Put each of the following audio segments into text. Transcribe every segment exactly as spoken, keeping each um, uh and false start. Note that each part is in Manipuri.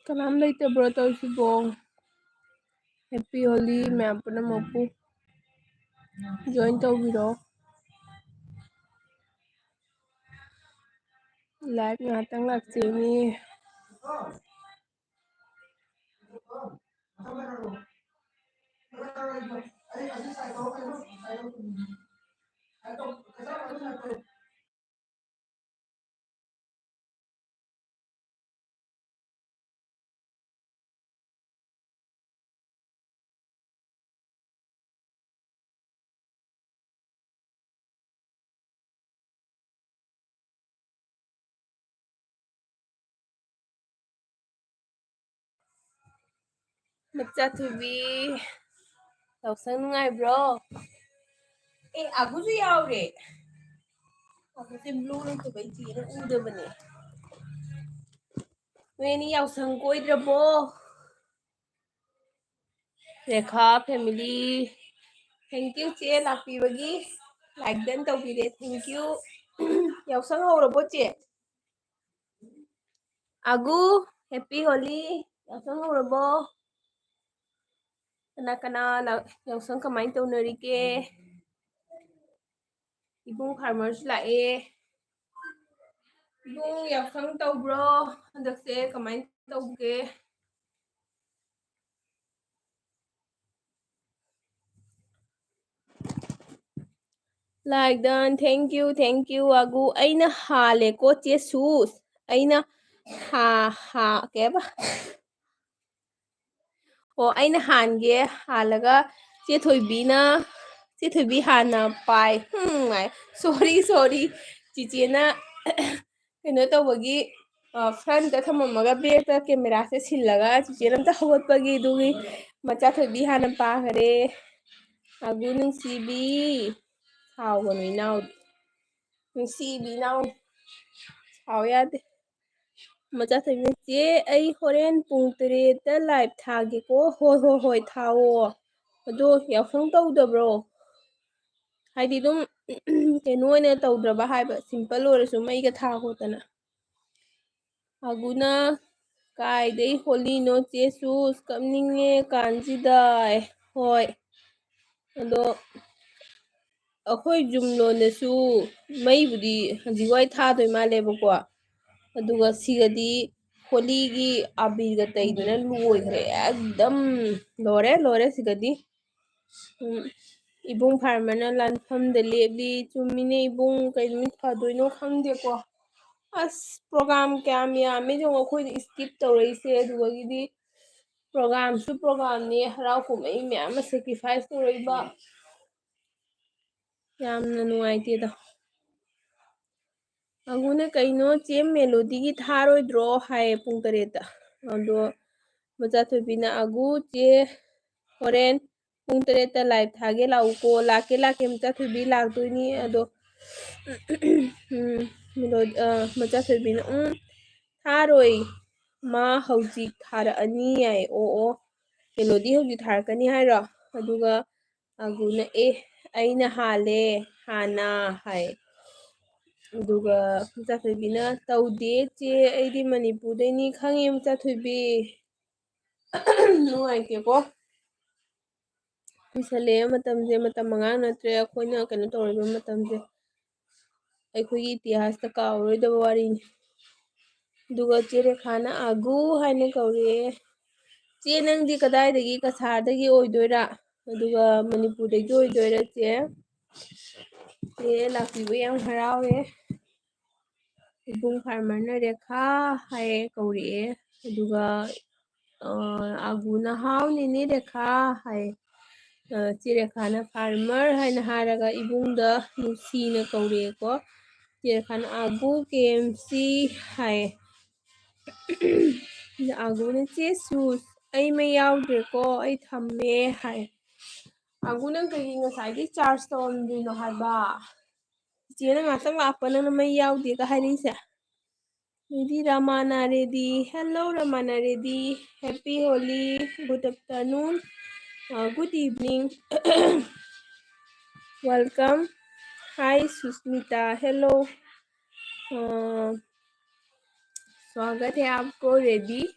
ꯀꯅꯥꯝ ꯂꯩꯇꯕ꯭ꯔꯣ ꯇꯧꯔꯤꯁꯤꯕꯣ? Happy Holi ꯃꯌꯥꯝ ꯄꯨꯝꯅꯃꯛꯄꯨ꯫ Join ꯇꯧꯕꯤꯔꯣ꯫ Live ꯉꯥꯏꯍꯥꯛꯇꯪ ꯂꯥꯛꯆꯩꯅꯦ꯫ ꯃꯆꯥꯊꯣꯏꯕꯤ, ꯌꯥꯎꯁꯪ ꯅꯨꯡꯉꯥꯏꯕ꯭ꯔꯣ? ꯑꯦ, ꯑꯒꯨꯁꯨ ꯌꯥꯎꯔꯦ꯫ ꯑꯒꯨꯁꯦ blue ꯂꯩꯇꯕꯩ ꯆꯦꯅ ꯎꯗꯕꯅꯦ꯫ ꯅꯣꯏ ꯑꯅꯤ ꯌꯥꯎꯁꯪ ꯀꯣꯏꯗ꯭ꯔꯕꯣ? ꯔꯦꯈꯥ family, thank you ꯆꯦ ꯂꯥꯛꯄꯤꯕꯒꯤ, like done ꯇꯧꯕꯤꯔꯦ, thank you꯫ ꯌꯥꯎꯁꯪ ꯍꯧꯔꯕꯣ ꯆꯦ? ꯑꯒꯨ, Happy Holi, ꯌꯥꯎꯁꯪ ꯍꯧꯔꯕꯣ? ꯀꯅꯥ ꯀꯅꯥ ꯂꯥꯛ-, ꯌꯥꯎꯁꯪ ꯀꯃꯥꯏꯅ ꯇꯧꯅꯔꯤꯒꯦ? ꯏꯕꯨꯡ ꯐꯥꯔꯃꯔꯁꯨ ꯂꯥꯛꯑꯦ꯫ ꯏꯕꯨꯡ ꯌꯥꯎꯁꯪ ꯇꯧꯕ꯭ꯔꯣ? ꯍꯟꯗꯛꯁꯦ ꯀꯃꯥꯏꯅ ꯇꯧꯒꯦ? Like done, thank you, thank you, ꯑꯒꯨ꯫ ꯑꯩꯅ ꯍꯥꯜꯂꯦꯀꯣ ꯆꯦ ꯁꯨꯁ꯫ ꯑꯩꯅ ꯍꯥ-, ꯍꯥ-, ꯀꯩ ꯍꯥꯏꯕ? ꯑꯣ, ꯑꯩꯅ ꯍꯥꯟꯒꯦ, ꯍꯥꯜꯂꯒ ꯆꯦ ꯊꯣꯏꯕꯤꯅ, ꯆꯦ ꯊꯣꯏꯕꯤ ꯍꯥꯟꯅ ꯄꯥꯏ꯫ ꯍꯨꯝ, ꯍꯥꯏ꯫ Sorry, sorry꯫ ꯆꯤꯆꯦꯅ ꯀꯩꯅꯣ ꯇꯧꯕꯒꯤ, ꯑ, front ꯊꯝꯃꯝꯃꯒ back ꯇ camera ꯁꯦ ꯁꯤꯜꯂꯒ ꯆꯤꯆꯦꯅ ꯑꯝꯇ ꯍꯧꯒꯠꯄꯒꯤ ꯑꯗꯨꯒꯤ ꯃꯆꯥ ꯊꯣꯏꯕꯤ ꯍꯥꯟꯅ ꯄꯥꯈꯔꯦ꯫ ꯑꯒꯨ ꯅꯨꯡꯁꯤꯕꯤ꯫ ꯁꯥꯎꯒꯅꯨ ꯏꯅꯥꯎ꯫ ꯅꯨꯡꯁꯤꯕꯤ ꯏꯅꯥꯎ꯫ ꯁꯥꯎ ꯌꯥꯗꯦ꯫ ꯃꯆꯥ ꯊꯣꯏꯕꯤꯅ, "ꯆꯦ, ꯑꯩ ꯍꯣꯔꯦꯟ ꯄꯨꯡ ꯇꯔꯦꯠꯇ live ꯊꯥꯒꯦꯀꯣ?" "ꯍꯣꯏ, ꯍꯣꯏ, ꯍꯣꯏ, ꯊꯥꯑꯣ꯫ ꯑꯗꯣ ꯌꯥꯎꯁꯪ ꯇꯧꯗꯕ꯭ꯔꯣ? ꯍꯥꯏꯗꯤ ꯑꯗꯨꯝ ꯀꯩꯅꯣ ꯑꯣꯏꯅ ꯇꯧꯗ꯭ꯔꯕ ꯍꯥꯏꯕ, simple ꯑꯣꯏꯔꯁꯨ ꯃꯩꯒ ꯊꯥ ꯈꯣꯠꯇꯅ?" ꯑꯒꯨꯅ, "ꯀꯥꯏꯗꯩ ꯍꯣꯂꯤꯅꯣ ꯆꯦ ꯁꯨꯁ, ꯀꯞꯅꯤꯡꯉꯦ ꯀꯥꯟꯁꯤꯗ꯫" ꯍꯣꯏ, ꯑꯗꯣ ꯑꯩꯈꯣꯏ ꯖꯨꯝ ꯂꯣꯟꯗꯁꯨ ꯃꯩꯕꯨꯗꯤ ꯍꯧꯖꯤꯛꯋꯥꯏ ꯊꯥꯗꯣꯏ ꯃꯥꯜꯂꯦꯕꯀꯣ, ꯑꯗꯨꯒ ꯁꯤꯒꯗꯤ ꯍꯣꯂꯤꯒꯤ ꯑꯕꯤꯔꯒ ꯇꯩꯗꯅ ꯂꯣꯏꯈ꯭ꯔꯦ, ꯑꯦꯛꯗꯝ ꯂꯣꯏꯔꯦ, ꯂꯣꯏꯔꯦ ꯁꯤꯒꯗꯤ꯫ ꯎꯝ, ꯏꯕꯨꯡ ꯐꯥꯔꯃꯔꯅ ꯂꯥꯟꯐꯝꯗ ꯂꯦꯞꯂꯤ꯫ ꯆꯨꯝꯃꯤꯅꯦ ꯏꯕꯨꯡ, ꯀꯩ ꯅꯨꯃꯤꯠ ꯐꯗꯣꯏꯅꯣ ꯈꯪꯗꯦꯀꯣ꯫ ꯑꯁ, program ꯀꯌꯥꯝ ꯌꯥꯝꯃꯦ ꯌꯦꯡꯉꯣ ꯑꯩꯈꯣꯏꯅ skip ꯇꯧꯔꯛꯏꯁꯦ꯫ ꯑꯗꯨꯗꯒꯤꯗꯤ programꯁꯨ programꯅꯤ, ꯍꯔꯥꯎ ꯀꯨꯝꯍꯩ ꯃꯌꯥꯝ ꯑꯃ sacrifice ꯇꯧꯔꯛꯏꯕ꯫ ꯌꯥꯝꯅ ꯅꯨꯡꯉꯥꯏꯇꯦꯗ꯫ ꯑꯒꯨꯅ, "ꯀꯩꯅꯣ ꯆꯦ ꯃꯦꯂꯣꯗꯤꯒꯤ ꯊꯥꯔꯣꯏꯗ꯭ꯔꯣ?" ꯍꯥꯏꯌꯦ ꯄꯨꯡ ꯇꯔꯦꯠꯇ꯫ ꯑꯗꯣ ꯃꯆꯥꯊꯣꯏꯕꯤꯅ, "ꯑꯒꯨ ꯆꯦ ꯍꯣꯔꯦꯟ ꯄꯨꯡ ꯇꯔꯦꯠꯇ live ꯊꯥꯒꯦ ꯂꯥꯛꯎꯀꯣ꯫" "ꯂꯥꯛꯀꯦ, ꯂꯥꯛꯀꯦ ꯃꯆꯥꯊꯣꯏꯕꯤ, ꯂꯥꯛꯇꯣꯏꯅꯤ꯫" ꯑꯗꯣ ꯎꯝ, ꯃꯦꯂꯣ-, ꯑ, ꯃꯆꯥꯊꯣꯏꯕꯤꯅ, "ꯎꯝ, ꯊꯥꯔꯣꯏ, ꯃꯥ ꯍꯧꯖꯤꯛ ꯊꯥꯔꯛꯑꯅꯤ" ꯍꯥꯏ꯫ "ꯑꯣ, ꯑꯣ, ꯃꯦꯂꯣꯗꯤ ꯍꯧꯖꯤꯛ ꯊꯥꯔꯛꯀꯅꯤ ꯍꯥꯏꯔꯣ?" ꯑꯗꯨꯒ ꯑꯒꯨꯅ, "ꯑꯦ, ꯑꯩꯅ ꯍꯥꯜꯂꯦ ꯍꯥꯟꯅ" ꯍꯥꯏ꯫ ꯑꯗꯨꯒ ꯃꯆꯥꯊꯣꯏꯕꯤꯅ, "ꯇꯧꯗꯦ ꯆꯦ, ꯑꯩꯗꯤ ꯃꯅꯤꯄꯨꯔꯗꯩꯅꯤ꯫" ꯈꯪꯉꯦ ꯃꯆꯥꯊꯣꯏꯕꯤ꯫ ꯅꯨꯡꯉꯥꯏꯇꯦꯀꯣ꯫ ꯀꯨꯏꯁꯜꯂꯛꯑꯦ ꯃꯇꯝꯁꯦ, ꯃꯇꯝ ꯑꯉꯥꯡ ꯅꯠꯇ꯭ꯔꯦ ꯑꯩꯈꯣꯏꯅ ꯀꯩꯅꯣ ꯇꯧꯔꯤꯕ ꯃꯇꯝꯁꯦ꯫ ꯑꯩꯈꯣꯏꯒꯤ ꯏꯇꯤꯍꯥꯁꯇ ꯀꯥꯎꯔꯔꯣꯏꯗꯕ ꯋꯥꯔꯤꯅꯤ꯫ ꯑꯗꯨꯒ ꯆꯦ ꯔꯦꯈꯥꯅ "ꯑꯒꯨ" ꯍꯥꯏꯅ ꯀꯧꯔꯛꯑꯦ꯫ "ꯆꯦ, ꯅꯪꯗꯤ ꯀꯗꯥꯏꯗꯒꯤ? ꯀꯁꯥꯔꯗꯒꯤ ꯑꯣꯏꯗꯣꯏꯔꯥ? ꯑꯗꯨꯒ ꯃꯅꯤꯄꯨꯔꯗꯒꯤ ꯑꯣꯏꯗꯣꯏꯔꯥ ꯆꯦ?" ꯆꯦ ꯂꯥꯛꯄꯤꯕ ꯌꯥꯝ ꯍꯔꯥꯎꯋꯦ꯫ ꯏꯕꯨꯡ ꯐꯥꯔꯃꯔꯅ "ꯔꯦꯈꯥ" ꯍꯥꯏꯌꯦ ꯀꯧꯔꯛꯑꯦ꯫ ꯑꯗꯨꯒ, ꯑ, ꯑꯒꯨꯅ "ꯍꯥꯎ ꯅꯦꯅꯦ ꯔꯦꯈꯥ" ꯍꯥꯏ꯫ ꯑ, ꯆꯦ ꯔꯦꯈꯥꯅ "ꯐꯥꯔꯃꯔ" ꯍꯥꯏꯅ ꯍꯥꯏꯔꯒ ꯏꯕꯨꯡꯗ ꯅꯨꯡꯁꯤꯅ ꯀꯧꯔꯛꯑꯦꯀꯣ꯫ ꯆꯦ ꯔꯦꯈꯥꯅ "ꯑꯒꯨ ꯀꯦ ꯑꯦꯝ ꯁꯤ" ꯍꯥꯏ꯫ ꯑꯒꯨꯅ "ꯆꯦ ꯁꯨꯁ, ꯑꯩ ꯃꯩ ꯌꯥꯎꯗ꯭ꯔꯦꯀꯣ, ꯑꯩ ꯊꯝꯃꯦ" ꯍꯥꯏ꯫ "ꯑꯒꯨ, ꯅꯪ ꯀꯩꯒꯤ ꯉꯁꯥꯏꯒꯤ charge ꯇꯧꯔꯝꯗ꯭ꯔꯤꯅꯣ ꯍꯥꯏꯕ? ꯆꯤꯆꯦꯅ ꯉꯥꯛꯇꯪ ꯂꯥꯛꯄ ꯅꯪꯅ ꯃꯩ ꯌꯥꯎꯗꯦꯒ ꯍꯥꯏꯔꯛꯏꯁꯦ?" Lady Ramana Reddy. Hello, Ramana Reddy. Happy Holi. Good afternoon. Uh, good evening. Welcome. Hi, Susmita. Hello. Uh, स्वागत है आपको, रेडी।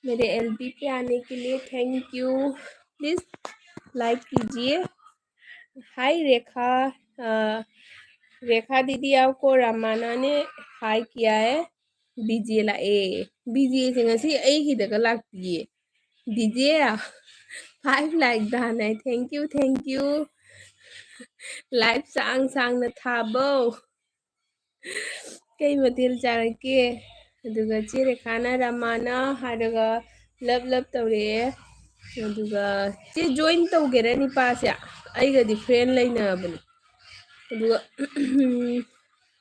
मेरे एलबी पे आने के लिए थैंक यू। प्लीज लाइक कीजिए। हाय रेखा। अ, रेखा दीदी, आपको रमाना ने हाय किया है। ꯕꯤꯖꯦ ꯂꯥꯛꯑꯦ꯫ ꯕꯤꯖꯦꯁꯦ ꯉꯁꯤ ꯑꯩꯒꯤꯗꯒ ꯂꯥꯛꯇꯤꯌꯦ꯫ ꯕꯤꯖꯦ, ꯐꯥꯏꯚ ꯂꯥꯏꯛ ꯗꯥꯅ꯫ Thank you, thank you. ꯂꯥꯏꯐ ꯁꯥꯡ ꯁꯥꯡꯅ ꯊꯥꯕꯧ꯫ ꯀꯩ ꯃꯊꯦꯜ ꯆꯥꯔꯛꯀꯦ? ꯑꯗꯨꯒ ꯆꯦ ꯔꯦꯈꯥꯅ ꯔꯃꯥꯅ ꯍꯥꯏꯔꯒ ꯂꯞ ꯂꯞ ꯇꯧꯔꯛꯑꯦ꯫ ꯑꯗꯨꯒ ꯆꯦ ꯖꯣꯏꯟ ꯇꯧꯒꯦꯔꯥ ꯅꯤꯄꯥꯁꯦ? ꯑꯩꯒꯗꯤ ꯐ꯭ꯔꯦꯟ ꯂꯩꯅꯕꯅꯦ꯫ ꯑꯗꯨꯒ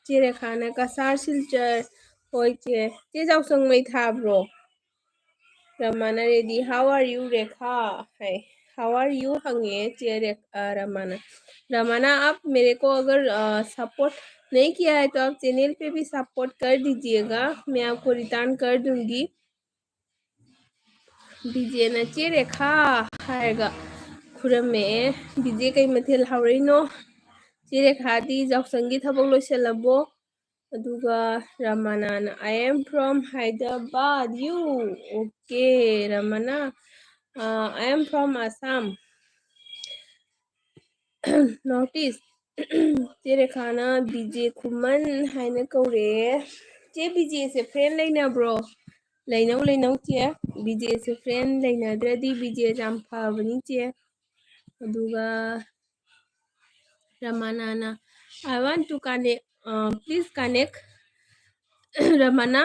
ꯆꯦ ꯔꯦꯈꯥꯅ ꯀꯁꯥꯔ ꯁꯤꯜꯆꯔ꯫ ꯍꯣꯏ ꯆꯦ꯫ ꯆꯦ ꯖꯥꯎꯁꯪ ꯃꯩ ꯊꯥꯕ꯭ꯔꯣ? Ramana Reddy, "How are you, Rekha?" ꯍꯥꯏ꯫ "How are you?" ꯍꯪꯉꯦ ꯆꯦ ꯔꯦ-, ꯑ, ꯔꯃꯥꯅ꯫ "रमाना, आप मेरे को अगर, अ, सपोर्ट नहीं किया है तो आप चैनल पे भी सपोर्ट कर दीजिएगा, मैं आपको रिटर्न कर दूंगी।" ꯕꯤꯖꯦꯅ "ꯆꯦ ꯔꯦꯈꯥ" ꯍꯥꯏꯔꯒ ꯈꯨꯔꯝꯃꯛꯑꯦ꯫ ꯕꯤꯖꯦ, ꯀꯩ ꯃꯊꯦꯜ ꯍꯥꯎꯔꯛꯏꯅꯣ? ꯆꯦ ꯔꯦꯈꯥꯗꯤ ꯖꯥꯎꯁꯪꯒꯤ ꯊꯕꯛ ꯂꯣꯏꯁꯤꯜꯂꯕꯣ? ꯑꯗꯨꯒ ꯔꯃꯥꯅꯥꯅ, "I am from Hyderabad, you?" Okay, ꯔꯃꯥꯅꯥ, uh, "I am from Assam." North East꯫ ꯆꯦ ꯔꯦꯈꯥꯅ ꯕꯤꯖꯦ ꯈꯨꯃꯟ ꯍꯥꯏꯅ ꯀꯧꯔꯛꯑꯦ꯫ ꯆꯦ, ꯕꯤꯖꯦꯁꯦ ꯐ꯭ꯔꯦꯟ ꯂꯩꯅꯕ꯭ꯔꯣ? ꯂꯩꯅꯧ, ꯂꯩꯅꯧ ꯆꯦ꯫ ꯕꯤꯖꯦꯁꯦ ꯐ꯭ꯔꯦꯟ ꯂꯩꯅꯗ꯭ꯔꯗꯤ ꯕꯤꯖꯦꯁꯦ ꯌꯥꯝ ꯐꯕꯅꯤ ꯆꯦ꯫ ꯑꯗꯨꯒ ꯔꯃꯥꯅꯥꯅ, "I want to connect, uh, please connect." ꯔꯃꯥꯅꯥ,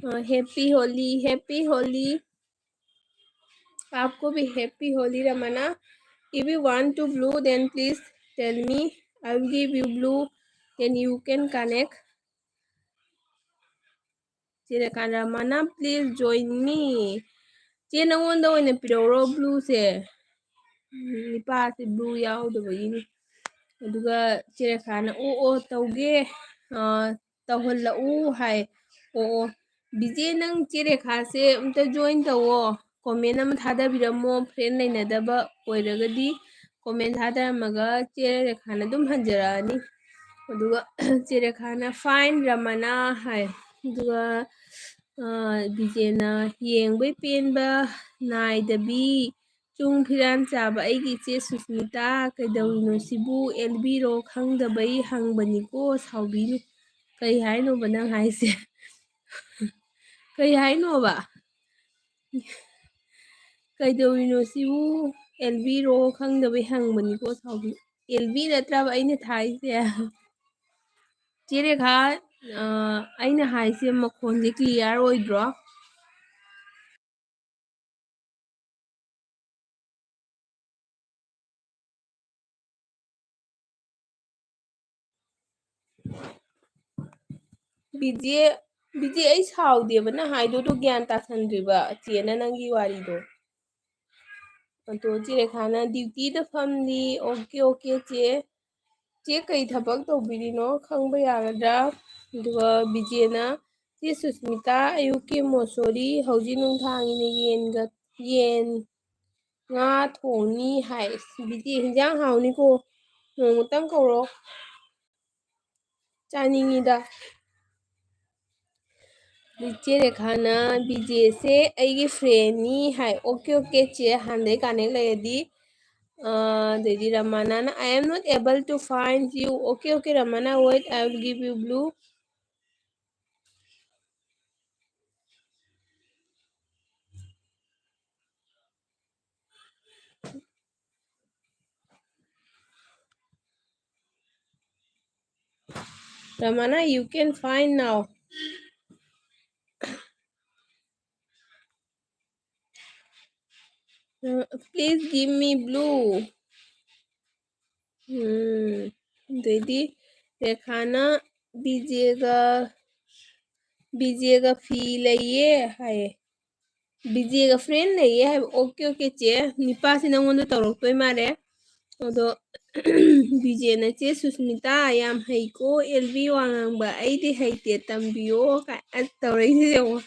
ꯑ, Happy Holi, Happy Holi. आपको भी Happy Holi, Ramna. If you want to blue, then please tell me. I will give you blue, then you can connect. ꯆꯦ ꯔꯦꯈꯥꯅ, "ꯔꯃꯥꯅ, please join me." ꯆꯦ, ꯅꯉꯣꯟꯗ ꯑꯣꯏꯅ ꯄꯤꯔꯛꯎꯔꯣ ꯕ꯭ꯂꯨꯁꯦ? ꯎꯝ, ꯅꯤꯄꯥꯁꯦ ꯕ꯭ꯂꯨ ꯌꯥꯎꯗꯕꯒꯤꯅꯤ꯫ ꯑꯗꯨꯒ ꯆꯦ ꯔꯦꯈꯥꯅ "ꯑꯣ ꯑꯣ ꯇꯧꯒꯦ, ꯑ, ꯇꯧꯍꯜꯂꯛꯎ" ꯍꯥꯏ꯫ "ꯑꯣ ꯑꯣ, ꯕꯤꯖꯦ ꯅꯪ ꯆꯦ ꯔꯦꯈꯥꯁꯦ ꯑꯝꯇ join ꯇꯧꯋꯣ, comment ꯑꯃ ꯊꯥꯗꯕꯤꯔꯝꯃꯣ, friend ꯂꯩꯅꯗꯕ ꯑꯣꯏꯔꯒꯗꯤ comment ꯊꯥꯗꯔꯝꯃꯒ ꯆꯦ ꯔꯦꯈꯥꯅ ꯑꯗꯨꯝ ꯍꯟꯖꯔꯛꯑꯅꯤ"꯫ ꯑꯗꯨꯒ ꯆꯦ ꯔꯦꯈꯥꯅ "Fine ꯔꯃꯅꯥ" ꯍꯥꯏ꯫ ꯑꯗꯨꯒ, ꯑ, ꯕꯤꯖꯦꯅ "ꯌꯦꯡꯕꯩ ꯄꯦꯟꯕ ꯅꯥꯏꯗꯕꯤ, ꯆꯨꯡ ꯐꯤꯔꯥꯟ ꯆꯥꯕ ꯑꯩꯒꯤ ꯏꯆꯦ ꯁꯨꯁꯃꯤꯇꯥ, ꯀꯩꯗꯧꯔꯤꯅꯣ ꯁꯤꯕꯨ? ꯑꯦꯜꯕꯤꯔꯣ? ꯈꯪꯗꯕꯩ ꯍꯪꯕꯅꯤꯀꯣ, ꯁꯥꯎꯕꯤꯅꯨ"꯫ ꯀꯩ ꯍꯥꯏꯅꯣꯕ ꯅꯪ ꯍꯥꯏꯁꯦ? ꯀꯩ ꯍꯥꯏꯅꯣꯕ? "ꯀꯩꯗꯧꯔꯤꯅꯣ ꯁꯤꯕꯨ? ꯑꯦꯜꯕꯤꯔꯣ? ꯈꯪꯗꯕꯩ ꯍꯪꯕꯅꯤꯀꯣ, ꯁꯥꯎꯕꯤ"꯫ ꯑꯦꯜꯕꯤ ꯅꯠꯇ꯭ꯔꯕ ꯑꯩꯅ ꯊꯥꯏꯁꯦ? ꯆꯦ ꯔꯦꯈꯥ, ꯑ, ꯑꯩꯅ ꯍꯥꯏꯁꯦ ꯃꯈꯣꯟꯁꯦ clear ꯑꯣꯏꯗ꯭ꯔꯣ? ꯕꯤꯖꯦ, ꯕꯤꯖꯦ, ꯑꯩ ꯁꯥꯎꯗꯦꯕ ꯅꯪ ꯍꯥꯏꯗꯣ, ꯑꯗꯨ ꯒ꯭ꯌꯥꯟ ꯇꯥꯁꯟꯗ꯭ꯔꯤꯕ ꯆꯦꯅ ꯅꯪꯒꯤ ꯋꯥꯔꯤꯗꯣ꯫ ꯑꯗꯣ ꯆꯦ ꯔꯦꯈꯥꯅ "duty ꯗ ꯐꯝꯂꯤ"꯫ "Okay, okay, ꯆꯦ꯫ ꯆꯦ ꯀꯩ ꯊꯕꯛ ꯇꯧꯕꯤꯔꯤꯅꯣ? ꯈꯪꯕ ꯌꯥꯒꯗ꯭ꯔꯥ?" ꯑꯗꯨꯒ ꯕꯤꯖꯦꯅ "ꯆꯦ ꯁꯨꯁꯃꯤꯇꯥ, ꯑꯌꯨꯛꯀꯤ ꯃꯣꯁꯣꯔꯤ, ꯍꯧꯖꯤꯛ ꯅꯨꯡꯗꯥꯡꯒꯤꯅ ꯌꯦꯟꯒ, ꯌꯦꯟ, ꯉꯥ ꯊꯣꯡꯅꯤ" ꯍꯥꯏ꯫ ꯑꯁ, ꯕꯤꯖꯦ, ꯍꯤꯟꯖꯥꯡ ꯍꯥꯎꯅꯤꯀꯣ, ꯅꯣꯡꯃꯇꯪ ꯀꯧꯔꯣ꯫ ꯆꯥꯅꯤꯡꯉꯤꯗ꯫ ꯆꯦ ꯔꯦꯈꯥꯅ "ꯕꯤꯖꯦꯁꯦ ꯑꯩꯒꯤ friend ꯅꯤ" ꯍꯥꯏ꯫ "Okay, okay, ꯆꯦ, ꯍꯥꯟꯅꯗꯩ connect ꯂꯩꯔꯗꯤ"꯫ ꯑ, ꯑꯗꯩꯗꯤ ꯔꯃꯥꯅꯥꯅ "I am not able to find you"꯫ "Okay, okay, ꯔꯃꯥꯅꯥ, wait, I will give you blue." Ramana, you can find now. Uh, please give me blue. ꯎꯝ, ꯑꯗꯩꯗꯤ ꯔꯦꯈꯥꯅ "ꯕꯤꯖꯦꯒ, ꯕꯤꯖꯦꯒ ꯐꯤ ꯂꯩꯌꯦ" ꯍꯥꯏꯌꯦ꯫ "ꯕꯤꯖꯦꯒ friend ꯂꯩꯌꯦ" ꯍꯥꯏꯕ꯫ "Okay, okay, ꯆꯦ, ꯅꯤꯄꯥꯁꯤ ꯅꯪꯉꯣꯟꯗ ꯇꯧꯔꯛꯇꯣꯏ ꯃꯥꯜꯂꯦ꯫ ꯑꯗꯣ ꯕꯤꯖꯦ ꯅꯆꯦ ꯁꯨꯁꯃꯤꯇꯥ ꯌꯥꯝ ꯍꯩꯀꯣ, ꯑꯦꯜ ꯕꯤ ꯋꯥ ꯉꯥꯡꯕ, ꯑꯩꯗꯤ ꯍꯩꯇꯦ, ꯇꯝꯕꯤꯌꯣ ꯀꯥꯏ ꯑꯁ ꯇꯧꯔꯛꯏꯁꯦ ꯌꯦꯡꯉꯣ꯫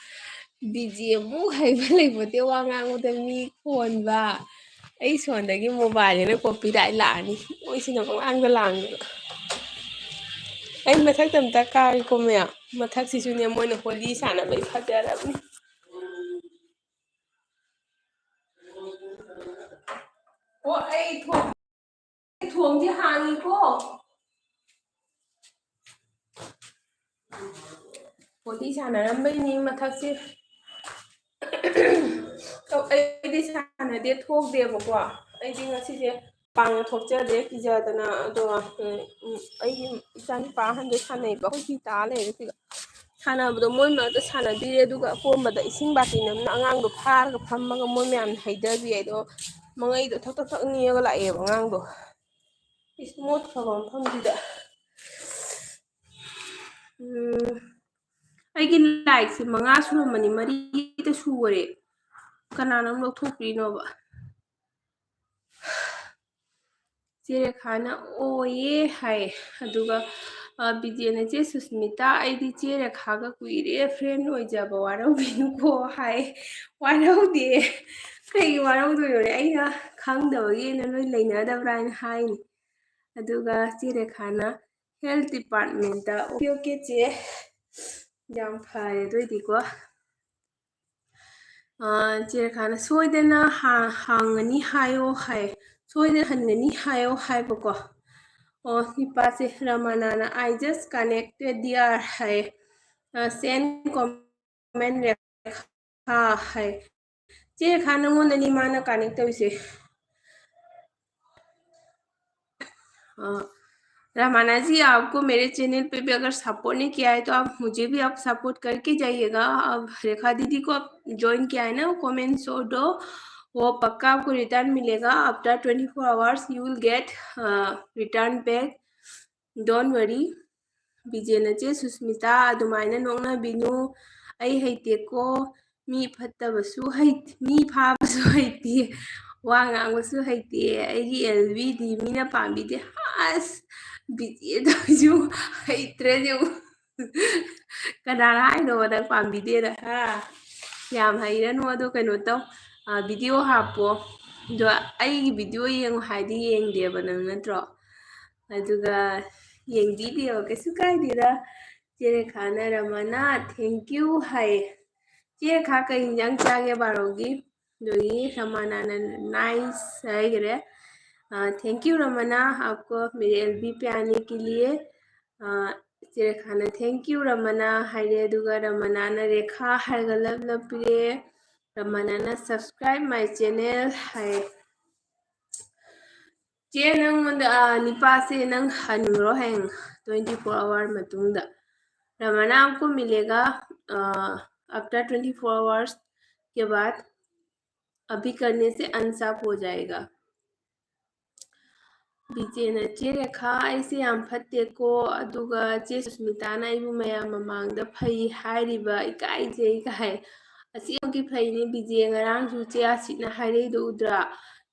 ꯕꯤꯖꯦ ꯑꯃꯨꯛ ꯍꯩꯕ ꯂꯩꯕꯣꯇꯦ, ꯋꯥ ꯉꯥꯡꯕꯗ ꯃꯤ ꯈꯣꯟꯕ꯫ ꯑꯩ ꯁꯣꯟꯗꯒꯤ ꯃꯣꯕꯥꯏꯜꯅ ꯀꯣꯄꯤꯔꯥꯏꯠ ꯂꯥꯛꯑꯅꯤ, ꯃꯣꯏꯁꯤꯅ ꯄꯉꯥꯡꯗ ꯂꯥꯡꯗꯅ꯫ ꯑꯩ ꯃꯊꯛꯇ ꯑꯝꯇ ꯀꯥꯔꯤꯀꯣ ꯃꯌꯥꯝ, ꯃꯊꯛꯁꯤꯁꯨꯅꯦ ꯃꯣꯏꯅ ꯍꯣꯂꯤ ꯁꯥꯟꯅꯕꯩ ꯐꯖꯔꯕꯅꯤ꯫ ꯑꯣ, ꯑꯩ ꯊꯣꯡ-, ꯊꯣꯡꯁꯦ ꯍꯥꯡꯉꯤꯀꯣ꯫ ꯍꯣꯂꯤ ꯁꯥꯟꯅꯔꯝꯕꯩꯅꯤ ꯃꯊꯛꯁꯦ꯫ ꯑꯩꯗꯤ ꯁꯥꯟꯅꯗꯦ, ꯊꯣꯛꯇꯦꯕꯀꯣ꯫ ꯑꯩꯗꯤ ꯉꯁꯤꯁꯦ ꯄꯥꯡꯅ ꯊꯣꯛꯆꯗꯦ ꯀꯤꯖꯗꯅ꯫ ꯑꯗꯣ, ꯎꯝ, ꯎꯝ, ꯑꯩꯒꯤ ꯏꯆꯥꯅꯨꯄꯥ ꯑꯍꯟꯗꯣ ꯁꯥꯟꯅꯩꯕ, ꯑꯩꯈꯣꯏ ꯐꯤ ꯇꯥ ꯂꯩꯔꯦ ꯁꯤꯗ꯫ ꯁꯥꯟꯅꯕꯗꯣ ꯃꯣꯏ ꯃꯔꯛꯇ ꯁꯥꯟꯅꯕꯤꯔꯦ, ꯑꯗꯨꯒ ꯑꯀꯣꯝꯕꯗ ꯏꯁꯤꯡ ꯕꯥꯇꯤꯟ ꯑꯃꯅ ꯑꯉꯥꯡꯗꯣ ꯐꯥꯔꯒ ꯐꯝꯃꯒ ꯃꯣꯏ ꯃꯌꯥꯝꯅ ꯍꯩꯊꯕꯤ ꯍꯥꯏꯗꯣ, ꯃꯉꯩꯗꯣ ꯊꯛ ꯊꯛ ꯊꯛ ꯅꯤꯛꯑꯒ ꯂꯥꯛꯑꯦꯕ ꯑꯉꯥꯡꯗꯣ꯫ ꯏꯁ, ꯃꯣꯠꯈ꯭ꯔꯕ ꯃꯐꯝꯁꯤꯗ꯫ ꯎꯝ, ꯑꯩꯒꯤ ꯂꯥꯏꯛꯁꯦ ꯃꯉꯥ ꯁꯨꯔꯝꯕꯅꯤ, ꯃꯔꯤꯗ ꯁꯨꯈꯔꯦ꯫ ꯀꯅꯥꯅꯣꯝ ꯂꯧꯊꯣꯛꯄꯤꯅꯣꯕ꯫ ꯆꯦ ꯔꯦꯈꯥꯅ "ꯑꯣꯏꯌꯦ" ꯍꯥꯏ꯫ ꯑꯗꯨꯒ, ꯑ, ꯕꯤꯖꯦꯅ "ꯆꯦ ꯁꯨꯁꯃꯤꯇꯥ, ꯑꯩꯗꯤ ꯆꯦ ꯔꯦꯈꯥꯒ ꯀꯨꯏꯔꯦ friend ꯑꯣꯏꯖꯕ, ꯋꯥꯔꯧꯕꯤꯅꯨꯀꯣ" ꯍꯥꯏ꯫ ꯋꯥꯔꯧꯗꯦ꯫ ꯀꯩꯒꯤ ꯋꯥꯔꯧꯗꯣꯏꯅꯣꯅꯦ? ꯑꯩꯅ ꯈꯪꯗꯕꯒꯤ ꯑꯩꯅ ꯂꯣꯏ ꯂꯩꯅꯗꯕ꯭ꯔꯥ ꯍꯥꯏꯅ ꯍꯥꯏꯅꯤ꯫ ꯑꯗꯨꯒ ꯆꯦ ꯔꯦꯈꯥꯅ health departmentꯇ, "Okay, okay, ꯆꯦ꯫ ꯌꯥꯝ ꯐꯔꯦ ꯑꯗꯨ ꯑꯣꯏꯗꯤꯀꯣ꯫" ꯑ, ꯆꯦ ꯔꯦꯈꯥꯅ "ꯁꯣꯏꯗꯅ ꯍꯥ-, ꯍꯥꯡꯒꯅꯤ ꯍꯥꯏꯌꯣ" ꯍꯥꯏ꯫ "ꯁꯣꯏꯗꯅ ꯍꯟꯒꯅꯤ ꯍꯥꯏꯌꯣ" ꯍꯥꯏꯕꯀꯣ꯫ ꯑꯣ, ꯅꯤꯄꯥꯁꯦ ꯔꯃꯥꯅꯥꯅ "I just connected, dear" ꯍꯥꯏ꯫ ꯑ, "Send comment, ꯔꯦꯈꯥ" ꯍꯥꯏ꯫ ꯆꯦ ꯔꯦꯈꯥ, ꯅꯪꯉꯣꯟꯗꯅꯤ ꯃꯥꯅ connect ꯇꯧꯔꯤꯁꯦ꯫ अ, रमाना जी, आपको मेरे channel पे भी अगर support नहीं किया है, तो आप मुझे भी आप support करके जाइएगा। अब रेखा दीदी को आप join किया है ना, comment show दो, वो पक्का आपको return मिलेगा। After twenty four hours, you will get, a, return back। Don't worry। Bijay ꯅꯆꯦ ꯁꯨꯁꯃꯤꯇꯥ, ꯑꯗꯨꯃꯥꯏꯅ ꯅꯣꯛꯅꯕꯤꯅꯨ꯫ ꯑꯩ ꯍꯩꯇꯦꯀꯣ, ꯃꯤ ꯐꯠꯇꯕꯁꯨ ꯍꯩ-, ꯃꯤ ꯐꯥꯕꯁꯨ ꯍꯩꯇꯦ꯫ ꯋꯥ ꯉꯥꯡꯕꯁꯨ ꯍꯩꯇꯦ꯫ ꯑꯩꯒꯤ ꯑꯦꯜꯕꯤꯗꯤ ꯃꯤꯅ ꯄꯥꯝꯕꯤꯗꯦ꯫ ꯑꯁ, ꯕꯤꯖꯦ ꯇꯧꯔꯤꯁꯤꯕꯨ ꯍꯩꯇ꯭ꯔꯦ ꯁꯤꯕꯨ꯫ ꯀꯅꯥꯅ ꯍꯥꯏꯅꯣ ꯅꯪ ꯄꯥꯝꯕꯤꯗꯦꯅ? ꯍꯥ? ꯌꯥꯝ ꯍꯩꯔꯅꯨ꯫ ꯑꯗꯣ ꯀꯩꯅꯣ ꯇꯧ, ꯑ, ꯚꯤꯗꯤꯑꯣ ꯍꯥꯞꯄꯣ꯫ ꯑꯗꯣ ꯑꯩꯒꯤ ꯚꯤꯗꯤꯑꯣ ꯌꯦꯡꯉꯨ ꯍꯥꯏꯗꯤ ꯌꯦꯡꯗꯦꯕ ꯅꯪ, ꯅꯠꯇ꯭ꯔꯣ? ꯑꯗꯨꯒ ꯌꯦꯡꯕꯤꯗꯦꯕ, ꯀꯩꯁꯨ ꯀꯥꯏꯗꯦꯗ꯫ ꯆꯦ ꯔꯦꯈꯥꯅ, "ꯔꯃꯅꯥ, thank you" ꯍꯥꯏꯌꯦ꯫ ꯆꯦ ꯔꯦꯈꯥ, ꯀꯩ ꯏꯟꯖꯥꯡ ꯆꯥꯒꯦ ꯕꯥꯔꯣꯒꯤ? ꯑꯗꯒꯤ ꯔꯃꯅꯥꯅ "nice" ꯍꯥꯏꯈ꯭ꯔꯦ꯫ ꯑ, "Thank you ꯔꯃꯅꯥ, आपको मेरे एलबी पे आने के लिए"꯫ ꯑ, ꯆꯦ ꯔꯦꯈꯥꯅ "Thank you ꯔꯃꯅꯥ" ꯍꯥꯏꯔꯦ, ꯑꯗꯨꯒ ꯔꯃꯅꯥꯅ "ꯔꯦꯈꯥ" ꯍꯥꯏꯔꯒ love love ꯄꯤꯔꯛꯑꯦ꯫ ꯔꯃꯅꯥꯅ "Subscribe my channel" ꯍꯥꯏ꯫ ꯆꯦ, ꯅꯪꯉꯣꯟꯗ, ꯑ, ꯅꯤꯄꯥꯁꯦ ꯅꯪ ꯍꯟꯈ꯭ꯔꯣ ꯍꯌꯦꯡ twenty four hour ꯃꯇꯨꯡꯗ꯫ "रमना, आपको मिलेगा, अ, after twenty four hours के बाद, अभी करने से अनसब हो जाएगा"꯫ ꯕꯤꯖꯦꯅ, "ꯆꯦ ꯔꯦꯈꯥ, ꯑꯩꯁꯦ ꯌꯥꯝ ꯐꯠꯇꯦꯀꯣ, ꯑꯗꯨꯒ ꯆꯦ ꯁꯨꯁꯃꯤꯇꯥꯅ ꯑꯩꯕꯨ ꯃꯌꯥꯝ ꯃꯃꯥꯡꯗ ꯐꯩ ꯍꯥꯏꯔꯤꯕ, ꯏꯀꯥꯏꯖꯩ" ꯀꯥꯏ꯫ ꯑꯁꯦꯡꯕꯒꯤ ꯐꯩꯅꯦ ꯕꯤꯖꯦ, ꯉꯔꯥꯡꯁꯨ ꯆꯦ ꯑꯁꯤꯠꯅ ꯍꯥꯏꯔꯛꯏꯗꯣ ꯎꯗ꯭ꯔꯥ?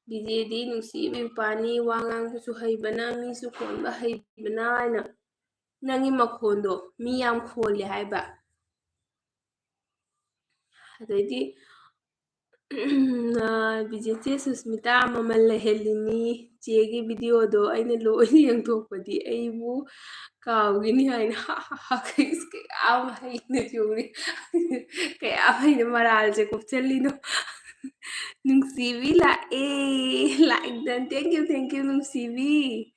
ꯕꯤꯖꯦꯗꯤ ꯅꯨꯡꯁꯤꯕ ꯅꯨꯄꯥꯅꯤ, ꯋꯥ ꯉꯥꯡꯕꯁꯨ ꯍꯩꯕꯅ, ꯃꯤꯁꯨ ꯈꯣꯟꯕ ꯍꯩꯕꯅ ꯍꯥꯏꯅ꯫ ꯅꯪꯒꯤ ꯃꯈꯣꯟꯗꯣ ꯃꯤ ꯌꯥꯝ ꯈꯣꯜꯂꯦ ꯍꯥꯏꯕ꯫ ꯑꯗꯩꯗꯤ, ꯑ, ꯕꯤꯖꯦ, "ꯆꯦ ꯁꯨꯁꯃꯤꯇꯥ ꯃꯃꯜ ꯂꯩꯍꯜꯂꯤꯅꯤ, ꯆꯦꯒꯤ ꯚꯤꯗꯤꯑꯣꯗꯣ ꯑꯩꯅ ꯂꯣꯏꯅ ꯌꯦꯡꯊꯣꯛꯄꯗꯤ ꯑꯩꯕꯨ ꯀꯥꯎꯒꯤꯅꯤ" ꯍꯥꯏꯅ꯫ ꯀꯌꯥꯝ ꯍꯩꯅ ꯆꯨꯔꯤ, ꯀꯌꯥꯝ ꯍꯩꯅ ꯃꯔꯥꯜꯁꯦ ꯀꯨꯞꯁꯜꯂꯤꯅꯣ꯫ ꯅꯨꯡꯁꯤꯕꯤ ꯂꯥꯛꯑꯦ, like done, thank you, thank you ꯅꯨꯡꯁꯤꯕꯤ꯫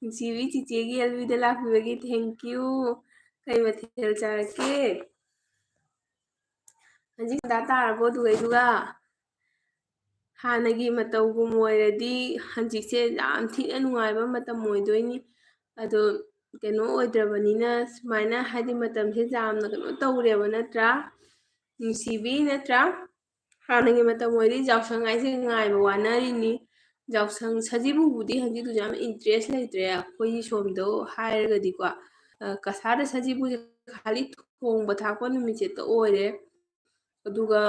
ꯅꯨꯡꯁꯤꯕꯤ, ꯆꯤꯆꯦꯒꯤ ꯑꯦꯜꯕꯤꯗ ꯂꯥꯛꯄꯤꯕꯒꯤ thank you꯫ ꯀꯩ ꯃꯊꯦꯜ ꯆꯥꯔꯛꯀꯦ? ꯍꯧꯖꯤꯛ ꯗꯥ ꯇꯥꯔꯕꯣ ꯑꯗꯨꯒꯩꯗꯨꯒ? ꯍꯥꯟꯅꯒꯤ ꯃꯇꯧꯒꯨꯝ ꯑꯣꯏꯔꯗꯤ ꯍꯧꯖꯤꯛꯁꯦ ꯌꯥꯝ ꯊꯤꯅ ꯅꯨꯡꯉꯥꯏꯕ ꯃꯇꯝ ꯑꯣꯏꯗꯣꯏꯅꯤ꯫ ꯑꯗꯣ ꯀꯩꯅꯣ ꯑꯣꯏꯗ꯭ꯔꯕꯅꯤꯅ, ꯁꯨꯃꯥꯏꯅ ꯍꯥꯏꯗꯤ ꯃꯇꯝꯁꯦ ꯌꯥꯝꯅ ꯀꯩꯅꯣ ꯇꯧꯔꯦꯕ, ꯅꯠꯇ꯭ꯔꯥ? ꯅꯨꯡꯁꯤꯕꯤ, ꯅꯠꯇ꯭ꯔꯥ? ꯍꯥꯟꯅꯒꯤ ꯃꯇꯝ ꯑꯣꯏꯔꯗꯤ ꯌꯥꯎꯁꯪ ꯍꯥꯏꯁꯦ ꯉꯥꯏꯕ ꯋꯥꯅꯔꯤꯅꯤ꯫ ꯌꯥꯎꯁꯪ, ꯁꯖꯤꯕꯨꯕꯨꯗꯤ ꯍꯧꯖꯤꯛꯇꯤ ꯌꯥꯝ interest ꯂꯩꯇ꯭ꯔꯦ꯫ ꯑꯩꯈꯣꯏꯒꯤ ꯁꯣꯝꯗ ꯍꯥꯏꯔꯒꯗꯤꯀꯣ, ꯑ, ꯀꯁꯥꯗ ꯁꯖꯤꯕꯨꯁꯦ ꯈꯥꯂꯤ ꯊꯣꯡꯕ ꯊꯥꯛꯄ ꯅꯨꯃꯤꯠꯁꯦ ꯍꯦꯛꯇ ꯑꯣꯏꯔꯦ꯫ ꯑꯗꯨꯒ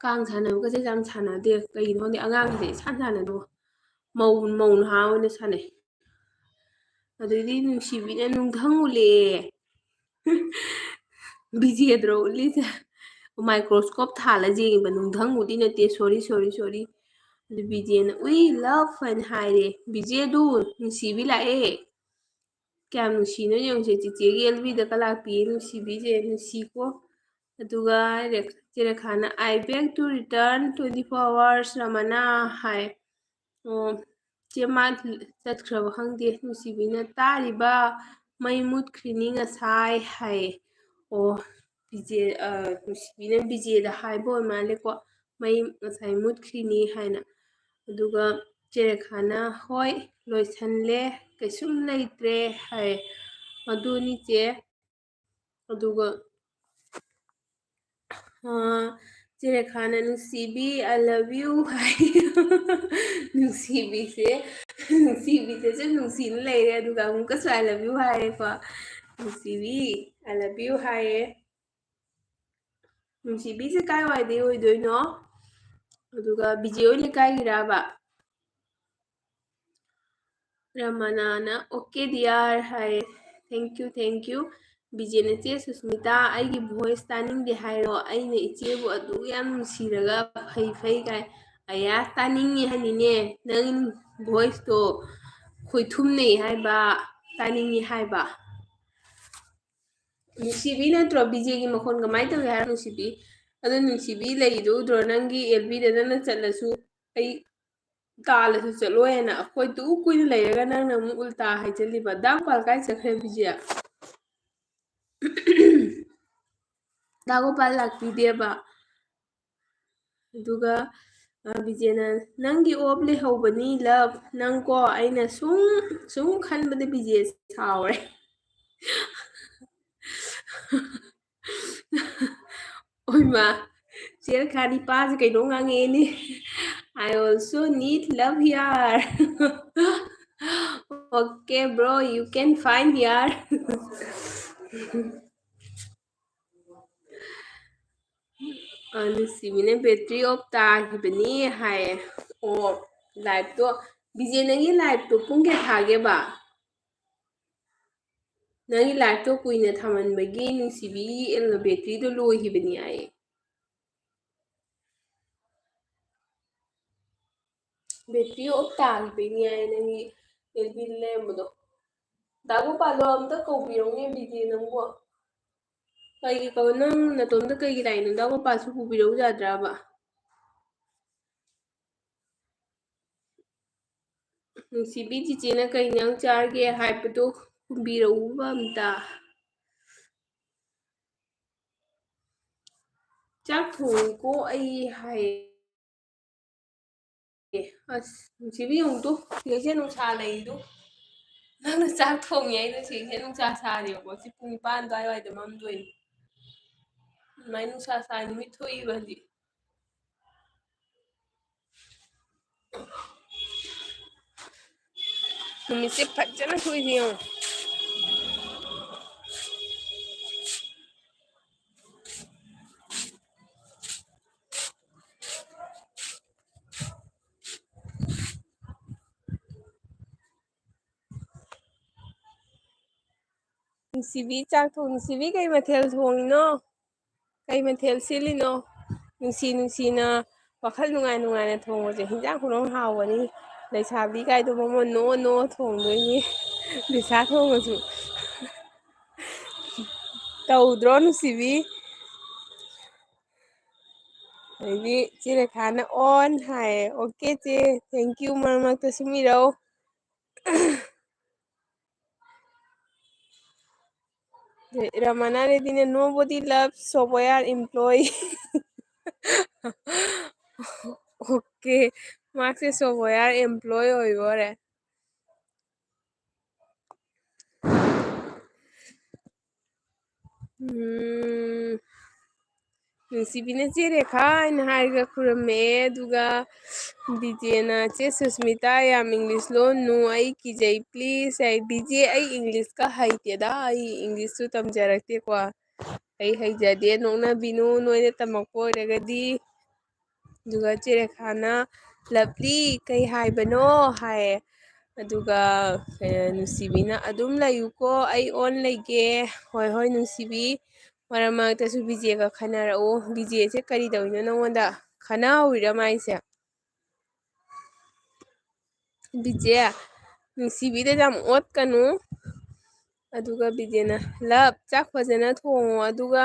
ꯀꯥꯡ ꯁꯥꯟꯅꯕꯒꯁꯦ ꯌꯥꯝ ꯁꯥꯟꯅꯗꯦ꯫ ꯀꯩꯒꯤꯅꯣ ꯈꯪꯗꯦ, ꯑꯉꯥꯡꯁꯦ ꯏꯁꯥꯟ ꯁꯥꯟꯅꯗꯣ꯫ ꯃꯧ, ꯃꯧ ꯅꯍꯥ ꯑꯣꯏꯅ ꯁꯥꯟꯅꯩ꯫ ꯑꯗꯩꯗꯤ ꯅꯨꯡꯁꯤꯕꯤꯅ ꯅꯨꯡꯊꯪ ꯎꯠꯂꯛꯑꯦ꯫ ꯕꯤꯖꯦꯗ꯭ꯔꯣ ꯎꯠꯂꯤꯁꯦ? Microscope ꯊꯥꯜꯂ ꯌꯦꯡꯉꯤꯕ, ꯅꯨꯡꯊꯪ ꯎꯠꯂꯤ ꯅꯠꯇꯦ, sorry, sorry, sorry꯫ ꯑꯗꯨ ꯕꯤꯖꯦꯅ "We love" ꯍꯥꯏꯅ ꯍꯥꯏꯔꯦ꯫ "ꯕꯤꯖꯦꯗꯨ, ꯅꯨꯡꯁꯤꯕꯤ ꯂꯥꯛꯑꯦ"꯫ ꯀꯌꯥꯝ ꯅꯨꯡꯁꯤꯅꯣ ꯌꯦꯡꯉꯨꯁꯦ, ꯆꯤꯆꯦꯒꯤ ꯑꯦꯜꯕꯤꯗ ꯀ ꯂꯥꯛꯄꯤꯌꯦ, ꯅꯨꯡꯁꯤꯕꯤꯁꯦ, ꯅꯨꯡꯁꯤꯀꯣ꯫ ꯑꯗꯨꯒ ꯔꯦ-, ꯆꯦ ꯔꯦꯈꯥꯅ, "I beg to return twenty four hours, ꯔꯃꯅꯥ" ꯍꯥꯏ꯫ ꯑꯣ, ꯆꯦ ꯃꯥ ꯆꯠꯈ꯭ꯔꯕ ꯈꯪꯗꯦ꯫ ꯅꯨꯡꯁꯤꯕꯤꯅ, "ꯇꯥꯔꯤꯕ? ꯃꯩ ꯃꯨꯠꯈ꯭ꯔꯤꯅꯤ ꯉꯁꯥꯏ" ꯍꯥꯏꯌꯦ꯫ ꯑꯣ, ꯕꯤꯖꯦ, ꯑ, ꯅꯨꯡꯁꯤꯕꯤꯅ ꯕꯤꯖꯦꯗ ꯍꯥꯏꯕ ꯑꯣꯏ ꯃꯥꯜꯂꯦꯀꯣ, "ꯃꯩ ꯉꯁꯥꯏ ꯃꯨꯠꯈ꯭ꯔꯤꯅꯤ" ꯍꯥꯏꯅ꯫ ꯑꯗꯨꯒ ꯆꯦ ꯔꯦꯈꯥꯅ, "ꯍꯣꯏ, ꯂꯣꯏꯁꯜꯂꯦ, ꯀꯩꯁꯨꯝ ꯂꯩꯇ꯭ꯔꯦ" ꯍꯥꯏ꯫ ꯑꯗꯨꯅꯤ ꯆꯦ꯫ ꯑꯗꯨꯒ, ꯑ, ꯆꯦ ꯔꯦꯈꯥꯅ, "ꯅꯨꯡꯁꯤꯕꯤ, I love you" ꯍꯥꯏ꯫ ꯅꯨꯡꯁꯤꯕꯤꯁꯦ, ꯅꯨꯡꯁꯤꯕꯤꯁꯦ ꯁꯨꯝ ꯅꯨꯡꯁꯤꯅ ꯂꯩꯔꯦ, ꯑꯗꯨꯒ ꯑꯃꯨꯛꯀꯁꯨ "I love you" ꯍꯥꯏꯔꯦꯀꯣ꯫ "ꯅꯨꯡꯁꯤꯕꯤ, I love you" ꯍꯥꯏꯔꯦ꯫ ꯅꯨꯡꯁꯤꯕꯤꯁꯦ ꯀꯥꯏ ꯋꯥꯏꯗꯩ ꯑꯣꯏꯗꯣꯏꯅꯣ? ꯑꯗꯨꯒ ꯕꯤꯖꯦ ꯍꯣꯏ ꯂꯩꯀꯥꯏꯒꯤꯔꯕ? ꯔꯃꯅꯥꯅ, "Okay dear" ꯍꯥꯏꯌꯦ꯫ Thank you, thank you꯫ ꯕꯤꯖꯦꯅ, "ꯆꯦ ꯁꯨꯁꯃꯤꯇꯥ, ꯑꯩꯒꯤ voice ꯇꯥꯅꯤꯡꯗꯦ ꯍꯥꯏꯔꯣ? ꯑꯩꯅ ꯏꯆꯦꯕꯨ ꯑꯗꯨꯛ ꯌꯥꯝ ꯅꯨꯡꯁꯤꯔꯒ ꯐꯩ ꯐꯩ ꯀꯥꯏ"꯫ ꯑꯌꯥ, ꯇꯥꯅꯤꯡꯉꯤ ꯍꯥꯏꯅꯤꯅꯦ꯫ ꯅꯪ voiceꯇꯣ ꯈꯣꯏꯊꯨꯝꯅꯩ ꯍꯥꯏꯕ, ꯇꯥꯅꯤꯡꯉꯤ ꯍꯥꯏꯕ꯫ ꯅꯨꯡꯁꯤꯕꯤ ꯅꯠꯇ꯭ꯔꯣ? ꯕꯤꯖꯦꯒꯤ ꯃꯈꯣꯟ ꯀꯃꯥꯏꯅ ꯇꯧꯏ ꯍꯥꯏꯔꯣ, ꯅꯨꯡꯁꯤꯕꯤ? ꯑꯗꯣ ꯅꯨꯡꯁꯤꯕꯤ ꯂꯩꯗꯣ ꯎꯗ꯭ꯔꯣ? ꯅꯪꯒꯤ ꯑꯦꯜꯕꯤꯗ ꯅꯪꯅ ꯆꯠꯂꯁꯨ, ꯑꯩ ꯇꯥꯜꯂꯁꯨ ꯆꯠꯂꯣꯏꯅ ꯑꯩꯈꯣꯏ ꯇꯨ ꯀꯨꯏꯅ ꯂꯩꯔꯒ ꯅꯪꯅ ꯑꯃꯨꯛ ꯎꯜꯇꯥ ꯍꯥꯏꯖꯜꯂꯤꯕ꯫ ꯗꯥ ꯒꯣꯄꯥꯜ ꯀꯥꯏ ꯆꯠꯈ꯭ꯔꯦ ꯕꯤꯖꯦ? ꯗꯥ ꯒꯣꯄꯥꯜ ꯂꯥꯛꯄꯤꯗꯦꯕ꯫ ꯑꯗꯨꯒ, ꯑ, ꯕꯤꯖꯦꯅ, "ꯅꯪꯒꯤ off ꯂꯩꯍꯧꯕꯅꯤ love, ꯅꯪꯀꯣ, ꯑꯩꯅ ꯁꯨꯝ, ꯁꯨꯝ ꯈꯟꯕꯗ ꯕꯤꯖꯦ ꯁꯥꯎꯔꯦ"꯫ ꯑꯣꯏꯃꯥ, ꯆꯦ ꯔꯦꯈꯥ, ꯅꯤꯄꯥꯁꯦ ꯀꯩꯅꯣ ꯉꯥꯡꯉꯛꯑꯦꯅꯦ꯫ "I also need love here." "Okay bro, you can find here." ꯑ, ꯅꯨꯡꯁꯤꯕꯤꯅ battery off ꯇꯥꯈꯤꯕꯅꯤ ꯍꯥꯏꯌꯦ꯫ ꯑꯣ, liveꯇꯣ, ꯕꯤꯖꯦ, ꯅꯪꯒꯤ liveꯇꯣ ꯄꯨꯡ ꯀꯌꯥ ꯊꯥꯒꯦꯕ? ꯅꯪꯒꯤ liveꯇꯣ ꯀꯨꯏꯅ ꯊꯥꯃꯟꯕꯒꯤ ꯅꯨꯡꯁꯤꯕꯤꯒꯤ batteryꯗꯣ ꯂꯣꯏꯈꯤꯕꯅꯤ ꯍꯥꯏꯌꯦ꯫ Battery off ꯇꯥꯈꯤꯕꯩꯅꯤ ꯍꯥꯏꯌꯦ ꯅꯪꯒꯤ ꯑꯦꯜꯕꯤꯗ ꯂꯩꯔꯝꯕꯗꯣ꯫ ꯗꯥ ꯒꯣꯄꯥꯜꯗꯣ ꯑꯝꯇ ꯀꯧꯕꯤꯔꯧꯅꯦ, ꯕꯤꯖꯦ, ꯅꯪꯕꯨ꯫ ꯀꯩꯒꯤ ꯀꯧ-, ꯅꯪ ꯅꯇꯣꯝꯇ ꯀꯩꯒꯤ ꯂꯥꯛꯏꯅꯣ? ꯗꯥ ꯒꯣꯄꯥꯜꯁꯨ ꯄꯨꯕꯤꯔꯧ ꯌꯥꯗ꯭ꯔꯕ? ꯅꯨꯡꯁꯤꯕꯤ ꯆꯤꯆꯦꯅ ꯀꯩ ꯏꯟꯖꯥꯡ ꯆꯥꯔꯒꯦ ꯍꯥꯏꯕꯗꯣ ꯈꯨꯝꯕꯤꯔꯛꯎꯕ ꯑꯝꯇ꯫ ꯆꯥꯛ ꯊꯣꯡꯉꯤꯀꯣ ꯑꯩ ꯍꯥꯏꯌꯦ꯫ ꯑꯁ, ꯅꯨꯡꯁꯤꯕꯤ ꯌꯦꯡꯉꯨꯇꯨ, ꯁꯤꯗꯩꯁꯤꯗ ꯅꯨꯡꯁꯥ ꯂꯩꯔꯤꯗꯨ꯫ ꯅꯪꯅ ꯆꯥꯛ ꯊꯣꯡꯉꯤ ꯍꯥꯏꯗꯣ ꯁꯤꯗꯩꯁꯤꯗ ꯅꯨꯡꯁꯥ ꯁꯥꯔꯤꯕꯀꯣ꯫ ꯁꯤ ꯄꯨꯡ ꯅꯤꯄꯥꯟ ꯑꯗꯨꯋꯥꯏꯋꯥꯏꯗ ꯃꯝꯗꯣꯏꯅꯤ꯫ ꯑꯗꯨꯃꯥꯏꯅ ꯅꯨꯡꯁꯥ ꯁꯥꯏ, ꯅꯨꯃꯤꯠ ꯊꯣꯛꯏꯕ ꯍꯧꯖꯤꯛ꯫ ꯅꯨꯃꯤꯠꯁꯦ ꯐꯖꯅ ꯊꯣꯛꯏꯁꯦ ꯌꯦꯡꯉꯣ꯫ ꯅꯨꯡꯁꯤꯕꯤ ꯆꯥꯛ ꯊꯣꯡ-, ꯅꯨꯡꯁꯤꯕꯤ ꯀꯩ ꯃꯊꯦꯜ ꯊꯣꯡꯉꯤꯅꯣ? ꯀꯩ ꯃꯊꯦꯜ ꯁꯤꯜꯂꯤꯅꯣ? ꯅꯨꯡꯁꯤ ꯅꯨꯡꯁꯤꯅ ꯋꯥꯈꯜ ꯅꯨꯡꯉꯥꯏ ꯅꯨꯡꯉꯥꯏꯅ ꯊꯣꯡꯕꯁꯦ ꯍꯤꯟꯖꯥꯡ ꯈꯨꯊꯣꯡ ꯍꯥꯎꯕꯅꯤ꯫ ꯂꯩꯁꯥꯕꯤ ꯀꯥꯏꯗꯣ ꯃꯃꯣꯟ ꯅꯣꯛꯑ ꯅꯣꯛꯑ ꯊꯣꯡꯗꯣꯏꯅꯤ꯫ ꯂꯤꯁꯥ ꯊꯣꯡꯉꯁꯨ꯫ ꯇꯧꯗ꯭ꯔꯣ ꯅꯨꯡꯁꯤꯕꯤ? ꯑꯗꯩꯗꯤ ꯆꯦ ꯔꯦꯈꯥꯅ on ꯍꯥꯏꯌꯦ꯫ Okay ꯆꯦ, thank you, ꯃꯔꯛ ꯃꯔꯛꯇ ꯁꯨꯝ ꯏꯔꯛꯎ꯫ ꯔꯃꯅꯥ ꯔꯦꯗꯤꯅ nobody loves Soboyar employee꯫ Okay, ꯃꯍꯥꯛꯁꯦ Soboyar employee ꯑꯣꯏꯕ ꯑꯣꯏꯔꯦ꯫ ꯎꯝ, ꯅꯨꯡꯁꯤꯕꯤꯅ ꯆꯦ ꯔꯦꯈꯥ ꯍꯥꯏꯅ ꯍꯥꯏꯔꯒ ꯈꯨꯔꯨꯝꯃꯛꯑꯦ, ꯑꯗꯨꯒ ꯕꯤꯖꯦꯅ ꯆꯦ ꯁꯨꯁꯃꯤꯇꯥ ꯌꯥꯝ English ꯂꯣꯟꯅꯨ, ꯑꯩ ꯀꯤꯖꯩ please ꯍꯥꯏ꯫ ꯕꯤꯖꯦ, ꯑꯩ Englishꯀ ꯍꯩꯇꯦꯗ, ꯑꯩ Englishꯁꯨ ꯇꯝꯖꯔꯛꯇꯦꯀꯣ꯫ ꯑꯩ ꯍꯩꯖꯗꯦ, ꯅꯣꯛꯅꯕꯤꯅꯨ, ꯅꯣꯏꯅ ꯇꯝꯃꯛꯄ ꯑꯣꯏꯔꯒꯗꯤ꯫ ꯑꯗꯨꯒ ꯆꯦ ꯔꯦꯈꯥꯅ, "ꯂꯞꯂꯤ, ꯀꯩ ꯍꯥꯏꯕꯅꯣ?" ꯍꯥꯏꯌꯦ꯫ ꯑꯗꯨꯒ, ꯑꯦ, ꯅꯨꯡꯁꯤꯕꯤꯅ, "ꯑꯗꯨꯝ ꯂꯩꯌꯨꯀꯣ, ꯑꯩ ꯑꯣꯟ ꯂꯩꯒꯦ꯫" "ꯍꯣꯏ, ꯍꯣꯏ, ꯅꯨꯡꯁꯤꯕꯤ, ꯃꯔꯛ ꯃꯔꯛꯇꯁꯨ ꯕꯤꯖꯦꯒ ꯈꯟꯅꯔꯛꯎ꯫" ꯕꯤꯖꯦꯁꯦ ꯀꯔꯤ ꯇꯧꯔꯤꯅꯣ ꯅꯪꯉꯣꯟꯗ? ꯈꯟꯅꯍꯧꯔꯤꯔꯥ ꯃꯥꯏꯁꯦ? ꯕꯤꯖꯦ, ꯅꯨꯡꯁꯤꯕꯤꯗ ꯌꯥꯝ ꯑꯣꯠꯀꯅꯨ꯫ ꯑꯗꯨꯒ ꯕꯤꯖꯦꯅ, "ꯂꯞ, ꯆꯥꯛ ꯐꯖꯅ ꯊꯣꯡꯉꯣ, ꯑꯗꯨꯒ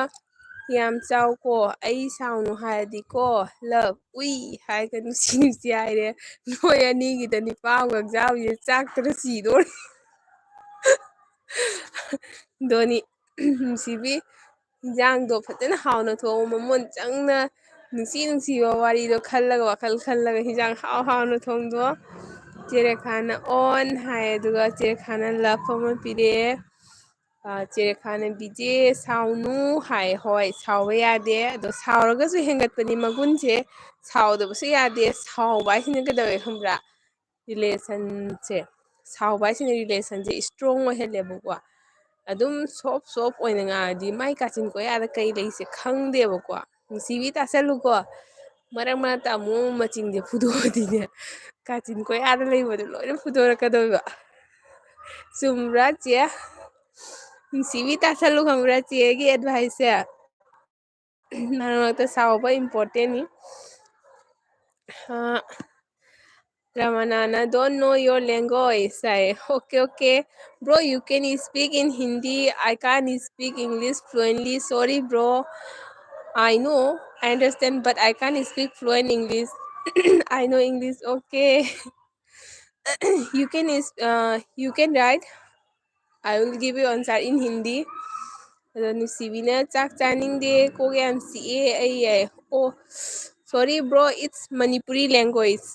ꯌꯥꯝ ꯆꯥꯎꯀꯣ, ꯑꯩ ꯁꯥꯎꯅꯨ ꯍꯥꯏꯔꯗꯤꯀꯣ, ꯂꯞ, ꯎꯏ ꯍꯥꯏꯔꯒ ꯅꯨꯡꯁꯤ ꯅꯨꯡꯁꯤ ꯍꯥꯏꯔꯦ꯫" ꯅꯣꯏ ꯑꯅꯤꯒꯤꯗ ꯅꯤꯄꯥ ꯑꯃꯈꯛ ꯆꯥꯕꯁꯦ ꯆꯥꯛꯇꯅ ꯁꯤꯗꯣꯔꯦ꯫ ꯗꯣꯅꯤ, ꯅꯨꯡꯁꯤꯕꯤ, ꯏꯟꯖꯥꯡꯗꯣ ꯐꯖꯅ ꯍꯥꯎꯅ ꯊꯣꯡꯉꯣ, ꯃꯃꯣꯟ ꯆꯪꯅ ꯅꯨꯡꯁꯤ ꯅꯨꯡꯁꯤꯕ ꯋꯥꯔꯤꯗꯣ ꯈꯜꯂꯒ, ꯋꯥꯈꯜ ꯈꯜꯂꯒ ꯍꯤꯟꯖꯥꯡ ꯍꯥꯎ ꯍꯥꯎꯅ ꯊꯣꯡꯗꯣ꯫ ꯆꯦ ꯔꯦꯈꯥꯅ ꯑꯣꯟ ꯍꯥꯏ, ꯑꯗꯨꯒ ꯆꯦ ꯔꯦꯈꯥꯅ ꯂꯞ ꯑꯃ ꯄꯤꯔꯛꯑꯦ꯫ ꯑ, ꯆꯦ ꯔꯦꯈꯥꯅ, "ꯕꯤꯖꯦ, ꯁꯥꯎꯅꯨ" ꯍꯥꯏ꯫ ꯍꯣꯏ, ꯁꯥꯎꯕ ꯌꯥꯗꯦ꯫ ꯑꯗꯣ ꯁꯥꯎꯔꯒꯁꯨ ꯍꯦꯟꯒꯠꯄꯅꯤ ꯃꯒꯨꯟꯁꯦ꯫ ꯁꯥꯎꯗꯕꯁꯨ ꯌꯥꯗꯦ꯫ ꯁꯥꯎꯕ ꯍꯥꯏꯁꯤꯅ ꯀꯩꯗꯧꯋꯦ ꯈꯪꯕ꯭ꯔꯥ? ꯔꯤꯂꯦꯁꯟꯁꯦ, ꯁꯥꯎꯕ ꯍꯥꯏꯁꯤꯅ ꯔꯤꯂꯦꯁꯟꯁꯦ ꯏꯁꯇ꯭ꯔꯣꯡ ꯑꯣꯏꯍꯜꯂꯦꯕꯀꯣ꯫ ꯑꯗꯨꯝ ꯁꯣꯐ ꯁꯣꯐ ꯑꯣꯏꯅ ꯉꯥꯡꯉꯗꯤ ꯃꯥꯏ ꯀꯥꯆꯤꯟ ꯀꯣꯌꯥꯗ ꯀꯩ ꯂꯩꯁꯦ ꯈꯪꯗꯦꯕꯀꯣ꯫ ꯅꯨꯡꯁꯤꯕꯤ ꯇꯥꯁꯜꯂꯨꯀꯣ꯫ ꯃꯔꯛ ꯃꯔꯛꯇ ꯑꯃꯨꯛ ꯑꯃꯨꯛ ꯃꯆꯤꯡꯁꯦ ꯐꯨꯗꯣꯛꯑꯗꯤꯅꯦ, ꯀꯥꯆꯤꯟ ꯀꯣꯌꯥꯗ ꯂꯩꯕꯗꯣ ꯂꯣꯏꯅ ꯐꯨꯗꯣꯔꯛꯀꯗꯣꯏꯕ꯫ ꯆꯨꯝꯕ꯭ꯔꯥ, ꯆꯦ? ꯅꯨꯡꯁꯤꯕꯤ ꯇꯥꯁꯜꯂꯨ, ꯈꯪꯕ꯭ꯔꯥ, ꯆꯦꯒꯤ ꯑꯦꯗꯚꯥꯏꯁꯁꯦ? ꯃꯔꯛ ꯃꯔꯛꯇ ꯁꯥꯎꯕ ꯏꯝꯄꯣꯔꯇꯦꯟꯅꯤ꯫ ꯑ, ꯔꯃꯅꯥꯅ, "Don't know your language" high. Okay, okay. Bro, you can speak in Hindi. I can't speak English fluently. Sorry, bro. I know, I understand, but I can't speak fluent English. I know English, okay. You can is-, uh, you can write. I will give you answer in Hindi. ꯑꯗꯣ ꯅꯨꯡꯁꯤꯕꯤꯅ, "ꯆꯥꯛ ꯆꯥꯅꯤꯡꯗꯦ, ꯀꯣꯛ ꯌꯥꯝ ꯆꯤꯛꯑꯦ ꯑꯩ" ꯍꯥꯏ꯫ Oh, sorry, bro, it's Manipuri language.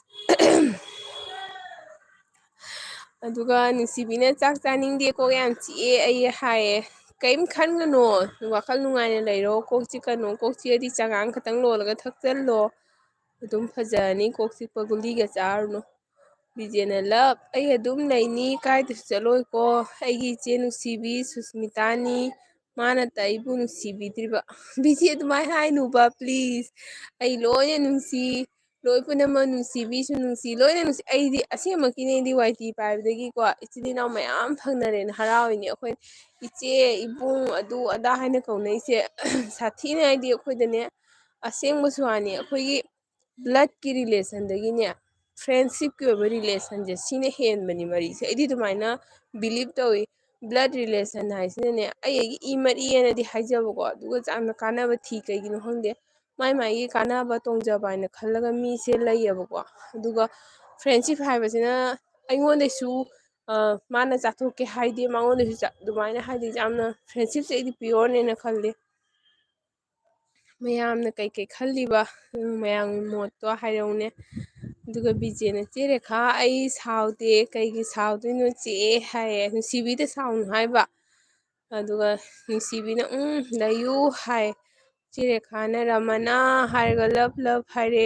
ꯑꯗꯨꯒ ꯅꯨꯡꯁꯤꯕꯤꯅ, "ꯆꯥꯛ ꯆꯥꯅꯤꯡꯗꯦ, ꯀꯣꯛ ꯌꯥꯝ ꯆꯤꯛꯑꯦ ꯑꯩ" ꯍꯥꯏꯌꯦ꯫ ꯀꯩꯝ ꯈꯟꯒꯅꯣ, ꯋꯥꯈꯜ ꯅꯨꯡꯉꯥꯏꯅ ꯂꯩꯔꯣ, ꯀꯣꯛ ꯆꯤꯛꯀꯅꯣ, ꯀꯣꯛ ꯆꯤꯛꯑꯗꯤ ꯆꯉꯥꯡ ꯈꯛꯇꯪ ꯂꯣꯜꯂꯒ ꯊꯛꯆꯜꯂꯣ, ꯑꯗꯨꯝ ꯐꯖꯔꯅꯤ, ꯀꯣꯛ ꯆꯤꯛꯄ ꯒꯨꯂꯤꯒ ꯆꯥꯔꯨꯅꯨ꯫ ꯕꯤꯖꯦꯅ, "ꯂꯞ, ꯑꯩ ꯑꯗꯨꯝ ꯂꯩꯅꯤ, ꯀꯥꯏꯗꯁꯨ ꯆꯠꯂꯣꯏꯀꯣ, ꯑꯩꯒꯤ ꯏꯆꯦ ꯅꯨꯡꯁꯤꯕꯤ ꯁꯨꯁꯃꯤꯇꯥꯅꯤ, ꯃꯥꯅꯇ ꯑꯩꯕꯨ ꯅꯨꯡꯁꯤꯕꯤꯗ꯭ꯔꯤꯕ꯫ ꯕꯤꯖꯤ ꯑꯗꯨꯃꯥꯏꯅ ꯍꯥꯏꯅꯨꯕ please꯫ ꯑꯩ ꯂꯣꯏꯅ ꯅꯨꯡꯁꯤ, ꯂꯣꯏ ꯄꯨꯝꯅꯃꯛ ꯅꯨꯡꯁꯤꯕꯤꯁꯨ ꯅꯨꯡꯁꯤ, ꯂꯣꯏꯅ ꯅꯨꯡꯁꯤ꯫ ꯑꯩꯗꯤ ꯑꯁꯦꯡꯕꯒꯤꯅꯦ, ꯑꯩꯗꯤ ꯋꯥꯏ ꯇꯤ ꯄꯥꯏꯕꯗꯒꯤꯀꯣ ꯏꯆꯤꯟ ꯏꯅꯥꯎ ꯃꯌꯥꯝ ꯐꯪꯅꯔꯦꯅ ꯍꯔꯥꯎꯔꯤꯅꯦ꯫ ꯑꯩꯈꯣꯏ ꯏꯆꯦ, ꯏꯕꯨꯡ, ꯑꯗꯨ ꯑꯗꯥ ꯍꯥꯏꯅ ꯀꯧꯅꯩꯁꯦ ꯁꯥꯊꯤꯅ ꯍꯥꯏꯗꯤ ꯑꯩꯈꯣꯏꯗꯅꯦ ꯑꯁꯦꯡꯕꯁꯨ ꯍꯥꯏꯅꯤ꯫ ꯑꯩꯈꯣꯏꯒꯤ bloodꯀꯤ relationꯗꯒꯤꯅꯦ friendshipꯀꯤ ꯑꯣꯏꯕ relationꯁꯦ ꯁꯤꯅ ꯍꯦꯟꯕꯅꯤ ꯃꯔꯤꯁꯦ꯫ ꯑꯩꯗꯤ ꯑꯗꯨꯃꯥꯏꯅ believe ꯇꯧꯏ꯫ Blood relation ꯍꯥꯏꯁꯤꯅꯅꯦ ꯑꯩ ꯑꯩꯒꯤ ꯏ ꯃꯔꯤ ꯍꯥꯏꯅꯗꯤ ꯍꯥꯏꯖꯕꯀꯣ, ꯑꯗꯨꯒ ꯌꯥꯝꯅ ꯀꯥꯟꯅꯕ ꯊꯤ꯫ ꯀꯩꯒꯤꯅꯣ ꯈꯪꯗꯦ, ꯃꯥꯏ ꯃꯥꯏꯒꯤ ꯀꯥꯟꯅꯕ ꯇꯣꯡꯖꯕ ꯍꯥꯏꯅ ꯈꯜꯂꯒ ꯃꯤꯁꯦ ꯂꯩꯌꯦꯕꯀꯣ꯫ ꯑꯗꯨꯒ friendship ꯍꯥꯏꯕꯁꯤꯅ ꯑꯩꯉꯣꯟꯗꯁꯨ, ꯑ, ꯃꯥꯅ ꯆꯥꯊꯣꯛꯀꯦ ꯍꯥꯏꯗꯤ ꯃꯉꯣꯟꯗꯁꯨ ꯆꯥ-, ꯑꯗꯨꯃꯥꯏꯅ ꯍꯥꯏꯗꯤ ꯌꯥꯝꯅ friendshipꯁꯦ ꯑꯩꯗꯤ pureꯅꯦꯅ ꯈꯜꯂꯤ꯫ ꯃꯌꯥꯝꯅ ꯀꯩꯀꯩ ꯈꯜꯂꯤꯕ, ꯎꯝ, ꯃꯌꯥꯝꯒꯤ ꯃꯣꯠꯇꯣ ꯍꯥꯏꯔꯛꯎꯅꯦ꯫ ꯑꯗꯨꯒ ꯕꯤꯖꯦꯅ, "ꯆꯦ ꯔꯦꯈꯥ, ꯑꯩ ꯁꯥꯎꯗꯦ, ꯀꯩꯒꯤ ꯁꯥꯎꯗꯣꯏꯅꯣ ꯆꯦ?" ꯍꯥꯏꯌꯦ, ꯅꯨꯡꯁꯤꯕꯤꯗ ꯁꯥꯎꯅꯨ ꯍꯥꯏꯕ꯫ ꯑꯗꯨꯒ ꯅꯨꯡꯁꯤꯕꯤꯅ, "ꯎꯝ, ꯂꯩꯌꯨ" ꯍꯥꯏ꯫ ꯆꯦ ꯔꯦꯈꯥꯅ, "ꯔꯃꯅꯥ" ꯍꯥꯏꯔꯒ love love ꯍꯥꯏꯔꯦ꯫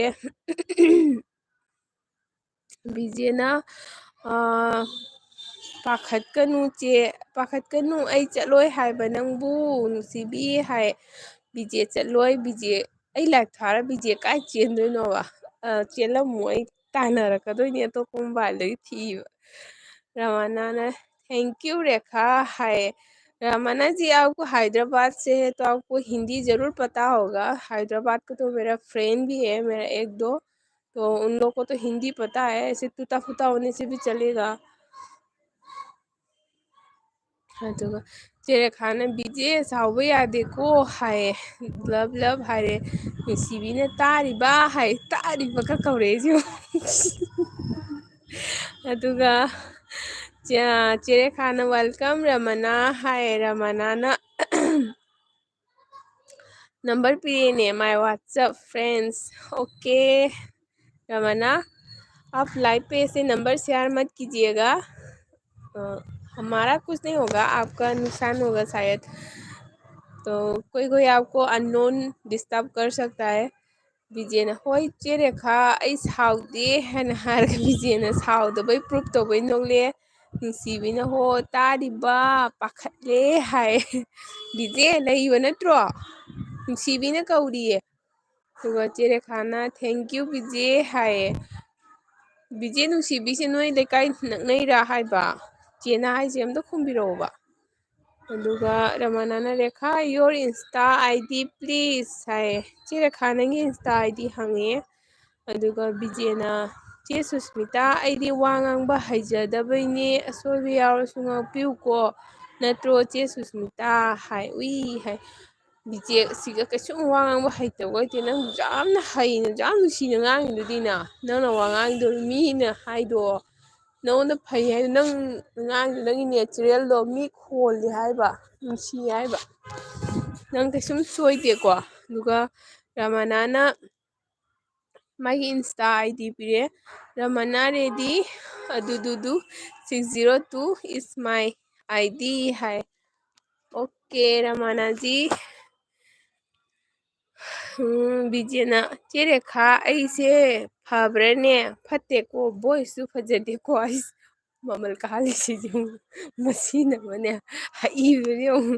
ꯕꯤꯖꯦꯅ, ꯑꯥ, "ꯄꯥꯈꯠꯀꯅꯨ ꯆꯦ, ꯄꯥꯈꯠꯀꯅꯨ, ꯑꯩ ꯆꯠꯂꯣꯏ ꯍꯥꯏꯕ ꯅꯪꯕꯨ, ꯅꯨꯡꯁꯤꯕꯤ" ꯍꯥꯏ꯫ ꯕꯤꯖꯦ ꯆꯠꯂꯣꯏ, ꯕꯤꯖꯦ, ꯑꯩ ꯂꯥꯏꯛ ꯊꯥꯔ ꯕꯤꯖꯦ ꯀꯥꯏ ꯆꯦꯟꯗꯣꯏꯅꯣꯕ? ꯑ, ꯆꯦꯜꯂꯝꯃꯣ, ꯑꯩ ꯇꯥꯟꯅꯔꯛꯀꯗꯣꯏꯅꯤ ꯑꯇꯣꯞꯄ mobileꯗꯒꯤ ꯊꯤꯕ꯫ ꯔꯃꯅꯥꯅ, "Thank you ꯔꯦꯈꯥ" ꯍꯥꯏ꯫ "रमना जी, आपको हैदराबाद से है तो आपको हिंदी ज़रूर पता होगा। हैदराबाद का तो मेरा friend भी है, मेरा एक दो, तो उन लोग को तो हिंदी पता है, ऐसे टूटा फूटा होने से भी चलेगा।" ꯑꯗꯨꯒ ꯆꯦ ꯔꯦꯈꯥꯅ, "ꯕꯤꯖꯦ, ꯁꯥꯎꯕ ꯌꯥꯗꯦꯀꯣ" ꯍꯥꯏꯌꯦ, love love ꯍꯥꯏꯔꯦ꯫ ꯅꯨꯡꯁꯤꯕꯤꯅ, "ꯇꯥꯔꯤꯕ" ꯍꯥꯏ, "ꯇꯥꯔꯤꯕꯒ" ꯀꯧꯔꯛꯏꯁꯦ ꯌꯦꯡꯉꯨ꯫ ꯑꯗꯨꯒ ꯆꯦ-, ꯆꯦ ꯔꯦꯈꯥꯅ, "Welcome ꯔꯃꯅꯥ" ꯍꯥꯏꯌꯦ꯫ ꯔꯃꯅꯥꯅ, "नंबर ꯄꯤꯔꯦꯅꯦ, my WhatsApp friends, OK Ramana, आप live पे ऐसे नंबर share मत कीजिएगा, अ, हमारा कुछ नहीं होगा, आपका नुकसान होगा शायद, तो कोई कोई आपको unknown disturb कर सकता है।" ꯕꯤꯖꯦꯅ, "ꯍꯣꯏ ꯆꯦ ꯔꯦꯈꯥ, ꯑꯩ ꯁꯥꯎꯗꯦ" ꯍꯥꯏꯅ ꯍꯥꯏꯔꯒ ꯕꯤꯖꯦꯅ ꯁꯥꯎꯗꯕꯩ proof ꯇꯧꯕꯩ ꯅꯣꯛꯂꯛꯑꯦ꯫ ꯅꯨꯡꯁꯤꯕꯤꯅ ꯍꯣ ꯇꯥꯔꯤꯕ ꯄꯥꯈꯠꯂꯦ ꯍꯥꯏ꯫ ꯕꯤꯖꯦ ꯂꯩꯕ ꯅꯠꯇ꯭ꯔꯣ? ꯅꯨꯡꯁꯤꯕꯤꯅ ꯀꯧꯔꯤꯌꯦ꯫ ꯑꯗꯨꯒ ꯆꯦ ꯔꯦꯈꯥꯅ, "Thank you ꯕꯤꯖꯦ" ꯍꯥꯏꯌꯦ꯫ ꯕꯤꯖꯦ ꯅꯨꯡꯁꯤꯕꯤꯁꯦ ꯅꯣꯏ ꯂꯩꯀꯥꯏ ꯅꯛꯅꯩꯔꯥ ꯍꯥꯏꯕ? ꯆꯦꯅ ꯍꯥꯏꯁꯦ ꯑꯝꯇ ꯈꯨꯝꯕꯤꯔꯛꯑꯣꯕ꯫ ꯑꯗꯨꯒ ꯔꯃꯅꯥꯅ, "Rekha, your Insta ID please" ꯍꯥꯏꯌꯦ꯫ ꯆꯦ ꯔꯦꯈꯥ, ꯅꯪꯒꯤ Insta ID ꯍꯪꯉꯦ꯫ ꯑꯗꯨꯒ ꯕꯤꯖꯦꯅ, "ꯆꯦ ꯁꯨꯁꯃꯤꯇꯥ, ꯑꯩꯗꯤ ꯋꯥ ꯉꯥꯡꯕ ꯍꯩꯖꯗꯕꯩꯅꯦ, ꯑꯁꯣꯏꯕ ꯌꯥꯎꯔꯁꯨ ꯉꯥꯛꯄꯤꯌꯨꯀꯣ, ꯅꯠꯇ꯭ꯔꯣ ꯆꯦ ꯁꯨꯁꯃꯤꯇꯥ?" ꯍꯥꯏ꯫ ꯎꯏ ꯍꯥꯏ꯫ ꯕꯤꯖꯦ ꯁꯤꯒ ꯀꯩꯁꯨꯝ ꯋꯥ ꯉꯥꯡꯕ ꯍꯩꯇꯕ ꯑꯣꯏꯗꯦ, ꯅꯪ ꯌꯥꯝꯅ ꯍꯩꯅ, ꯌꯥꯝ ꯅꯨꯡꯁꯤꯅ ꯉꯥꯡꯉꯤꯗꯨꯗꯤꯅ, ꯅꯪꯅ ꯋꯥ ꯉꯥꯡꯗꯣ ꯃꯤꯅ ꯍꯥꯏꯗꯣ ꯅꯉꯣꯟꯗ ꯐꯩ ꯍꯥꯏꯗꯣ, ꯅꯪ ꯉꯥꯡꯉꯤꯗꯣ ꯅꯪꯒꯤ natural ꯗꯣ ꯃꯤ ꯈꯣꯜꯂꯤ ꯍꯥꯏꯕ, ꯅꯨꯡꯁꯤ ꯍꯥꯏꯕ꯫ ꯅꯪ ꯀꯩꯁꯨꯝ ꯁꯣꯏꯗꯦꯀꯣ꯫ ꯑꯗꯨꯒ ꯔꯃꯅꯥꯅ ꯃꯥꯒꯤ Insta ID ꯄꯤꯔꯦ, "ꯔꯃꯅꯥ ꯔꯦꯗꯤ ꯑꯗꯨꯗꯨꯗꯨ six zero two is my ID" ꯍꯥꯏ꯫ Okay ꯔꯃꯅꯥꯖꯤ꯫ ꯎꯝ, ꯕꯤꯖꯦꯅ, "ꯆꯦ ꯔꯦꯈꯥ, ꯑꯩꯁꯦ ꯐꯕ꯭ꯔꯥꯅꯦ? ꯐꯠꯇꯦꯀꯣ, voice ꯁꯨ ꯐꯖꯗꯦꯀꯣ", ꯑꯩꯁ, ꯃꯃꯜ ꯀꯥꯍꯜꯂꯤꯁꯤꯗꯤ ꯌꯦꯡꯉꯨ꯫ ꯃꯁꯤꯅ ꯑꯃꯅꯦ, ꯍꯩꯕꯅꯦ ꯌꯦꯡꯉꯨ꯫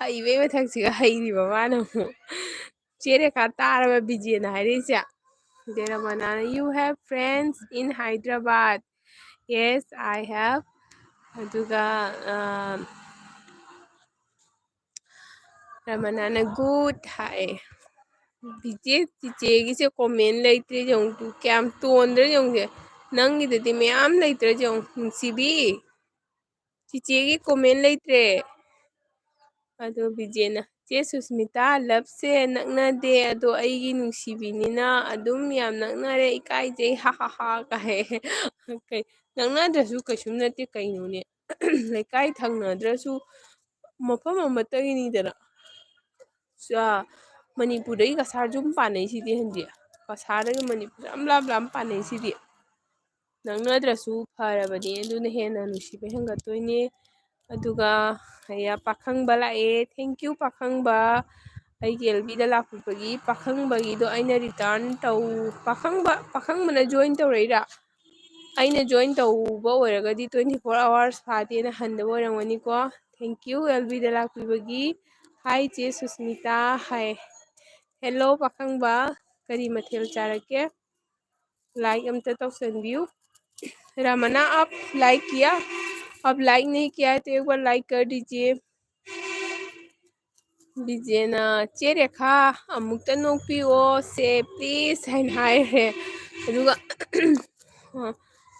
ꯍꯩꯕꯩ ꯃꯊꯛꯁꯤꯒ ꯍꯩꯔꯤꯕ ꯃꯥꯅ ꯑꯃꯨꯛ꯫ ꯆꯦ ꯔꯦꯈꯥ ꯇꯥꯔꯕ ꯕꯤꯖꯦꯅ ꯍꯥꯏꯔꯛꯏꯁꯦ? ꯑꯗꯩ ꯔꯃꯅꯥꯅ, "You have friends in Hyderabad?" "Yes, I have." ꯑꯗꯨꯒ, ꯑ, ꯔꯃꯅꯥꯅ "Good" ꯍꯥꯏ꯫ ꯕꯤꯖꯦ, ꯆꯤꯆꯦꯒꯤꯁꯦ comment ꯂꯩꯇ꯭ꯔꯦ ꯌꯦꯡꯉꯨ ꯇꯨ, ꯀꯌꯥꯝ ꯇꯣꯟꯗ꯭ꯔꯦ ꯌꯦꯡꯉꯨꯁꯦ꯫ ꯅꯪꯒꯤꯗꯗꯤ ꯃꯌꯥꯝ ꯂꯩꯇ꯭ꯔꯦ ꯌꯦꯡꯉꯨ, ꯅꯨꯡꯁꯤꯕꯤ꯫ ꯆꯤꯆꯦꯒꯤ comment ꯂꯩꯇ꯭ꯔꯦ꯫ ꯑꯗꯣ ꯕꯤꯖꯦꯅ, "ꯆꯦ ꯁꯨꯁꯃꯤꯇꯥ, love ꯁꯦ ꯅꯛꯅꯗꯦ, ꯑꯗꯣ ꯑꯩꯒꯤ ꯅꯨꯡꯁꯤꯕꯤꯅꯤꯅ ꯑꯗꯨꯝ ꯌꯥꯝ ꯅꯛꯅꯔꯦ, ꯏꯀꯥꯏꯖꯩ, ꯍꯥ ꯍꯥ ꯍꯥ" ꯀꯥꯏ꯫ ꯀꯩ, ꯅꯛꯅꯗ꯭ꯔꯁꯨ ꯀꯩꯁꯨꯝ ꯅꯠꯇꯦ ꯀꯩꯅꯣꯅꯦ꯫ ꯂꯩꯀꯥꯏ ꯊꯪꯅꯗ꯭ꯔꯁꯨ ꯃꯐꯝ ꯑꯃꯠꯇꯒꯤꯅꯤꯗꯅ꯫ ꯁ-, ꯃꯅꯤꯄꯨꯔꯗꯒꯤ ꯀꯁꯥꯔꯁꯨ ꯑꯗꯨꯝ ꯄꯥꯟꯅꯩꯁꯤꯗꯤ ꯍꯟꯗꯤ꯫ ꯀꯁꯥꯔꯗꯒꯤ ꯃꯅꯤꯄꯨꯔ ꯌꯥꯝ ꯂꯥꯞ ꯂꯥꯞ ꯄꯥꯟꯅꯩꯁꯤꯗꯤ꯫ ꯅꯛꯅꯗ꯭ꯔꯁꯨ ꯐꯔꯕꯅꯤ, ꯑꯗꯨꯅ ꯍꯦꯟꯅ ꯅꯨꯡꯁꯤꯕ ꯍꯦꯟꯒꯠꯇꯣꯏꯅꯦ꯫ ꯑꯗꯨꯒ ꯑꯌꯥ, ꯄꯥꯈꯪꯕ ꯂꯥꯛꯑꯦ, thank you ꯄꯥꯈꯪꯕ꯫ ꯑꯩꯒꯤ ꯑꯦꯜ ꯕꯤꯗ ꯂꯥꯛꯄꯤꯕꯒꯤ ꯄꯥꯈꯪꯕꯒꯤꯗꯣ ꯑꯩꯅ return ꯇꯧ-, ꯄꯥꯈꯪꯕ, ꯄꯥꯈꯪꯕꯅ join ꯇꯧꯔꯛꯏꯔꯥ? ꯑꯩꯅ join ꯇꯧꯕ ꯑꯣꯏꯔꯒꯗꯤ twenty four hours ꯐꯥꯗꯦꯅ ꯍꯟꯗꯕ ꯑꯣꯏꯔꯝꯒꯅꯤꯀꯣ꯫ Thank you L Bꯗ ꯂꯥꯛꯄꯤꯕꯒꯤ꯫ Hi ꯆꯦ ꯁꯨꯁꯃꯤꯇꯥ꯫ Hi꯫ Hello ꯄꯥꯈꯪꯕ, ꯀꯔꯤ ꯃꯊꯦꯜ ꯆꯥꯔꯛꯀꯦ? Like ꯑꯝꯇ ꯇꯧꯁꯟꯕꯤꯌꯨ꯫ रमना, आप like किया? आप like नहीं किया है तो एक बार like कर दीजिए꯫ ꯕꯤꯖꯦꯅ, "ꯆꯦ ꯔꯦꯈꯥ, ꯑꯃꯨꯛꯇ ꯅꯣꯛꯄꯤꯌꯣ ꯁꯦ, please" ꯍꯥꯏꯅ ꯍꯥꯏꯔꯦ꯫ ꯑꯗꯨꯒ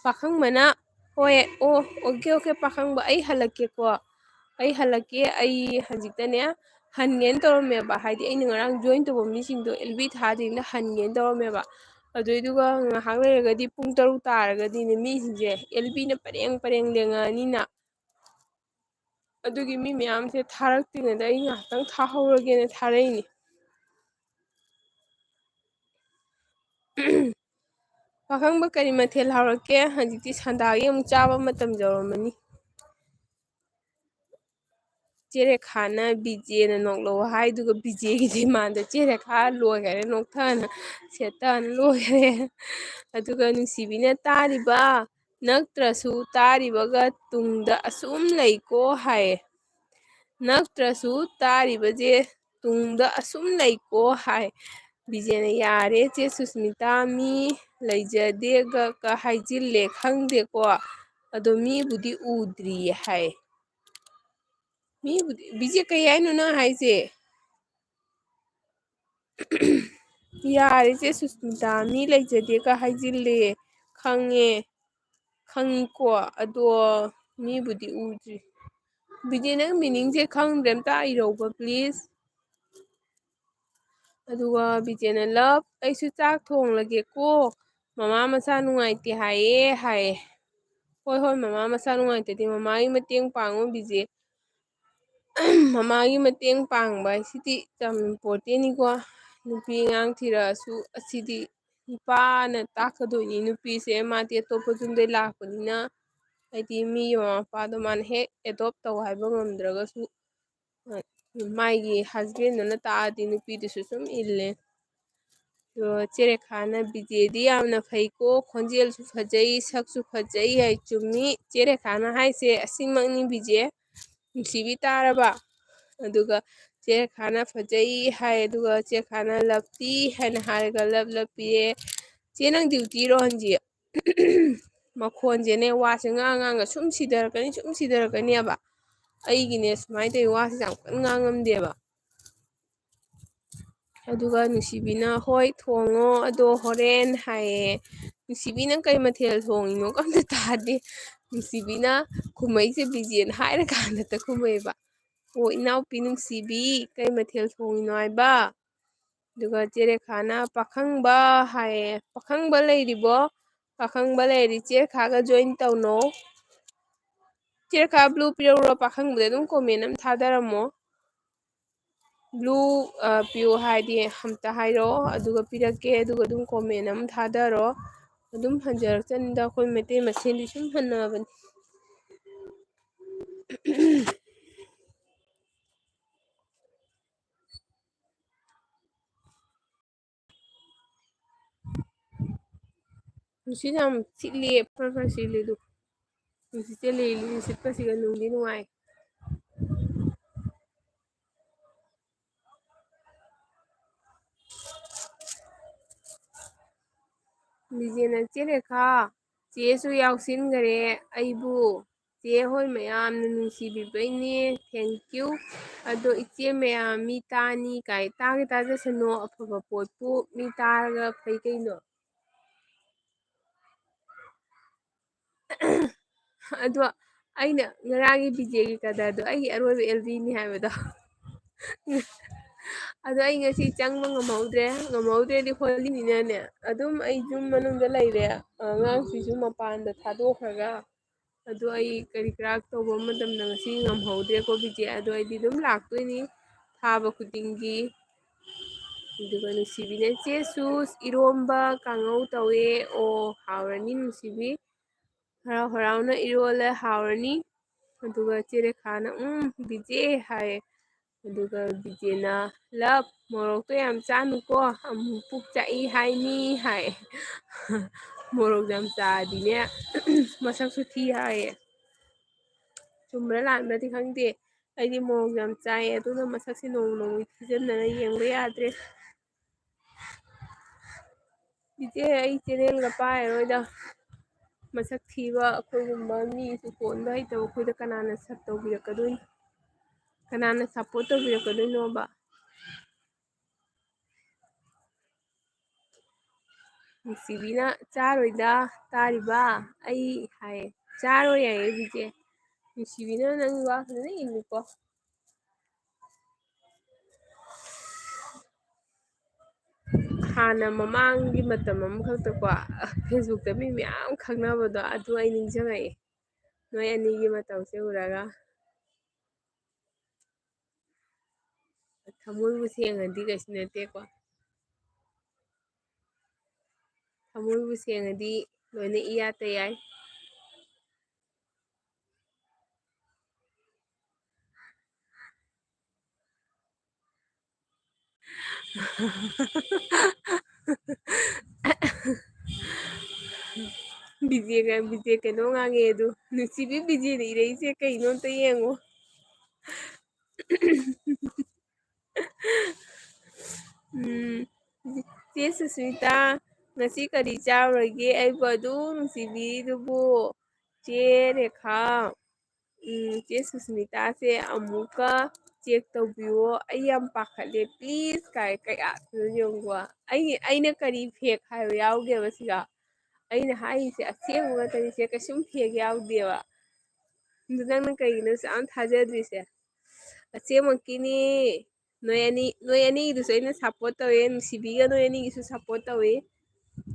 ꯄꯥꯈꯪꯕꯅ, "ꯍꯣꯏ, ꯑꯣ, okay, okay, ꯄꯥꯈꯪꯕ, ꯑꯩ ꯍꯜꯂꯛꯀꯦꯀꯣ, ꯑꯩ ꯍꯜꯂꯛꯀꯦ, ꯑꯩ ꯍꯧꯖꯤꯛꯇꯅꯦ ꯍꯟꯒꯦꯅ ꯇꯧꯔꯝꯃꯦꯕ, ꯍꯥꯏꯗꯤ ꯑꯩꯅ ꯉꯔꯥꯡ join ꯇꯧꯕ ꯃꯤꯁꯤꯡꯗꯣ L B ꯊꯥꯗ꯭ꯔꯤꯉꯩꯗ ꯍꯟꯒꯦꯅ ꯇꯧꯔꯝꯃꯦꯕ꯫ ꯑꯗꯨꯏꯗꯨꯒ ꯉꯥꯏꯍꯥꯛ ꯂꯩꯔꯒꯗꯤ ꯄꯨꯡ ꯇꯔꯨꯛ ꯇꯥꯔꯒꯗꯤꯅꯦ ꯃꯤꯁꯤꯡꯁꯦ L Bꯅ ꯄꯔꯦꯡ ꯄꯔꯦꯡ ꯂꯦꯡꯉꯛꯑꯅꯤꯅ, ꯑꯗꯨꯒꯤ ꯃꯤ ꯃꯌꯥꯝꯁꯦ ꯊꯥꯔꯛꯇ꯭ꯔꯤꯉꯩꯗ ꯑꯩ ꯉꯥꯏꯍꯥꯛꯇꯪ ꯊꯥꯍꯧꯔꯒꯦꯅ ꯊꯥꯔꯛꯏꯅꯤ꯫ ꯄꯥꯈꯪꯕ, ꯀꯔꯤ ꯃꯊꯦꯜ ꯍꯧꯔꯛꯀꯦ? ꯍꯧꯖꯤꯛꯇꯤ ꯁꯟꯗꯥꯒꯤ ꯑꯃꯨꯛ ꯆꯥꯕ ꯃꯇꯝ ꯌꯧꯔꯝꯃꯅꯤ꯫ ꯆꯦ ꯔꯦꯈꯥꯅ ꯕꯤꯖꯦꯅ ꯅꯣꯛꯂꯛꯑꯣ ꯍꯥꯏꯗꯨꯒ ꯕꯤꯖꯦꯒꯤ demand ꯆꯦ ꯔꯦꯈꯥ ꯂꯣꯏꯈꯔꯦ, ꯅꯣꯛꯊꯅ ꯁꯦꯠꯇꯅ ꯂꯣꯏꯈꯔꯦ꯫ ꯑꯗꯨꯒ ꯅꯨꯡꯁꯤꯕꯤꯅ, "ꯇꯥꯔꯤꯕ ꯅꯠꯇ꯭ꯔꯁꯨ ꯇꯥꯔꯤꯕꯒ ꯇꯨꯡꯗ ꯑꯁꯨꯝ ꯂꯩꯀꯣ" ꯍꯥꯏꯌꯦ꯫ "ꯅꯠꯇ꯭ꯔꯁꯨ ꯇꯥꯔꯤꯕꯁꯦ ꯇꯨꯡꯗ ꯑꯁꯨꯝ ꯂꯩꯀꯣ" ꯍꯥꯏ꯫ ꯕꯤꯖꯦꯅ, "ꯌꯥꯔꯦ ꯆꯦ ꯁꯨꯁꯃꯤꯇꯥ, ꯃꯤ ꯂꯩꯖꯗꯦꯒ ꯀ ꯍꯥꯏꯖꯤꯜꯂꯦ, ꯈꯪꯗꯦꯀꯣ, ꯑꯗꯣ ꯃꯤꯕꯨꯗꯤ ꯎꯗ꯭ꯔꯤꯌꯦ" ꯍꯥꯏ꯫ ꯃꯤꯕꯨꯗꯤ, ꯕꯤꯖꯦ, ꯀꯩ ꯍꯥꯏꯅꯣ ꯅꯪ ꯍꯥꯏꯁꯦ? "ꯌꯥꯔꯦ ꯆꯦ ꯁꯨꯁꯃꯤꯇꯥ, ꯃꯤ ꯂꯩꯖꯗꯦꯒ ꯍꯥꯏꯖꯤꯜꯂꯦ, ꯈꯪꯉꯦ, ꯈꯪꯉꯤꯀꯣ, ꯑꯗꯣ ꯃꯤꯕꯨꯗꯤ ꯎꯗ꯭ꯔꯤ"꯫ ꯕꯤꯖꯦ, ꯅꯪ meaningꯁꯦ ꯈꯪꯗ꯭ꯔꯦ, ꯑꯝꯇ ꯏꯔꯧꯕ please꯫ ꯑꯗꯨꯒ ꯕꯤꯖꯦꯅ, "Love, ꯑꯩꯁꯨ ꯆꯥꯛ ꯊꯣꯡꯂꯒꯦꯀꯣ, ꯃꯃꯥ ꯃꯁꯥ ꯅꯨꯡꯉꯥꯏꯇꯦ ꯍꯥꯏꯌꯦ" ꯍꯥꯏꯌꯦ꯫ "ꯍꯣꯏ, ꯍꯣꯏ, ꯃꯃꯥ ꯃꯁꯥ ꯅꯨꯡꯉꯥꯏꯇꯗꯤ ꯃꯃꯥꯒꯤ ꯃꯇꯦꯡ ꯄꯥꯡꯉꯣ ꯕꯤꯖꯦ꯫ ꯃꯃꯥꯒꯤ ꯃꯇꯦꯡ ꯄꯥꯡꯕ ꯍꯥꯏꯁꯤꯗꯤ ꯌꯥꯝ importantꯅꯤꯀꯣ꯫ ꯅꯨꯄꯤ ꯑꯉꯥꯡ ꯊꯤꯔꯛꯑꯁꯨ ꯑꯁꯤꯗꯤ ꯅꯨꯄꯥꯅ ꯇꯥꯛꯀꯗꯣꯏꯅꯤ꯫ ꯅꯨꯄꯤꯁꯦ ꯃꯥꯗꯤ ꯑꯇꯣꯞꯄ ꯌꯨꯝꯗꯩ ꯂꯥꯛꯄꯅꯤꯅ, ꯍꯥꯏꯗꯤ ꯃꯤꯒꯤ ꯃꯃꯥ ꯃꯄꯥꯗꯣ ꯃꯥꯅ ꯍꯦꯛ adopt ꯇꯧ ꯍꯥꯏꯕ ꯉꯝꯗ꯭ꯔꯒꯁꯨ, ꯃꯥꯒꯤ husbandꯗꯨꯅ ꯇꯥꯛꯑꯗꯤ ꯅꯨꯄꯤꯗꯨꯁꯨ ꯁꯨꯝ ꯏꯜꯂꯦ"꯫ ꯑꯗꯣ ꯆꯦ ꯔꯦꯈꯥꯅ, "ꯕꯤꯖꯦꯗꯤ ꯌꯥꯝꯅ ꯐꯩꯀꯣ, ꯈꯣꯟꯖꯦꯜꯁꯨ ꯐꯖꯩ, ꯁꯛꯁꯨ ꯐꯖꯩ" ꯍꯥꯏ꯫ ꯆꯨꯝꯃꯤ, ꯆꯦ ꯔꯦꯈꯥꯅ ꯍꯥꯏꯁꯦ ꯑꯁꯤꯃꯛꯅꯤ ꯕꯤꯖꯦ꯫ ꯅꯨꯡꯁꯤꯕꯤ ꯇꯥꯔꯕ? ꯑꯗꯨꯒ ꯆꯦ ꯔꯦꯈꯥꯅ "ꯐꯖꯩ" ꯍꯥꯏ, ꯑꯗꯨꯒ ꯆꯦ ꯔꯦꯈꯥꯅ "ꯂꯞꯇꯤ" ꯍꯥꯏꯅ ꯍꯥꯏꯔꯒ ꯂꯞ ꯂꯞ ꯄꯤꯔꯦ꯫ "ꯆꯦ, ꯅꯪ ꯗ꯭ꯌꯨꯇꯤꯔꯣ ꯍꯟꯖꯤ?" ꯃꯈꯣꯟꯁꯦꯅꯦ, ꯋꯥꯁꯦ ꯉꯥꯡ ꯉꯥꯡꯉ ꯁꯨꯝ ꯁꯤꯊꯔꯛꯀꯅꯤ, ꯁꯨꯝ ꯁꯤꯊꯔꯛꯀꯅꯤꯕ꯫ ꯑꯩꯒꯤꯅꯦ ꯁꯨꯃꯥꯏꯅ ꯇꯧꯋꯤ, ꯋꯥꯁꯦ ꯌꯥꯝ ꯀꯟꯅ ꯉꯥꯡꯉꯝꯗꯦꯕ꯫ ꯑꯗꯨꯒ ꯅꯨꯡꯁꯤꯕꯤꯅ, "ꯍꯣꯏ, ꯊꯣꯡꯉꯣ, ꯑꯗꯣ ꯍꯣꯔꯦꯟ" ꯍꯥꯏꯌꯦ꯫ ꯅꯨꯡꯁꯤꯕꯤ, "ꯅꯪ ꯀꯩ ꯃꯊꯦꯜ ꯊꯣꯡꯉꯤꯅꯣ?" ꯑꯝꯇ ꯇꯥꯗꯦ꯫ ꯅꯨꯡꯁꯤꯕꯤꯅ ꯈꯨꯝꯃꯛꯏꯁꯦ ꯕꯤꯖꯦꯅ ꯍꯥꯏꯔꯀꯥꯟꯗꯇ ꯈꯨꯝꯃꯛꯑꯦꯕ꯫ "ꯑꯣ, ꯏꯅꯥꯎꯄꯤ ꯅꯨꯡꯁꯤꯕꯤ, ꯀꯩ ꯃꯊꯦꯜ ꯊꯣꯡꯉꯤꯅꯣ ꯍꯥꯏꯕ?" ꯑꯗꯨꯒ ꯆꯦ ꯔꯦꯈꯥꯅ, "ꯄꯥꯈꯪꯕ" ꯍꯥꯏꯌꯦ꯫ "ꯄꯥꯈꯪꯕ ꯂꯩꯔꯤꯕꯣ? ꯄꯥꯈꯪꯕ ꯂꯩꯔꯗꯤ ꯆꯦ ꯔꯦꯈꯥꯒ join ꯇꯧꯅꯧ꯫ ꯆꯦ ꯔꯦꯈꯥ, blue ꯄꯤꯔꯛꯎꯔꯣ? ꯄꯥꯈꯪꯕꯗ ꯑꯗꯨꯝ comment ꯑꯃ ꯊꯥꯗꯔꯝꯃꯣ꯫ Blue, ꯑ, ꯄꯤꯌꯨ ꯍꯥꯏꯗꯤ ꯑꯝꯇ ꯍꯥꯏꯔꯛꯑꯣ, ꯑꯗꯨꯒ ꯄꯤꯔꯛꯀꯦ, ꯑꯗꯨꯒ ꯑꯗꯨꯝ comment ꯑꯃ ꯊꯥꯗꯔꯣ꯫ ꯑꯗꯨꯝ ꯍꯟꯖꯔꯛꯆꯅꯤꯗ, ꯑꯩꯈꯣꯏ ꯃꯩꯇꯩ ꯃꯁꯦꯟꯗꯤ ꯁꯨꯝ ꯍꯟꯅꯕꯅꯤ꯫ ꯅꯨꯡꯁꯤꯠ ꯌꯥꯝ ꯁꯤꯠꯂꯤ, ꯐꯔ ꯐꯔ ꯁꯤꯠꯂꯤ ꯑꯗꯨ꯫ ꯅꯨꯡꯁꯤꯠꯁꯦ ꯂꯤꯔꯤ ꯂꯤꯔꯤ ꯁꯤꯠꯄꯁꯤꯒ ꯅꯨꯡꯗꯤ ꯅꯨꯡꯉꯥꯏ꯫ ꯕꯤꯖꯦꯅ, "ꯆꯦ ꯔꯦꯈꯥ, ꯆꯦꯁꯨ ꯌꯥꯎꯁꯤꯟꯈꯔꯦ ꯑꯩꯕꯨ꯫ ꯆꯦ ꯍꯣꯏ ꯃꯌꯥꯝꯅ ꯅꯨꯡꯁꯤꯕꯤꯕꯩꯅꯦ, thank you꯫ ꯑꯗꯣ ꯏꯆꯦ ꯃꯌꯥꯝ ꯃꯤ ꯇꯥꯅꯤ ꯀꯥꯏ, ꯇꯥꯒꯦ ꯇꯥꯖꯁꯅꯣ, ꯑꯐꯕ ꯄꯣꯠꯄꯨ ꯃꯤ ꯇꯥꯔꯒ ꯐꯩ ꯀꯩꯅꯣ?" ꯑꯗꯣ ꯑꯩꯅ ꯉꯔꯥꯡꯒꯤ ꯕꯤꯖꯦꯒꯤ ꯀꯗꯔꯗꯣ ꯑꯩꯒꯤ ꯑꯔꯣꯏꯕ ꯑꯦꯜ ꯕꯤꯅꯤ ꯍꯥꯏꯕꯗꯣ꯫ ꯑꯗꯣ ꯑꯩ ꯉꯁꯤ ꯆꯪꯕ ꯉꯝꯍꯧꯗ꯭ꯔꯦ꯫ ꯉꯝꯍꯧꯗ꯭ꯔꯦꯗꯤ ꯍꯣꯂꯤꯅꯤꯅꯅꯦ, ꯑꯗꯨꯝ ꯑꯩ ꯌꯨꯝ ꯃꯅꯨꯡꯗ ꯂꯩꯔꯦ꯫ ꯑꯉꯥꯡꯁꯤꯁꯨ ꯃꯄꯥꯟꯗ ꯊꯥꯗꯣꯛꯈ꯭ꯔꯒ꯫ ꯑꯗꯣ ꯑꯩ ꯀꯔꯤ ꯀꯔꯥ ꯇꯧꯕ ꯃꯇꯝꯗ ꯉꯁꯤ ꯉꯝꯍꯧꯗ꯭ꯔꯦꯀꯣ ꯕꯤꯖꯦ꯫ ꯑꯗꯣ ꯑꯩꯗꯤ ꯑꯗꯨꯝ ꯂꯥꯛꯇꯣꯏꯅꯤ ꯊꯥꯕ ꯈꯨꯗꯤꯡꯒꯤ꯫ ꯑꯗꯨꯒ ꯅꯨꯡꯁꯤꯕꯤꯅ, "ꯆꯦꯁꯨ ꯏꯔꯣꯝꯕ ꯀꯥꯡꯉꯧ ꯇꯧꯋꯦ꯫ ꯑꯣ, ꯍꯥꯎꯔꯅꯤ ꯅꯨꯡꯁꯤꯕꯤ꯫ ꯍꯔꯥꯎ ꯍꯔꯥꯎꯅ ꯏꯔꯣꯜꯂꯦ, ꯍꯥꯎꯔꯅꯤ"꯫ ꯑꯗꯨꯒ ꯆꯦ ꯔꯦꯈꯥꯅ, "ꯎꯝ, ꯕꯤꯖꯦ" ꯍꯥꯏꯌꯦ꯫ ꯑꯗꯨꯒ ꯕꯤꯖꯦꯅ, "ꯂꯞ, ꯃꯣꯔꯣꯛꯇꯣ ꯌꯥꯝ ꯆꯥꯅꯨꯀꯣ, ꯑꯃꯨꯛ ꯄꯨꯛ ꯆꯥꯛꯏ ꯍꯥꯏꯅꯤ" ꯍꯥꯏ꯫ ꯃꯣꯔꯣꯛ ꯌꯥꯝ ꯆꯥꯔꯗꯤꯅꯦ, ꯃꯁꯛꯁꯨ ꯊꯤ ꯍꯥꯏꯌꯦ꯫ ꯆꯨꯝꯕ꯭ꯔꯥ ꯂꯥꯟꯕ꯭ꯔꯗꯤ ꯈꯪꯗꯦ, ꯑꯩꯗꯤ ꯃꯣꯔꯣꯛ ꯌꯥꯝ ꯆꯥꯏꯌꯦ, ꯑꯗꯨꯅ ꯃꯁꯛꯁꯦ ꯅꯣꯡꯃ ꯅꯣꯡꯃꯒꯤ ꯊꯤꯖꯤꯟꯗꯅ ꯌꯦꯡꯕ ꯌꯥꯗ꯭ꯔꯦ꯫ ꯏꯆꯦ, ꯑꯩ ꯆꯦꯅꯦꯜꯒ ꯄꯥꯏꯔꯔꯣꯏꯗ꯫ ꯃꯁꯛ ꯊꯤꯕ ꯑꯩꯈꯣꯏꯒꯨꯝꯕ ꯃꯤꯁꯨ ꯀꯣꯟꯕ ꯍꯩꯇꯕ ꯑꯩꯈꯣꯏꯗ ꯀꯅꯥꯅ ꯁꯞ ꯇꯧꯕꯤꯔꯛꯀꯗꯣꯏꯅꯣ? ꯀꯅꯥꯅ ꯁꯞꯄꯣꯔꯠ ꯇꯧꯕꯤꯔꯛꯀꯗꯣꯏꯅꯣꯕ? ꯅꯨꯡꯁꯤꯕꯤꯅ, "ꯆꯥꯔꯣꯏꯗ, ꯇꯥꯔꯤꯕ?" ꯑꯩ ꯍꯥꯏꯌꯦ, "ꯆꯥꯔꯣꯏ" ꯍꯥꯏꯌꯦ ꯕꯤꯖꯦ꯫ ꯅꯨꯡꯁꯤꯕꯤꯅ ꯅꯪ ꯋꯥ ꯐꯖꯅ ꯏꯜꯂꯨꯀꯣ꯫ ꯍꯥꯟꯅ ꯃꯃꯥꯡꯒꯤ ꯃꯇꯝ ꯑꯃꯈꯛꯇꯀꯣ, Facebookꯇ ꯃꯤ ꯃꯌꯥꯝ ꯈꯪꯅꯕꯗꯣ, ꯑꯗꯨ ꯑꯩ ꯅꯤꯡꯁꯤꯡꯉꯛꯑꯦ, ꯅꯣꯏ ꯑꯅꯤꯒꯤ ꯃꯇꯧꯁꯦ ꯎꯔꯒ꯫ ꯊꯃꯣꯏꯕꯨ ꯁꯦꯡꯉꯗꯤ ꯀꯩꯁꯨ ꯅꯠꯇꯦꯀꯣ꯫ ꯊꯃꯣꯏꯕꯨ ꯁꯦꯡꯉꯗꯤ ꯂꯣꯏꯅ ꯏꯌꯥꯗ ꯌꯥꯏ꯫ ꯕꯤꯖꯦꯒ, ꯕꯤꯖꯦ ꯀꯩꯅꯣ ꯉꯥꯡꯉꯦ ꯑꯗꯨ꯫ ꯅꯨꯡꯁꯤꯕꯤ, ꯕꯤꯖꯦꯅ ꯏꯔꯛꯏꯁꯦ ꯀꯩꯅꯣ ꯑꯝꯇ ꯌꯦꯡꯉꯣ꯫ ꯎꯝ, ꯆꯦ ꯁꯨꯁꯃꯤꯇꯥ, ꯉꯁꯤ ꯀꯔꯤ ꯆꯥꯎꯔꯒꯦ? ꯑꯩꯕꯨ ꯑꯗꯨꯝ ꯅꯨꯡꯁꯤꯕꯤꯔꯤꯗꯨꯕꯨ꯫ ꯆꯦ ꯔꯦꯈꯥ, ꯎꯝ, ꯆꯦ ꯁꯨꯁꯃꯤꯇꯥꯁꯦ ꯑꯃꯨꯛꯀ check ꯇꯧꯕꯤꯌꯣ, ꯑꯩ ꯌꯥꯝ ꯄꯥꯈꯠꯂꯦ, please ꯀꯥꯏ ꯀꯌꯥꯗꯅꯣ ꯌꯦꯡꯉꯨꯀꯣ꯫ ꯑꯩ, ꯑꯩꯅ ꯀꯔꯤ fake ꯍꯥꯏꯕ ꯌꯥꯎꯒꯦꯕ ꯁꯤꯗ? ꯑꯩꯅ ꯍꯥꯏꯔꯤꯁꯦ ꯑꯁꯦꯡꯕ ꯉꯥꯛꯇꯅꯤ, ꯁꯤꯗ ꯀꯩꯁꯨꯝ fake ꯌꯥꯎꯗꯦꯕ꯫ ꯑꯗꯨ ꯅꯪꯅ ꯀꯩꯒꯤꯅꯣ ꯑꯁꯨꯛ ꯌꯥꯝ ꯊꯥꯖꯗ꯭ꯔꯤꯁꯦ? ꯑꯁꯦꯡꯃꯛꯀꯤꯅꯤ꯫ ꯅꯣꯏ ꯑꯅꯤ, ꯅꯣꯏ ꯑꯅꯤꯒꯤꯗꯨꯁꯨ ꯑꯩꯅ support ꯇꯧꯋꯦ, ꯅꯨꯡꯁꯤꯕꯤꯒ ꯅꯣꯏ ꯑꯅꯤꯒꯤꯁꯨ support ꯇꯧꯋꯦ꯫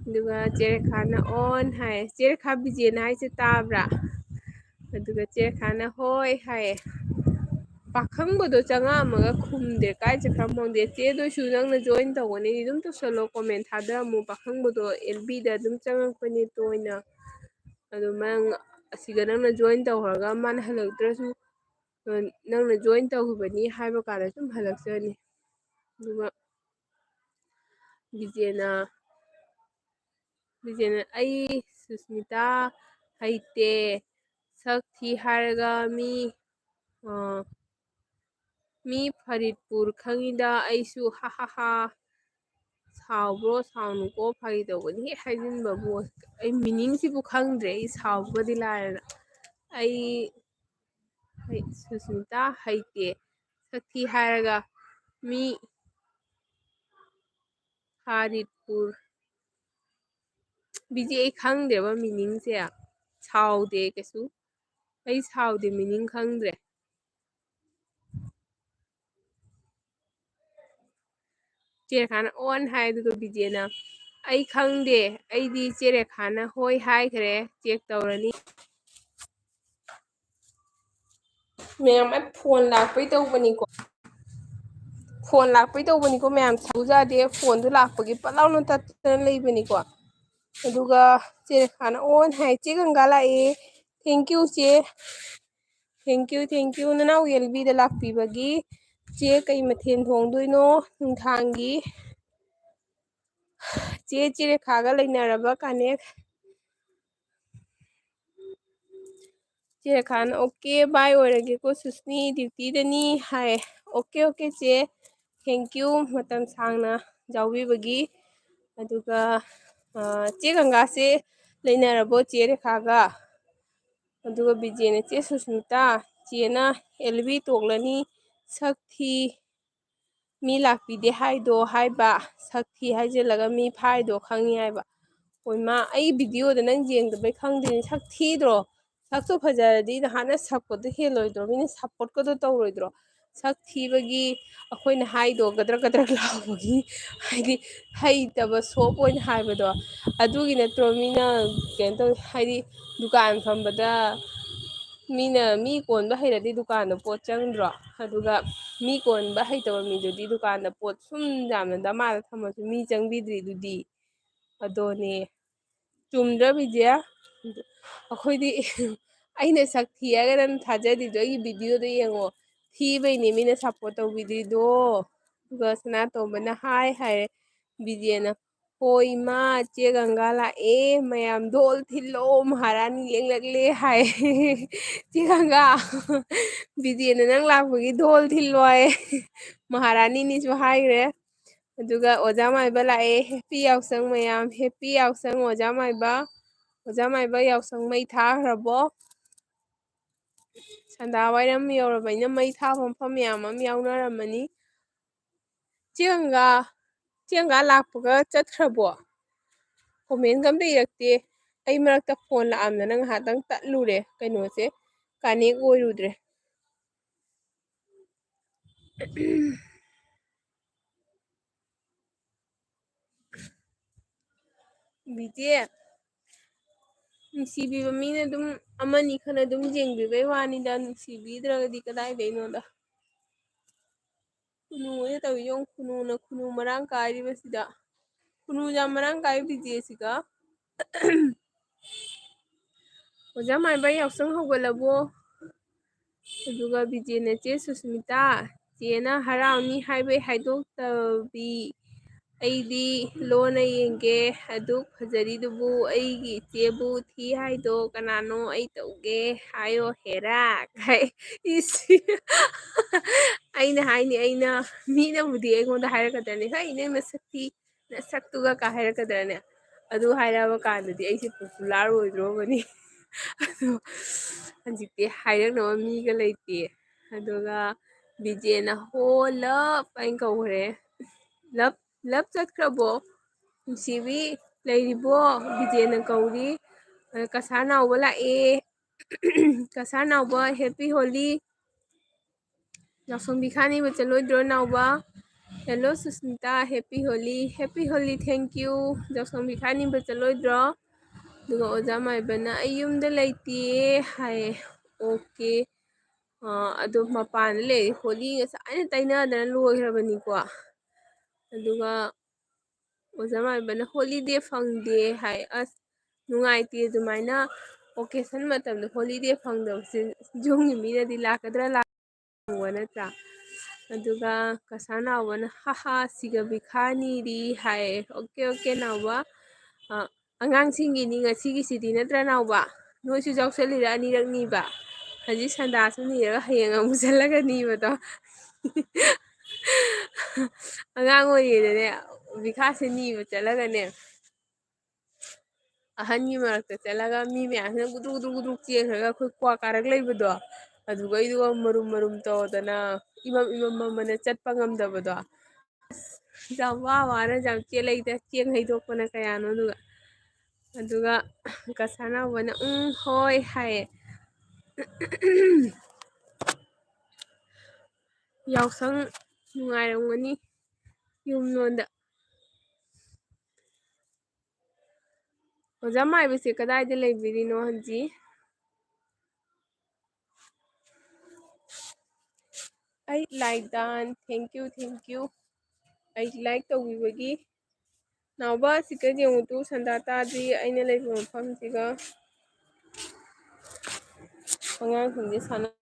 ꯑꯗꯨꯒ ꯆꯦ ꯔꯦꯈꯥꯅ on ꯍꯥꯏ꯫ ꯆꯦ ꯔꯦꯈꯥ, ꯕꯤꯖꯦꯅ ꯍꯥꯏꯁꯦ ꯇꯥꯕ꯭ꯔꯥ? ꯑꯗꯨꯒ ꯆꯦ ꯔꯦꯈꯥꯅ ꯍꯣꯏ ꯍꯥꯏꯌꯦ꯫ ꯄꯥꯈꯪꯕꯗꯣ ꯆꯪꯉꯛꯑꯝꯃꯒ ꯈꯨꯝꯗꯦ, ꯀꯥꯏ ꯆꯠꯈ꯭ꯔ ꯈꯪꯗꯦ꯫ ꯆꯦ, ꯑꯗꯨ ꯑꯣꯏꯁꯨ ꯅꯪꯅ join ꯇꯧꯒꯅꯤꯗꯤ ꯑꯗꯨꯝ ꯇꯧꯁꯜꯂꯣ, comment ꯊꯥꯗꯔꯝꯃꯣ꯫ ꯄꯥꯈꯪꯕꯗꯣ L Bꯗ ꯑꯗꯨꯝ ꯆꯪꯉꯛꯄꯅꯦ ꯇꯣꯏꯅ꯫ ꯑꯗꯨ ꯅꯪ ꯑꯁꯤꯗ ꯅꯪꯅ join ꯇꯧꯈ꯭ꯔꯒ ꯃꯥꯅ ꯍꯜꯂꯛꯇ꯭ꯔꯁꯨ ꯅꯪꯅ ꯖꯣꯏꯟ ꯇꯧꯈꯤꯕꯅꯤ ꯍꯥꯏꯕ ꯀꯥꯟꯗ ꯁꯨꯝ ꯍꯜꯂꯛꯆꯅꯤ꯫ ꯑꯗꯨꯒ ꯕꯤꯖꯦꯅ ꯕꯤꯖꯦꯅ, "ꯑꯩ ꯁꯨꯁꯃꯤꯇꯥ ꯍꯩꯇꯦ, ꯁꯛ ꯊꯤ ꯍꯥꯏꯔꯒ ꯃꯤ, ꯑ, ꯃꯤ ꯐꯔꯤꯠꯄꯨꯔ ꯈꯪꯉꯤꯗ ꯑꯩꯁꯨ, ꯍꯥ ꯍꯥ ꯍꯥ꯫ ꯁꯥꯎꯕ꯭ꯔꯣ? ꯁꯥꯎꯅꯨꯀꯣ, ꯐꯥꯒꯤ ꯇꯧꯕꯅꯤ꯫ ꯍꯦꯛ ꯍꯥꯏꯖꯤꯟꯕꯕꯨ ꯑꯩ ꯃꯤꯅꯤꯡꯁꯤꯕꯨ ꯈꯪꯗ꯭ꯔꯦ꯫ ꯑꯩ ꯁꯥꯎꯕꯗꯤ ꯂꯥꯏꯔꯅ꯫ ꯑꯩ, ꯑꯩ ꯁꯨꯁꯃꯤꯇꯥ ꯍꯩꯇꯦ, ꯁꯛ ꯊꯤ ꯍꯥꯏꯔꯒ ꯃꯤ ꯐꯔꯤꯠꯄꯨꯔ꯫ ꯕꯤꯖꯤ, ꯑꯩ ꯈꯪꯗꯦꯕ ꯃꯤꯅꯤꯡꯁꯦ꯫ ꯁꯥꯎꯗꯦ ꯀꯩꯁꯨ꯫ ꯑꯩ ꯁꯥꯎꯗꯦ, ꯃꯤꯅꯤꯡ ꯈꯪꯗ꯭ꯔꯦ꯫ ꯆꯦ ꯔꯦꯈꯥꯅ ꯑꯣꯟ ꯍꯥꯏ, ꯑꯗꯨꯒ ꯕꯤꯖꯦꯅ, "ꯑꯩ ꯈꯪꯗꯦ, ꯑꯩꯗꯤ ꯆꯦ ꯔꯦꯈꯥꯅ ꯍꯣꯏ ꯍꯥꯏꯈ꯭ꯔꯦ, ꯆꯦꯛ ꯇꯧꯔꯅꯤ"꯫ ꯃꯌꯥꯝ, ꯑꯩ ꯐꯣꯟ ꯂꯥꯛꯄꯩ ꯇꯧꯕꯅꯤꯀꯣ꯫ ꯐꯣꯟ ꯂꯥꯛꯄꯩ ꯇꯧꯕꯅꯤꯀꯣ ꯃꯌꯥꯝ, ꯁꯥꯎꯖꯥꯗꯦ꯫ ꯐꯣꯟꯗꯣ ꯂꯥꯛꯄꯒꯤ ꯄꯠ ꯂꯥꯎꯅ ꯇꯠꯇꯅ ꯂꯩꯕꯅꯤꯀꯣ꯫ ꯑꯗꯨꯒ ꯆꯦ ꯔꯦꯈꯥꯅ ꯑꯣꯟ ꯍꯥꯏ꯫ ꯆꯦ ꯒꯪꯒꯥ ꯂꯥꯛꯑꯦ꯫ Thank you, ꯆꯦ꯫ Thank you, thank you꯫ ꯅꯅꯥꯎ ꯌꯦꯜꯕꯤꯗ ꯂꯥꯛꯄꯤꯕꯒꯤ꯫ ꯆꯦ, ꯀꯩ ꯃꯊꯦꯜ ꯊꯣꯡꯗꯣꯏꯅꯣ ꯅꯨꯡꯗꯥꯡꯒꯤ? ꯆꯦ, ꯆꯦ ꯔꯦꯈꯥꯒ ꯂꯩꯅꯔꯕ ꯀꯅꯦꯛ? ꯆꯦ ꯔꯦꯈꯥꯅ, "ꯑꯣꯀꯦ, ꯕꯥꯏ ꯑꯣꯏꯔꯒꯦꯀꯣ ꯁꯨꯁꯅꯤ, ꯗ꯭ꯌꯨꯇꯤꯗꯅꯤ" ꯍꯥꯏ꯫ "ꯑꯣꯀꯦ, ꯑꯣꯀꯦ ꯆꯦ, thank you ꯃꯇꯝ ꯁꯥꯡꯅ ꯌꯥꯎꯕꯤꯕꯒꯤ"꯫ ꯑꯗꯨꯒ, ꯑ, ꯆꯦ ꯒꯪꯒꯥꯁꯦ ꯂꯩꯅꯔꯕꯣ ꯆꯦ ꯔꯦꯈꯥꯒ? ꯑꯗꯨꯒ ꯕꯤꯖꯦꯅ, "ꯆꯦ ꯁꯨꯁꯃꯤꯇꯥ, ꯆꯦꯅ ꯑꯦꯜ ꯕꯤ ꯇꯣꯛꯂꯅꯤ, ꯁꯛ ꯊꯤ, ꯃꯤ ꯂꯥꯛꯄꯤꯗꯦ ꯍꯥꯏꯗꯣ ꯍꯥꯏꯕ, ꯁꯛ ꯊꯤ ꯍꯥꯏꯖꯤꯜꯂꯒ ꯃꯤ ꯐꯥꯏꯗꯣ ꯈꯪꯉꯤ" ꯍꯥꯏꯕ꯫ ꯍꯣꯏ ꯃꯥ, ꯑꯩ ꯚꯤꯗꯤꯑꯣꯗ ꯅꯪ ꯌꯦꯡꯗꯕꯩ ꯈꯪꯗ꯭ꯔꯤꯅꯤ꯫ ꯁꯛ ꯊꯤꯗ꯭ꯔꯣ? ꯁꯛꯇꯣ ꯐꯖꯔꯗꯤ ꯅꯍꯥꯟꯅ ꯁꯞꯄꯣꯔꯠꯇꯣ ꯍꯦꯜꯂꯣꯏꯗ꯭ꯔꯣ? ꯃꯤꯅ ꯁꯞꯄꯣꯔꯠꯀꯗꯣ ꯇꯧꯔꯣꯏꯗ꯭ꯔꯣ? ꯁꯛ ꯊꯤꯕꯒꯤ ꯑꯩꯈꯣꯏꯅ ꯍꯥꯏꯗꯣ ꯒꯗ꯭ꯔꯛ ꯒꯗ꯭ꯔꯛ ꯂꯥꯎꯕꯒꯤ, ꯍꯥꯏꯗꯤ ꯍꯩꯇꯕ ꯁꯣꯞ ꯑꯣꯏꯅ ꯍꯥꯏꯕꯗꯣ, ꯑꯗꯨꯒꯤ ꯅꯠꯇ꯭ꯔꯣ ꯃꯤꯅ ꯀꯩꯅꯣ ꯇꯧ-, ꯍꯥꯏꯗꯤ ꯗꯨꯀꯥꯟ ꯐꯝꯕꯗ ꯃꯤꯅ, ꯃꯤ ꯀꯣꯟꯕ ꯍꯩꯔꯗꯤ ꯗꯨꯀꯥꯟꯗ ꯄꯣꯠ ꯆꯪꯗ꯭ꯔꯣ? ꯑꯗꯨꯒ ꯃꯤ ꯀꯣꯟꯕ ꯍꯩꯇꯕ ꯃꯤꯗꯨꯗꯤ ꯗꯨꯀꯥꯟꯗ ꯄꯣꯠ ꯁꯨꯝ ꯌꯥꯝꯅ ꯗꯃꯥꯗ ꯊꯝꯃꯁꯨ ꯃꯤ ꯆꯪꯕꯤꯗ꯭ꯔꯤꯗꯨꯗꯤ꯫ ꯑꯗꯨꯅꯦ꯫ ꯆꯨꯝꯗ꯭ꯔ ꯕꯤꯖꯦ? ꯑꯩꯈꯣꯏꯗꯤ ꯑꯩꯅ ꯁꯛ ꯊꯤ ꯍꯥꯏꯔꯒ ꯅꯪ ꯊꯥꯖꯗ꯭ꯔꯤꯗꯣ ꯑꯩꯒꯤ videoꯗꯣ ꯌꯦꯡꯉꯣ꯫ ꯊꯤꯕꯩꯅꯦ ꯃꯤꯅ support ꯇꯧꯕꯤꯗ꯭ꯔꯤꯗꯣ꯫ ꯑꯗꯨꯒ ꯁꯅꯥꯇꯣꯝꯕꯅ ꯍꯥꯏ ꯍꯥꯏꯔꯦ ꯕꯤꯖꯦꯅ, "ꯍꯣ ꯏꯃꯥ, ꯆꯦ ꯒꯪꯒꯥ ꯂꯥꯛꯑꯦ, ꯃꯌꯥꯝ ꯙꯣꯜ ꯊꯤꯜꯂꯣ, ꯃꯍꯥꯔꯥꯅꯤ ꯂꯦꯡꯂꯛꯂꯦ" ꯍꯥꯏ꯫ "ꯆꯦ ꯒꯪꯒꯥ, ꯕꯤꯖꯦꯅ ꯅꯪ ꯂꯥꯛꯄꯒꯤ ꯙꯣꯜ ꯊꯤꯜꯂꯣ" ꯍꯥꯏ꯫ ꯃꯍꯥꯔꯥꯅꯤꯅꯤꯁꯨ ꯍꯥꯏꯈ꯭ꯔꯦ꯫ ꯑꯗꯨꯒ ꯑꯣꯖꯥ ꯃꯥꯏꯕ ꯂꯥꯛꯑꯦ꯫ Happy ꯌꯥꯎꯁꯪ ꯃꯌꯥꯝ, happy ꯌꯥꯎꯁꯪ ꯑꯣꯖꯥ ꯃꯥꯏꯕ꯫ ꯑꯣꯖꯥ ꯃꯥꯏꯕ, ꯌꯥꯎꯁꯪ ꯃꯩ ꯊꯥꯈ꯭ꯔꯕꯣ? ꯁꯟꯗꯥ ꯋꯥꯏꯔꯝ ꯌꯧꯔꯕꯅꯤꯅ ꯃꯩ ꯊꯥꯕ ꯃꯐꯝ ꯃꯌꯥꯝ ꯑꯃ ꯌꯥꯎꯅꯔꯝꯃꯅꯤ꯫ ꯆꯦ ꯒꯪꯒꯥ, ꯆꯦ ꯒꯪꯒꯥ ꯂꯥꯛꯄꯒ ꯆꯠꯈ꯭ꯔꯕꯣ? Commentꯒ ꯑꯝꯇ ꯏꯔꯛꯇꯦ꯫ ꯑꯩ ꯃꯔꯛꯇ phone ꯂꯥꯛꯑꯝꯗꯅ ꯉꯥꯏꯍꯥꯛꯇꯪ ꯇꯠꯂꯨꯔꯦ, ꯀꯩꯅꯣꯁꯦ connect ꯑꯣꯏꯔꯨꯗ꯭ꯔꯦ꯫ ꯕꯤꯖꯦ, ꯅꯨꯡꯁꯤꯕꯤꯕ ꯃꯤꯅ ꯑꯗꯨꯝ ꯑꯃꯅꯤ ꯈꯔ ꯑꯗꯨꯝ ꯌꯦꯡꯕꯤꯕꯩ ꯋꯥꯅꯤꯗ, ꯅꯨꯡꯁꯤꯕꯤꯗ꯭ꯔꯒꯗꯤ ꯀꯗꯥꯏꯗꯩꯅꯣꯗ꯫ ꯈꯨꯅꯨ ꯍꯣꯏꯅ ꯇꯧꯔꯤ ꯌꯦꯡꯉꯨ, ꯈꯨꯅꯨꯅ ꯈꯨꯅꯨ ꯃꯔꯥꯡ ꯀꯥꯏꯔꯤꯕꯁꯤꯗ꯫ ꯈꯨꯅꯨꯁꯦ ꯌꯥꯝ ꯃꯔꯥꯡ ꯀꯥꯏ ꯕꯤꯖꯦꯁꯤꯒ꯫ ꯑꯣꯖꯥ ꯃꯥꯏꯕ, ꯌꯥꯎꯁꯪ ꯍꯧꯒꯠꯂꯕꯣ? ꯑꯗꯨꯒ ꯕꯤꯖꯦꯅ, "ꯆꯦ ꯁꯨꯁꯃꯤꯇꯥ, ꯆꯦꯅ ꯍꯔꯥꯎꯅꯤ ꯍꯥꯏꯕꯩ ꯍꯥꯏꯗꯣꯛꯇꯕꯤ, ꯑꯩꯗꯤ ꯂꯣꯟꯅ ꯌꯦꯡꯒꯦ꯫ ꯑꯗꯨꯛ ꯐꯖꯔꯤꯗꯨꯕꯨ ꯑꯩꯒꯤ ꯏꯆꯦꯕꯨ ꯊꯤ ꯍꯥꯏꯗꯣ ꯀꯅꯥꯅꯣ? ꯑꯩ ꯇꯧꯒꯦ ꯍꯥꯏꯌꯣ ꯍꯦꯔꯥ" ꯍꯥꯏ꯫ ꯏꯁ꯫ ꯑꯩꯅ ꯍꯥꯏꯅꯤ, ꯑꯩꯅ, ꯃꯤꯅꯕꯨꯗꯤ ꯑꯩꯉꯣꯟꯗ ꯍꯥꯏꯔꯛꯀꯗ꯭ꯔꯅꯦ, "ꯍꯩ, ꯅꯪ ꯅꯁꯛꯇꯤ, ꯅꯁꯛꯇꯨꯒ" ꯀꯥ ꯍꯥꯏꯔꯛꯀꯗ꯭ꯔꯅꯦ? ꯑꯗꯨ ꯍꯥꯏꯔꯛꯑꯕ ꯀꯥꯟꯗꯗꯤ ꯑꯩꯁꯦ popular ꯑꯣꯏꯗ꯭ꯔꯣꯕꯅꯤ꯫ ꯑꯗꯣ ꯍꯧꯖꯤꯛꯇꯤ ꯍꯥꯏꯔꯛꯅꯕ ꯃꯤꯒ ꯂꯩꯇꯦ꯫ ꯑꯗꯨꯒ ꯕꯤꯖꯦꯅ, "ꯍꯣ love" ꯍꯥꯏꯅ ꯀꯧꯈ꯭ꯔꯦ꯫ "Love, love ꯆꯠꯈ꯭ꯔꯕꯣ? ꯅꯨꯡꯁꯤꯕꯤ ꯂꯩꯔꯤꯕꯣ?" ꯕꯤꯖꯦꯅ ꯀꯧꯔꯤ꯫ ꯑꯗ ꯀꯁꯥ ꯅꯥꯎꯕ ꯂꯥꯛꯑꯦ꯫ ꯀꯁꯥ ꯅꯥꯎꯕ, happy Holi꯫ ꯌꯥꯎꯁꯪ ꯄꯤꯈꯥ ꯅꯤꯕ ꯆꯠꯂꯣꯏꯗ꯭ꯔꯣ ꯅꯥꯎꯕ? Hello Susmita, happy Holi, happy Holi, thank you꯫ ꯌꯥꯎꯁꯪ ꯄꯤꯈꯥ ꯅꯤꯕ ꯆꯠꯂꯣꯏꯗ꯭ꯔꯣ? ꯑꯗꯨꯒ ꯑꯣꯖꯥ ꯃꯥꯏꯕꯅ, "ꯑꯩ ꯌꯨꯝꯗ ꯂꯩꯇꯦ" ꯍꯥꯏꯌꯦ꯫ Okay꯫ ꯑꯥ, ꯑꯗꯣ ꯃꯄꯥꯟꯗ ꯂꯩꯔꯤ꯫ ꯍꯣꯂꯤ ꯉꯁꯥꯏꯅ ꯇꯩꯅꯗꯅ ꯂꯣꯏꯈ꯭ꯔꯕꯅꯤꯀꯣ꯫ ꯑꯗꯨꯒ ꯑꯣꯖꯥ ꯃꯥꯏꯕꯅ, "Holiday ꯐꯪꯗꯦ" ꯍꯥꯏ꯫ ꯑꯁ, ꯅꯨꯡꯉꯥꯏꯇꯦ ꯑꯗꯨꯃꯥꯏꯅ꯫ ꯑꯣꯀꯦꯁꯟ ꯃꯇꯝꯗ ꯍꯣꯂꯤꯗꯦ ꯐꯪꯗꯕꯁꯦ ꯌꯨꯝꯒꯤ ꯃꯤꯅꯗꯤ ꯂꯥꯛꯀꯗ꯭ꯔꯥ ꯂꯥꯛ ꯅꯠꯇ꯭ꯔꯥ? ꯑꯗꯨꯒ ꯀꯁꯥꯔ ꯅꯥꯎꯕꯅ "ꯍꯥꯍꯥ, ꯁꯤꯒ ꯕꯤꯈꯥ ꯅꯤꯔꯤ" ꯍꯥꯏꯌꯦ꯫ ꯑꯣꯀꯦ, ꯑꯣꯀꯦ, ꯅꯥꯎꯕ꯫ ꯑ, ꯑꯉꯥꯡꯁꯤꯡꯒꯤꯅꯤ ꯉꯁꯤꯒꯤꯁꯤꯗꯤ, ꯅꯠꯇ꯭ꯔꯥ, ꯅꯥꯎꯕ? ꯅꯣꯏꯁꯨ ꯌꯥꯎꯁꯜꯂꯤꯔ ꯑꯅꯤꯔꯛ ꯅꯤꯕ? ꯍꯧꯖꯤꯛ ꯁꯟꯗꯥꯁꯨ ꯅꯤꯔꯒ ꯍꯌꯦꯡ ꯑꯃꯨꯛ ꯆꯠꯂꯒ ꯅꯤꯕꯗꯣ꯫ ꯑꯉꯥꯡ ꯑꯣꯏꯔꯤꯉꯩꯗꯅꯦ, ꯕꯤꯈꯥꯁꯦ ꯅꯤꯕ ꯆꯠꯂꯒꯅꯦ, ꯑꯍꯟꯒꯤ ꯃꯔꯛꯇ ꯆꯠꯂꯒ ꯃꯤ ꯃꯌꯥꯝꯁꯤꯅ ꯒꯨꯗ꯭ꯔꯨꯛ ꯒꯨꯗ꯭ꯔꯨꯛ ꯒꯨꯗ꯭ꯔꯨꯛ ꯆꯦꯟꯈ꯭ꯔꯒ ꯑꯩꯈꯣꯏ ꯀ꯭ꯋꯥ ꯀꯥꯔꯛ ꯂꯩꯕꯗꯣ, ꯑꯗꯨꯒꯩꯗꯨꯒ ꯃꯔꯨꯝ ꯃꯔꯨꯝ ꯇꯧꯗꯅ ꯏꯃꯝ ꯏꯃꯝ ꯃꯝꯃꯅ ꯆꯠꯄ ꯉꯝꯗꯕꯗꯣ꯫ ꯑꯁ, ꯌꯥꯝ ꯋꯥ ꯋꯥꯅ ꯌꯥꯝ ꯆꯦꯜꯂꯛꯏꯗ, ꯆꯦꯡ ꯍꯩꯗꯣꯛꯄꯅ ꯀꯌꯥꯅꯣ ꯑꯗꯨꯒ꯫ ꯑꯗꯨꯒ ꯀꯁꯥꯔ ꯅꯥꯎꯕꯅ "ꯎꯝ, ꯍꯣꯏ" ꯍꯥꯏꯌꯦ꯫ ꯌꯥꯎꯁꯪ ꯅꯨꯡꯉꯥꯏꯔꯝꯒꯅꯤ ꯌꯨꯝꯂꯣꯝꯗ꯫ ꯑꯣꯖꯥ ꯃꯥꯏꯕꯁꯦ ꯀꯗꯥꯏꯗ ꯂꯩꯕꯤꯔꯤꯅꯣ ꯍꯧꯖꯤꯛ? ꯑꯩ like done, thank you, thank you꯫ ꯑꯩ like ꯇꯧꯕꯤꯕꯒꯤ꯫ ꯅꯥꯎꯕ, ꯁꯤꯗ ꯌꯦꯡꯉꯨ ꯇꯨ, ꯁꯟꯗꯥ ꯇꯥꯗ꯭ꯔꯤ ꯑꯩꯅ ꯂꯩꯕ ꯃꯐꯝꯁꯤꯒ꯫ ꯑꯉꯥꯡꯁꯤꯡꯁꯦ ꯁꯥꯟꯅ-,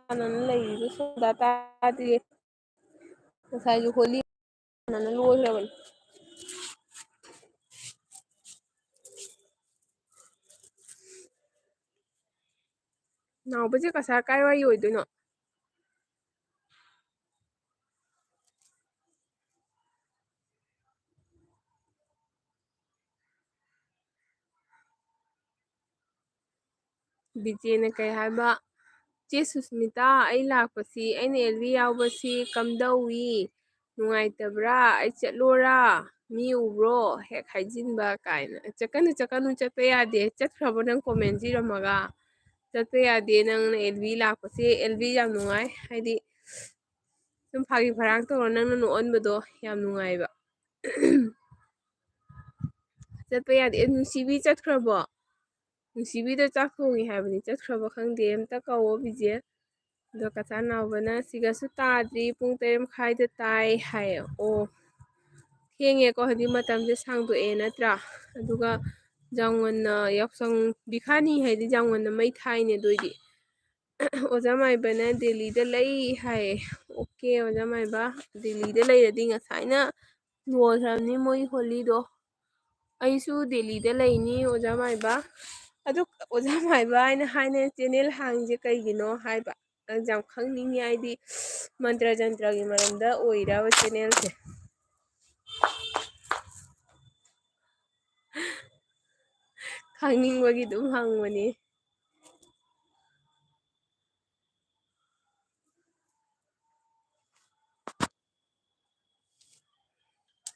ꯁꯥꯟꯅꯅ ꯂꯩꯔꯤꯁꯦ ꯁꯟꯗꯥ ꯇꯥꯗ꯭ꯔꯤ꯫ ꯉꯁꯥꯏꯁꯨ ꯍꯣꯂꯤ ꯁꯥꯟꯅꯅ ꯂꯣꯏꯈ꯭ꯔꯕꯅꯤ꯫ ꯅꯥꯎꯕꯁꯦ ꯀꯁꯥꯔ ꯀꯥꯏꯋꯥꯏ ꯑꯣꯏꯗꯣꯏꯅꯣ? ꯕꯤꯖꯦꯅ ꯀꯩ ꯍꯥꯏꯕ? "ꯆꯦ ꯁꯨꯁꯃꯤꯇꯥ, ꯑꯩ ꯂꯥꯛꯄꯁꯤ, ꯑꯩꯅ ꯑꯦꯜꯕꯤ ꯌꯥꯎꯕꯁꯤ ꯀꯝꯗꯧꯏ? ꯅꯨꯡꯉꯥꯏꯇꯕ꯭ꯔꯥ? ꯑꯩ ꯆꯠꯂꯣꯔꯥ? ꯃꯤ ꯎꯕ꯭ꯔꯣ?" ꯍꯦꯛ ꯍꯥꯏꯖꯤꯟꯕ ꯀꯥꯏꯅ꯫ ꯆꯠꯀꯅꯨ, ꯆꯠꯀꯅꯨ, ꯆꯠꯄ ꯌꯥꯗꯦ꯫ ꯆꯠꯈ꯭ꯔꯕꯣ ꯅꯪ comment ꯏꯔꯝꯃꯒ? ꯆꯠꯄ ꯌꯥꯗꯦ, ꯅꯪꯅ ꯑꯦꯜꯕꯤ ꯂꯥꯛꯄꯁꯦ꯫ ꯑꯦꯜꯕꯤ ꯌꯥꯝ ꯅꯨꯡꯉꯥꯏ, ꯍꯥꯏꯗꯤ ꯁꯨꯝ ꯐꯥꯒꯤ ꯐꯔꯥꯡ ꯇꯧꯔ ꯅꯪꯅ ꯅꯣꯛꯍꯟꯕꯗꯣ ꯌꯥꯝ ꯅꯨꯡꯉꯥꯏꯕ꯫ ꯆꯠꯄ ꯌꯥꯗꯦ꯫ ꯑꯦ, ꯅꯨꯡꯁꯤꯕꯤ ꯆꯠꯈ꯭ꯔꯕꯣ? ꯅꯨꯡꯁꯤꯕꯤꯗꯣ ꯆꯥꯛ ꯊꯣꯡꯉꯤ ꯍꯥꯏꯕꯅꯤ, ꯆꯠꯈ꯭ꯔꯕ ꯈꯪꯗꯦ꯫ ꯑꯝꯇ ꯀꯧꯋꯣ ꯕꯤꯖꯦ꯫ ꯑꯗꯣ ꯀꯆꯥ ꯅꯥꯎꯕꯅ "ꯁꯤꯒꯁꯨ ꯇꯥꯗ꯭ꯔꯤ, ꯄꯨꯡ ꯇꯔꯦꯠ ꯃꯈꯥꯏꯗ ꯇꯥꯏ" ꯍꯥꯏꯌꯦ꯫ ꯑꯣ, ꯊꯦꯡꯉꯦꯀꯣ, ꯍꯥꯏꯗꯤ ꯃꯇꯝꯁꯦ ꯁꯥꯡꯗꯣꯛꯑꯦ ꯅꯠꯇ꯭ꯔꯥ? ꯑꯗꯨꯒ ꯖꯥꯡꯋꯟꯅ ꯌꯥꯎꯁꯪ ꯕꯤꯈꯥꯅꯤ ꯍꯥꯏꯗꯤ ꯖꯥꯡꯋꯟꯅ ꯃꯩ ꯊꯥꯏꯅꯦ꯫ ꯑꯗꯨꯏꯗꯤ ꯑꯣꯖꯥ ꯃꯥꯏꯕꯅ ꯗꯦꯜꯂꯤꯗ ꯂꯩ ꯍꯥꯏꯌꯦ꯫ ꯑꯣꯀꯦ, ꯑꯣꯖꯥ ꯃꯥꯏꯕ, ꯗꯦꯜꯂꯤꯗ ꯂꯩꯔꯗꯤ ꯉꯁꯥꯏꯅ ꯂꯣꯏꯈ꯭ꯔꯕꯅꯤ ꯃꯣꯏ ꯍꯣꯂꯤꯗꯣ꯫ ꯑꯩꯁꯨ ꯗꯦꯜꯂꯤꯗ ꯂꯩꯅꯤ ꯑꯣꯖꯥ ꯃꯥꯏꯕ꯫ ꯑꯗꯨ ꯑꯣꯖꯥ ꯃꯥꯏꯕ ꯍꯥꯏꯅ ꯍꯥꯏꯅ ꯆꯦꯅꯦꯜ ꯍꯥꯡꯉꯤꯁꯦ ꯀꯩꯒꯤꯅꯣ ꯍꯥꯏꯕ꯫ ꯑꯩꯁꯦ ꯌꯥꯝ ꯈꯪꯅꯤꯡꯉꯤ, ꯍꯥꯏꯗꯤ ꯃꯟꯇ꯭ꯔ ꯖꯟꯇ꯭ꯔꯒꯤ ꯃꯔꯝꯗ ꯑꯣꯏꯔꯕ ꯆꯦꯅꯦꯜꯁꯦ? ꯈꯪꯅꯤꯡꯕꯒꯤ ꯑꯗꯨꯝ ꯍꯪꯕꯅꯤ꯫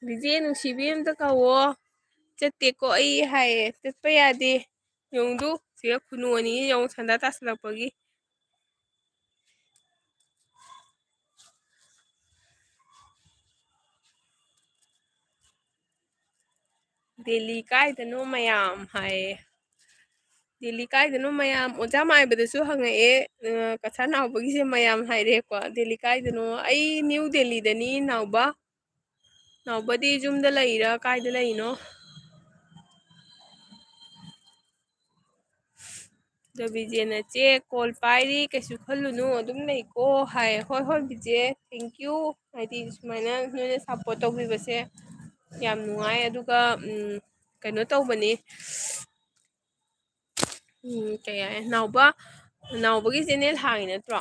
ꯕꯤꯖꯦ ꯅꯨꯡꯁꯤꯕꯤ ꯑꯝꯇ ꯀꯧꯋꯣ꯫ ꯆꯠꯇꯦꯀꯣ ꯑꯩ ꯍꯥꯏꯌꯦ, ꯆꯠꯄ ꯌꯥꯗꯦ꯫ ꯌꯦꯡꯉꯨꯗꯨ, ꯁꯤꯒ ꯈꯨꯅꯨ ꯑꯅꯤ ꯌꯦꯡꯉꯨ, ꯁꯟꯗꯥ ꯇꯥꯁꯤꯜꯂꯛꯄꯒꯤ꯫ ꯗꯦꯜꯂꯤ ꯀꯥꯏꯗꯅꯣ ꯃꯌꯥꯝ ꯍꯥꯏꯌꯦ꯫ ꯗꯦꯜꯂꯤ ꯀꯥꯏꯗꯅꯣ ꯃꯌꯥꯝ? ꯑꯣꯖꯥ ꯃꯥꯏꯕꯗꯁꯨ ꯍꯪꯉꯛꯑꯦ, ꯑ, ꯀꯁꯥꯔ ꯅꯥꯎꯕꯒꯤꯁꯦ ꯃꯌꯥꯝ ꯍꯥꯏꯔꯦꯀꯣ꯫ ꯗꯦꯜꯂꯤ ꯀꯥꯏꯗꯅꯣ? ꯑꯩ ꯅ꯭ꯌꯨ ꯗꯦꯜꯂꯤꯗꯅꯤ ꯅꯥꯎꯕ꯫ ꯅꯥꯎꯕꯗꯤ ꯌꯨꯝꯗ ꯂꯩꯔꯥ ꯀꯥꯏꯗ ꯂꯩꯅꯣ? ꯑꯗꯣ ꯕꯤꯖꯦꯅ, "ꯆꯦ, ꯀꯣꯜ ꯄꯥꯏꯔꯤ, ꯀꯩꯁꯨ ꯈꯜꯂꯨꯅꯨ, ꯑꯗꯨꯝ ꯂꯩꯀꯣ" ꯍꯥꯏ꯫ ꯍꯣꯏ, ꯍꯣꯏ, ꯕꯤꯖꯦ, thank you꯫ ꯍꯥꯏꯗꯤ ꯁꯨꯃꯥꯏꯅ ꯅꯣꯏꯅ support ꯇꯧꯕꯤꯕꯁꯦ ꯌꯥꯝ ꯅꯨꯡꯉꯥꯏ꯫ ꯑꯗꯨꯒ, ꯎꯝ, ꯀꯩꯅꯣ ꯇꯧꯕꯅꯤ, ꯎꯝ, ꯀꯩ ꯍꯥꯏ, ꯅꯥꯎꯕ, ꯅꯥꯎꯕꯒꯤ ꯆꯦꯅꯦꯜ ꯍꯥꯡꯉꯤ ꯅꯠꯇ꯭ꯔꯣ?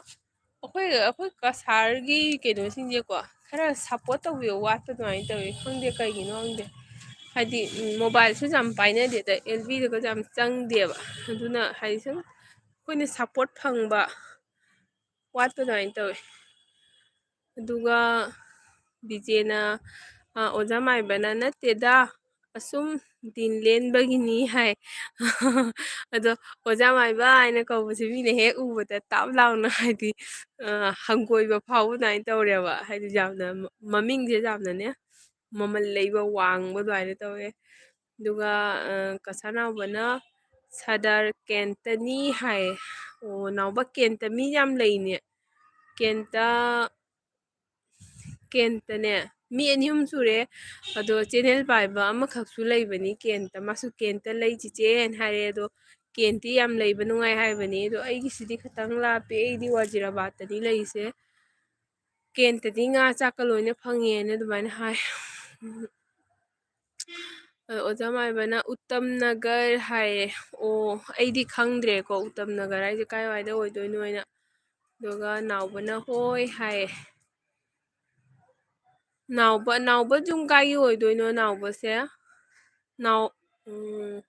ꯑꯩꯈꯣꯏ, ꯑꯩꯈꯣꯏ ꯀꯁꯥꯔꯒꯤ ꯀꯩꯅꯣꯁꯤꯡꯁꯦꯀꯣ, ꯈꯔ support ꯇꯧꯕꯤꯕ ꯋꯥꯠꯄ ꯑꯗꯨꯃꯥꯏꯅ ꯇꯧꯋꯤ꯫ ꯈꯪꯗꯦ ꯀꯩꯒꯤꯅꯣ ꯈꯪꯗꯦ꯫ ꯍꯥꯏꯗꯤ, ꯎꯝ, mobileꯁꯨ ꯌꯥꯝ ꯄꯥꯏꯅꯗꯦꯗ, ꯑꯦꯜ ꯕꯤꯗꯒꯁꯨ ꯌꯥꯝ ꯆꯪꯗꯦꯕ꯫ ꯑꯗꯨꯅ ꯍꯥꯏꯗꯤ ꯁꯨꯝ ꯑꯩꯈꯣꯏꯅ support ꯐꯪꯕ ꯋꯥꯠꯄ ꯑꯗꯨꯃꯥꯏꯅ ꯇꯧꯋꯤ꯫ ꯑꯗꯨꯒ ꯕꯤꯖꯦꯅ, ꯑ, ꯑꯣꯖꯥ ꯃꯥꯏꯕꯅ, "ꯅꯠꯇꯦꯗ, ꯑꯁꯨꯝ ꯗꯤꯟ ꯂꯦꯟꯕꯒꯤꯅꯤ" ꯍꯥꯏ꯫ ꯑꯗꯣ ꯑꯣꯖꯥ ꯃꯥꯏꯕ ꯍꯥꯏꯅ ꯀꯧꯕꯁꯦ ꯃꯤꯅ ꯍꯦꯛ ꯎꯕꯗ ꯇꯥꯞ ꯂꯥꯎꯅ, ꯍꯥꯏꯗꯤ, ꯑ, ꯍꯪꯒꯣꯏꯕ ꯐꯥꯎꯕ ꯑꯗꯨꯃꯥꯏꯅ ꯇꯧꯔꯦꯕ꯫ ꯍꯥꯏꯗꯤ ꯌꯥꯝꯅ ꯃ-, ꯃꯃꯤꯡꯁꯦ ꯌꯥꯝꯅꯅꯦ ꯃꯃꯜ ꯂꯩꯕ, ꯋꯥꯡꯕ ꯑꯗꯨꯃꯥꯏꯅ ꯇꯧꯋꯦ꯫ ꯑꯗꯨꯒ, ꯑ, ꯀꯁꯥꯔ ꯅꯥꯎꯕꯅ ꯁꯥꯗꯔ ꯀꯦꯟꯇꯅꯤ ꯍꯥꯏꯌꯦ꯫ ꯑꯣ, ꯅꯥꯎꯕ ꯀꯦꯟꯇ ꯃꯤ ꯌꯥꯝ ꯂꯩꯅꯦ꯫ ꯀꯦꯟꯇ, ꯀꯦꯟꯇꯅꯦ꯫ ꯃꯤ ꯑꯅꯤ ꯑꯍꯨꯝ ꯁꯨꯔꯦ꯫ ꯑꯗꯣ ꯆꯦꯅꯦꯜ ꯄꯥꯏꯕ ꯑꯃꯈꯛꯁꯨ ꯂꯩꯕꯅꯤ ꯀꯦꯟꯇ, ꯃꯥꯁꯨ "ꯀꯦꯟꯇ ꯂꯩ ꯆꯤꯆꯦ" ꯍꯥꯏꯅ ꯍꯥꯏꯔꯦ꯫ ꯑꯗꯣ ꯀꯦꯟꯇꯤ ꯌꯥꯝ ꯂꯩꯕ ꯅꯨꯡꯉꯥꯏ ꯍꯥꯏꯕꯅꯤ꯫ ꯑꯗꯣ ꯑꯩꯒꯤꯁꯤꯗꯤ ꯈꯤꯇꯪ ꯂꯥꯞꯄꯦ, ꯑꯩꯗꯤ ꯋꯥꯖꯤꯔꯥꯕꯥꯗꯇꯅꯤ ꯂꯩꯁꯦ꯫ ꯀꯦꯟꯇꯗꯤ ꯉꯥ ꯆꯥꯛꯀ ꯂꯣꯏꯅ ꯐꯪꯉꯦꯅ ꯑꯗꯨꯃꯥꯏꯅ ꯍꯥꯏ꯫ ꯑꯗꯣ ꯑꯣꯖꯥ ꯃꯥꯏꯕꯅ "ꯎꯠꯇꯝ ꯅꯒꯔ" ꯍꯥꯏꯌꯦ꯫ ꯑꯣ, ꯑꯩꯗꯤ ꯈꯪꯗ꯭ꯔꯦꯀꯣ, ꯎꯠꯇꯝ ꯅꯒꯔ ꯍꯥꯏꯁꯦ ꯀꯥꯏꯋꯥꯏꯗ ꯑꯣꯏꯗꯣꯏꯅꯣ ꯍꯥꯏꯅ꯫ ꯑꯗꯨꯒ ꯅꯥꯎꯕꯅ "ꯍꯣꯏ" ꯍꯥꯏꯌꯦ꯫ ꯅꯥꯎꯕ, ꯅꯥꯎꯕ ꯖꯨꯝ ꯀꯥꯏꯒꯤ ꯑꯣꯏꯗꯣꯏꯅꯣ, ꯅꯥꯎꯕꯁꯦ? ꯅꯥꯎ-, ꯎꯝ꯫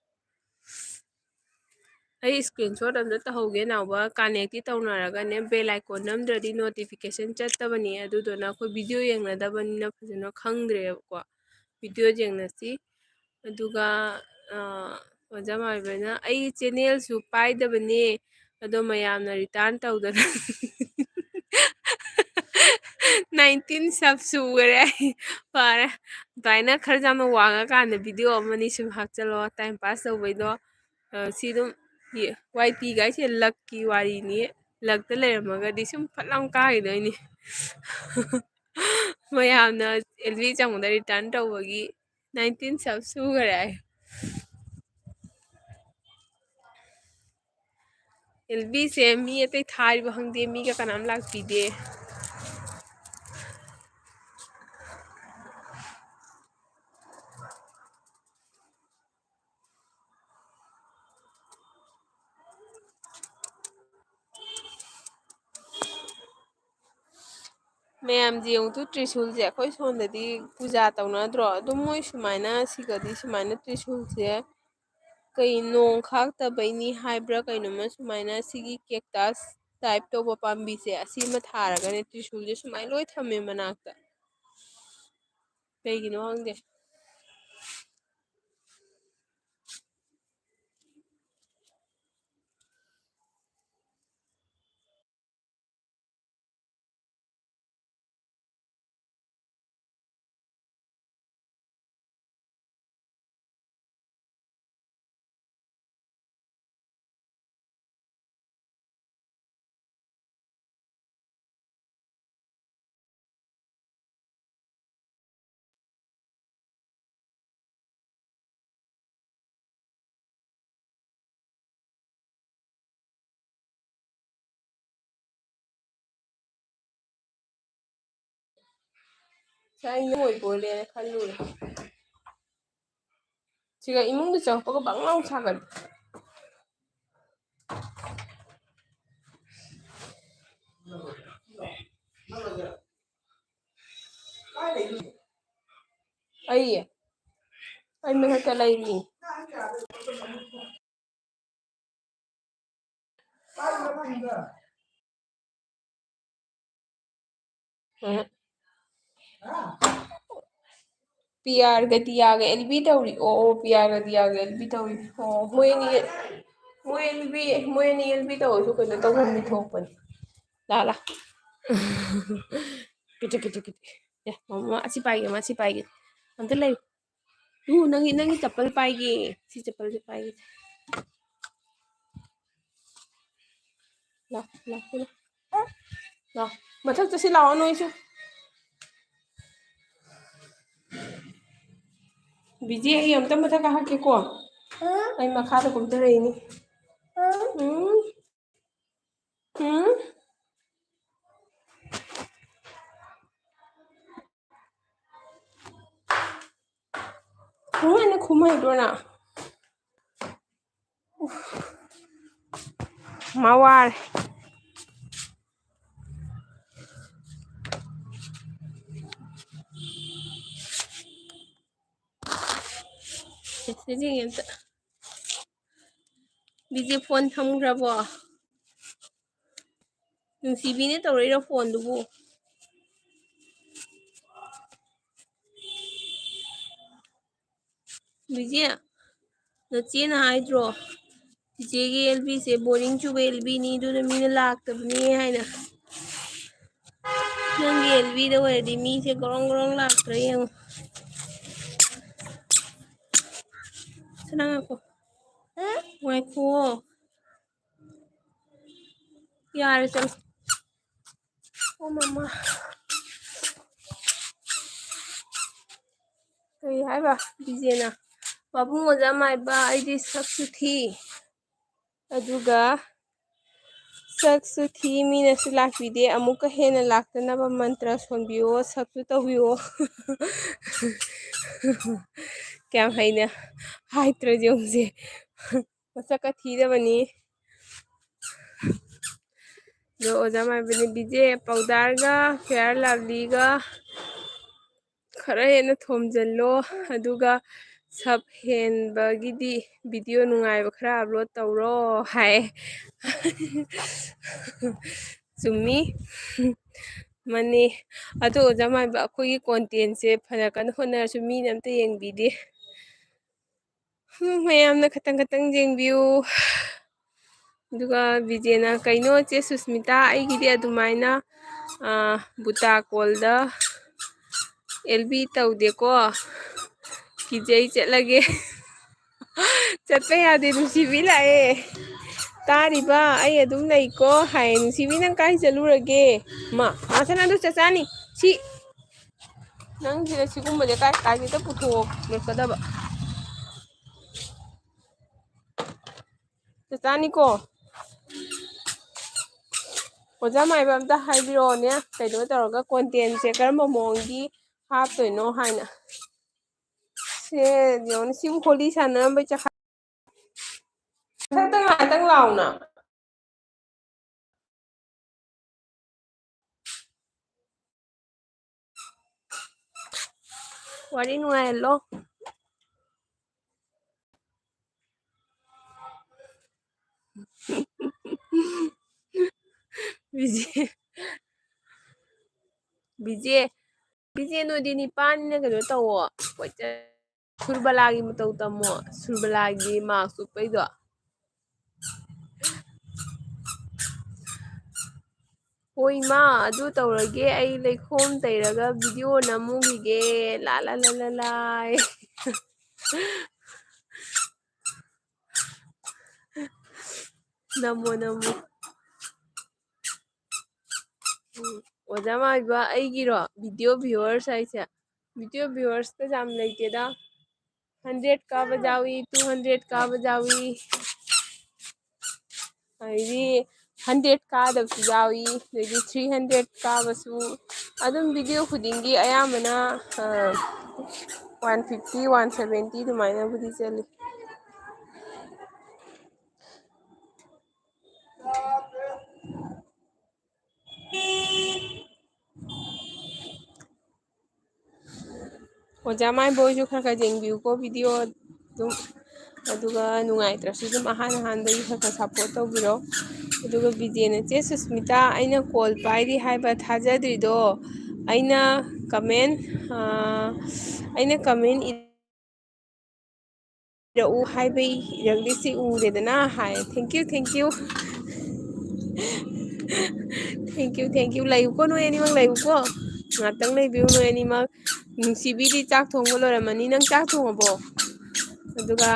ꯑꯩ screenshot ꯑꯝꯇ ꯇꯧꯍꯧꯒꯦ, ꯅꯥꯎꯕ꯫ ꯀꯅꯦꯛꯇꯤ ꯇꯧꯅꯔꯒꯅꯦ, bell icon ꯅꯝꯗ꯭ꯔꯗꯤ notification ꯆꯠꯇꯕꯅꯤ꯫ ꯑꯗꯨꯗꯨꯅ ꯑꯩꯈꯣꯏ video ꯌꯦꯡꯅꯗꯕꯅꯤꯅ ꯐꯖꯅ ꯈꯪꯗ꯭ꯔꯦꯕꯀꯣ꯫ Video ꯌꯦꯡꯅꯁꯤ꯫ ꯑꯗꯨꯒ, ꯑ, ꯑꯣꯖꯥ ꯃꯥꯏꯕꯅ, "ꯑꯩ ꯆꯦꯅꯦꯜꯁꯨ ꯄꯥꯏꯗꯕꯅꯦ, ꯑꯗꯣ ꯃꯌꯥꯝꯅ return ꯇꯧꯗꯅ ꯅꯥꯏꯟꯇꯤꯟ sub ꯁꯨꯈꯔꯦ ꯑꯩ꯫ ꯐꯔꯦ, ꯑꯗꯨꯃꯥꯏꯅ ꯈꯔ ꯌꯥꯝꯅ ꯋꯥꯡꯉꯀꯥꯟꯗ video ꯑꯃꯅꯤ ꯁꯨꯝ ꯍꯥꯞꯆꯜꯂꯣ, time pass ꯇꯧꯕꯩꯗꯣ꯫ ꯑ, ꯁꯤ ꯑꯗꯨꯝ ꯌꯦ-, ꯋꯥꯏ ꯇꯤ ꯒꯥꯏꯁꯦ luckꯀꯤ ꯋꯥꯔꯤꯅꯤ꯫ Luckꯇ ꯂꯩꯔꯝꯃꯒꯗꯤ ꯁꯨꯝ ꯐꯠ ꯂꯥꯎ ꯀꯥꯈꯤꯗꯣꯏꯅꯤ꯫ ꯃꯌꯥꯝꯅ ꯑꯦꯜ ꯕꯤ ꯆꯪꯕꯗ return ꯇꯧꯕꯒꯤ ꯅꯥꯏꯟꯇꯤꯟ sub ꯁꯨꯈꯔꯦ ꯑꯩ꯫ ꯑꯦꯜ ꯕꯤꯁꯦ ꯃꯤ ꯑꯇꯩ ꯊꯥꯔꯤꯕ ꯈꯪꯗꯦ, ꯃꯤꯒ ꯀꯅꯥꯝ ꯂꯥꯛꯄꯤꯗꯦ꯫ ꯃꯌꯥꯝꯁꯦ ꯌꯦꯡꯉꯨ ꯇꯨ, ꯇ꯭ꯔꯤꯁꯨꯜꯁꯦ ꯑꯩꯈꯣꯏ ꯁꯣꯝꯗꯗꯤ ꯄꯨꯖꯥ ꯇꯧꯅꯗ꯭ꯔꯣ? ꯑꯗꯨꯝ ꯃꯣꯏ ꯁꯨꯃꯥꯏꯅ, ꯁꯤꯒꯗꯤ ꯁꯨꯃꯥꯏꯅ ꯇ꯭ꯔꯤꯁꯨꯜꯁꯦ ꯀꯩ ꯅꯣꯡ ꯈꯥꯛꯇꯕꯩꯅꯤ ꯍꯥꯏꯕ꯭ꯔꯥ ꯀꯩꯅꯣꯝꯃ, ꯁꯨꯃꯥꯏꯅ ꯁꯤꯒꯤ cactus type ꯇꯧꯕ ꯄꯥꯝꯕꯤꯁꯦ, ꯑꯁꯤꯃ ꯊꯥꯔꯒꯅꯦ ꯇ꯭ꯔꯤꯁꯨꯜꯁꯦ ꯁꯨꯃꯥꯏꯅ ꯂꯣꯏ ꯊꯝꯃꯦ ꯃꯅꯥꯛꯇ꯫ ꯀꯩꯒꯤꯅꯣ ꯈꯪꯗꯦ꯫ ꯑꯩ ꯅꯣꯏ ꯄꯣꯂꯦꯅ ꯈꯜꯂꯨꯔꯦ꯫ ꯁꯤꯒ ꯏꯃꯨꯡꯗ ꯆꯪꯉꯛꯄꯒ ꯕꯪ ꯂꯥꯎ ꯁꯥꯒꯠꯂꯦ꯫ ꯑꯩ ꯑꯩ ꯃꯊꯛꯇ ꯂꯩꯔꯤ꯫ ꯎꯝ꯫ ꯄꯤ ꯑꯥꯔꯒ ꯗꯤꯌꯥꯒ ꯑꯦꯜ ꯕꯤ ꯇꯧꯔꯤ꯫ ꯑꯣ, ꯑꯣ, ꯄꯤ ꯑꯥꯔꯒ ꯗꯤꯌꯥꯒ ꯑꯦꯜ ꯕꯤ ꯇꯧꯔꯤ꯫ ꯑꯣ, ꯃꯣꯏ ꯑꯅꯤ, ꯃꯣꯏ ꯑꯦꯜ ꯕꯤ, ꯃꯣꯏ ꯑꯅꯤ ꯑꯦꯜ ꯕꯤ ꯇꯧꯔꯁꯨ ꯀꯩꯅꯣ ꯇꯧꯐꯝꯗꯤ ꯊꯣꯛꯄꯅꯤ꯫ ꯂꯥ, ꯂꯥ꯫ ꯀꯤꯇꯤ, ꯀꯤꯇꯤ, ꯀꯤꯇꯤ꯫ ꯑꯦ, ꯃꯃꯥ, ꯑꯁꯤ ꯄꯥꯏꯒꯦ, ꯃꯥ ꯁꯤ ꯄꯥꯏꯒꯦ꯫ ꯑꯝꯇ ꯂꯩꯌꯨ꯫ ꯇꯨ, ꯅꯪꯒꯤ, ꯅꯪꯒꯤ ꯆꯄꯜ ꯄꯥꯏꯒꯦ꯫ ꯁꯤ ꯆꯄꯜꯁꯦ ꯄꯥꯏꯒꯦ꯫ ꯂꯥꯎ, ꯂꯥꯎ, ꯂꯥꯎ꯫ ꯂꯥꯎ꯫ ꯃꯊꯛꯇ ꯁꯤ ꯂꯥꯛꯑꯣ ꯅꯣꯏꯁꯨ꯫ ꯕꯤꯖꯤ, ꯑꯩ ꯑꯝꯇ ꯃꯊꯛ ꯀꯥꯈꯠꯀꯦꯀꯣ꯫ ꯑꯩ ꯃꯈꯥꯗ ꯀꯨꯝꯊꯔꯛꯏꯅꯤ꯫ ꯎꯝ꯫ ꯎꯝ꯫ ꯀꯃꯥꯏꯅ ꯈꯨꯝꯍꯩꯗꯣꯏꯅꯣ? ꯎꯐ꯫ ꯃꯥ ꯋꯥꯔꯦ꯫ ꯁꯤꯁꯤꯡ ꯑꯝꯇ꯫ ꯕꯤꯖꯤ ꯐꯣꯟ ꯊꯝꯈ꯭ꯔꯕꯣ? ꯅꯨꯡꯁꯤꯕꯤꯅ ꯇꯧꯔꯛꯏꯔꯣ ꯐꯣꯟꯗꯨꯕꯨ? ꯕꯤꯖꯤ, ꯅꯆꯦꯅ ꯍꯥꯏꯗ꯭ꯔꯣ? ꯆꯤꯆꯦꯒꯤ ꯑꯦꯜ ꯕꯤꯁꯦ ꯕꯣꯔꯤꯡ ꯆꯨꯕ ꯑꯦꯜ ꯕꯤꯅꯤ, ꯑꯗꯨꯅ ꯃꯤꯅ ꯂꯥꯛꯇꯕꯅꯤ ꯍꯥꯏꯅ꯫ ꯅꯪꯒꯤ ꯑꯦꯜ ꯕꯤꯗ ꯑꯣꯏꯔꯗꯤ ꯃꯤꯁꯦ ꯒ꯭ꯔꯣꯡ ꯒ꯭ꯔꯣꯡ ꯂꯥꯛꯇ꯭ꯔꯥ ꯌꯦꯡꯉꯨ꯫ ꯁꯅꯥ ꯉꯥꯏꯈꯣ꯫ ꯉꯥꯏꯈꯣ꯫ ꯌꯥꯔꯦ, ꯆꯠꯂꯣ꯫ ꯑꯣ, ꯃꯃꯥ꯫ ꯀꯔꯤ ꯍꯥꯏꯕ ꯕꯤꯖꯦꯅ? "ꯄꯥꯕꯨꯡ ꯑꯣꯖꯥ ꯃꯥꯏꯕ, ꯑꯩꯗꯤ ꯁꯛꯁꯨ ꯊꯤ, ꯑꯗꯨꯒ ꯁꯛꯁꯨ ꯊꯤ, ꯃꯤꯅꯁꯨ ꯂꯥꯛꯄꯤꯗꯦ, ꯑꯃꯨꯛꯀ ꯍꯦꯟꯅ ꯂꯥꯛꯇꯅꯕ ꯃꯟꯇ꯭ꯔ ꯁꯣꯟꯕꯤꯌꯣ, ꯁꯛꯁꯨ ꯇꯧꯕꯤꯌꯣ꯫ ꯀꯌꯥꯝ ꯍꯩꯅ ꯍꯥꯏꯗ꯭ꯔꯣ ꯌꯦꯡꯉꯨꯁꯦ꯫ ꯃꯁꯛꯀ ꯊꯤꯗꯕꯅꯤ꯫ ꯑꯗꯣ ꯑꯣꯖꯥ ꯃꯥꯏꯕꯅꯤ ꯕꯤꯖꯦ ꯄꯥꯎꯗꯔꯒ ꯐꯤꯌꯥꯔ ꯂꯚꯂꯤꯒ ꯈꯔ ꯍꯦꯟꯅ ꯊꯣꯝꯖꯤꯜꯂꯣ, ꯑꯗꯨꯒ ꯁꯞ ꯍꯦꯟꯕꯒꯤꯗꯤ ꯚꯤꯗꯤꯑꯣ ꯅꯨꯡꯉꯥꯏꯕ ꯈꯔ ꯑꯞꯂꯣꯗ ꯇꯧꯔꯣ ꯍꯥꯏ꯫ ꯆꯨꯝꯃꯤ꯫ ꯃꯥꯅꯤ꯫ ꯑꯗꯣ ꯑꯣꯖꯥ ꯃꯥꯏꯕ, ꯑꯩꯈꯣꯏꯒꯤ ꯀꯣꯟꯇꯦꯟꯁꯦ ꯐꯅ ꯀꯟꯅ ꯍꯣꯠꯅꯔꯁꯨ ꯃꯤꯅ ꯑꯝꯇ ꯌꯦꯡꯕꯤꯗꯦ꯫ ꯎꯝ, ꯃꯌꯥꯝꯅ ꯈꯇꯪ ꯈꯇꯪ ꯌꯦꯡꯕꯤꯌꯨ꯫ ꯑꯗꯨꯒ ꯕꯤꯖꯦꯅ, "ꯀꯩꯅꯣ ꯆꯦ ꯁꯨꯁꯃꯤꯇꯥ, ꯑꯩꯒꯤꯗꯤ ꯑꯗꯨꯃꯥꯏꯅ, ꯑ, ꯕꯨꯇꯥ ꯀꯣꯜꯗ ꯑꯦꯜ ꯕꯤ ꯇꯧꯗꯦꯀꯣ, ꯀꯤꯖꯩ, ꯆꯠꯂꯒꯦ꯫" "ꯆꯠꯄ ꯌꯥꯗꯦ, ꯅꯨꯡꯁꯤꯕꯤ ꯂꯥꯛꯑꯦ꯫ ꯇꯥꯔꯤꯕ, ꯑꯩ ꯑꯗꯨꯝ ꯂꯩꯀꯣ" ꯍꯥꯏꯌꯦ꯫ "ꯅꯨꯡꯁꯤꯕꯤ, ꯅꯪ ꯀꯥꯏ ꯆꯠꯂꯨꯔꯒꯦ?" ꯃꯥ, ꯑꯥ, ꯁꯅꯥꯗꯣ ꯆꯥꯛ ꯆꯥꯅꯤ꯫ ꯁꯤ ꯅꯪꯁꯤꯗ ꯁꯤꯒꯨꯝꯕꯁꯦ ꯀꯥꯏ ꯀꯥꯏꯗ ꯄꯨꯊꯣꯛꯂꯛꯀꯗꯕ? ꯆꯥꯅꯤꯀꯣ꯫ ꯑꯣꯖꯥ ꯃꯥꯏꯕ ꯑꯝꯇ ꯍꯥꯏꯕꯤꯔꯛꯑꯣꯅꯦ, ꯀꯩꯅꯣ ꯇꯧꯔꯒ ꯀꯣꯟꯇꯦꯟꯁꯦ ꯀꯔꯝꯕ ꯃꯑꯣꯡꯒꯤ ꯍꯥꯞꯇꯣꯏꯅꯣ ꯍꯥꯏꯅ꯫ ꯁꯦ ꯌꯦꯡꯉꯨꯅꯦ, ꯁꯤꯕꯨ ꯍꯣꯂꯤ ꯁꯥꯟꯅꯔꯝꯕꯩ ꯆꯈꯥ-, ꯃꯊꯛꯇ ꯉꯥꯛꯇꯪ ꯂꯥꯎꯅ꯫ ꯋꯥꯔꯤ ꯅꯨꯡꯉꯥꯏꯍꯜꯂꯣ꯫ ꯕꯤꯖꯦ, ꯕꯤꯖꯦ, ꯕꯤꯖꯦ, ꯅꯣꯏꯗꯤ ꯅꯤꯄꯥꯟꯅ ꯀꯩꯅꯣ ꯇꯧꯋꯣ, ꯀꯣꯏꯆꯠ-, ꯁꯨꯔꯕꯂꯥꯒꯤ ꯃꯇꯧ ꯇꯝꯃꯣ, ꯁꯨꯔꯕꯂꯥꯒꯤ ꯃꯥꯛꯁ ꯎꯞꯄꯩꯗꯣ꯫ ꯍꯣꯏ ꯏꯃꯥ, ꯑꯗꯨ ꯇꯧꯔꯒꯦ, ꯑꯩ ꯂꯩꯈꯣꯝ ꯇꯩꯔꯒ ꯚꯤꯗꯤꯑꯣ ꯅꯝꯃꯨꯈꯤꯒꯦ꯫ ꯂꯥ ꯂꯥ ꯂꯥ ꯂꯥ ꯂꯥꯏ꯫ ꯅꯝꯃꯣ, ꯅꯝꯃꯣ꯫ ꯎꯝ, ꯑꯣꯖꯥ ꯃꯥꯏꯕ, ꯑꯩꯒꯤꯔꯣ ꯚꯤꯗꯤꯑꯣ ꯚ꯭ꯌꯨꯋꯔꯁ ꯍꯥꯏꯁꯦ? ꯚꯤꯗꯤꯑꯣ ꯚ꯭ꯌꯨꯋꯔꯁꯀ ꯌꯥꯝ ꯂꯩꯇꯦꯗ꯫ ꯍꯟꯗ꯭ꯔꯦꯠ ꯀꯥꯕ ꯌꯥꯎꯏ, ꯇꯨ ꯍꯟꯗ꯭ꯔꯦꯠ ꯀꯥꯕ ꯌꯥꯎꯏ꯫ ꯑꯗꯩꯗꯤ ꯍꯟꯗ꯭ꯔꯦꯠ ꯀꯥꯗꯕꯁꯨ ꯌꯥꯎꯏ, ꯑꯗꯩꯗꯤ ꯊ꯭ꯔꯤ ꯍꯟꯗ꯭ꯔꯦꯠ ꯀꯥꯕꯁꯨ꯫ ꯑꯗꯨꯝ ꯚꯤꯗꯤꯑꯣ ꯈꯨꯗꯤꯡꯒꯤ ꯑꯌꯥꯝꯕꯅ ꯋꯥꯟ ꯐꯤꯐꯇꯤ, ꯋꯥꯟ ꯁꯚꯦꯟꯇꯤ ꯑꯗꯨꯃꯥꯏꯅꯕꯨꯗꯤ ꯆꯠꯂꯤ꯫ ꯑꯣꯖꯥ ꯃꯥꯏꯕ ꯍꯣꯏꯁꯨ ꯈꯔ ꯈꯔ ꯌꯦꯡꯕꯤꯌꯨꯀꯣ ꯚꯤꯗꯤꯑꯣ ꯑꯗꯨꯝ, ꯑꯗꯨꯒ ꯅꯨꯡꯉꯥꯏꯇ꯭ꯔꯁꯨ ꯑꯗꯨꯝ ꯑꯍꯥꯟ ꯑꯍꯥꯟꯕꯒꯤ ꯈꯔ ꯈꯔ ꯁꯞꯄꯣꯔꯠ ꯇꯧꯕꯤꯔꯣ꯫ ꯑꯗꯨꯒ ꯕꯤꯖꯦꯅ, "ꯆꯦ ꯁꯨꯁꯃꯤꯇꯥ, ꯑꯩꯅ ꯀꯣꯜ ꯄꯥꯏꯔꯤ ꯍꯥꯏꯕ ꯊꯥꯖꯗ꯭ꯔꯤꯗꯣ, ꯑꯩꯅ ꯀꯃꯦꯟ, ꯑꯩꯅ ꯀꯃꯦꯟ ꯏꯔꯛꯎ ꯍꯥꯏꯕꯩ ꯏꯔꯛꯂꯤꯁꯤ ꯎꯔꯦꯗꯅ" ꯍꯥꯏ꯫ Thank you, thank you꯫ Thank you, thank you꯫ ꯂꯩꯌꯨꯀꯣ, ꯅꯣꯏ ꯑꯅꯤꯃꯛ ꯂꯩꯌꯨꯀꯣ꯫ ꯉꯥꯛꯇꯪ ꯂꯩꯕꯤꯌꯨ ꯅꯣꯏ ꯑꯅꯤꯃꯛ꯫ ꯅꯨꯡꯁꯤꯕꯤꯗꯤ ꯆꯥꯛ ꯊꯣꯡꯕ ꯂꯣꯏꯔꯝꯃꯅꯤ꯫ ꯅꯪ ꯆꯥꯛ ꯊꯣꯡꯉꯕꯣ? ꯑꯗꯨꯒ,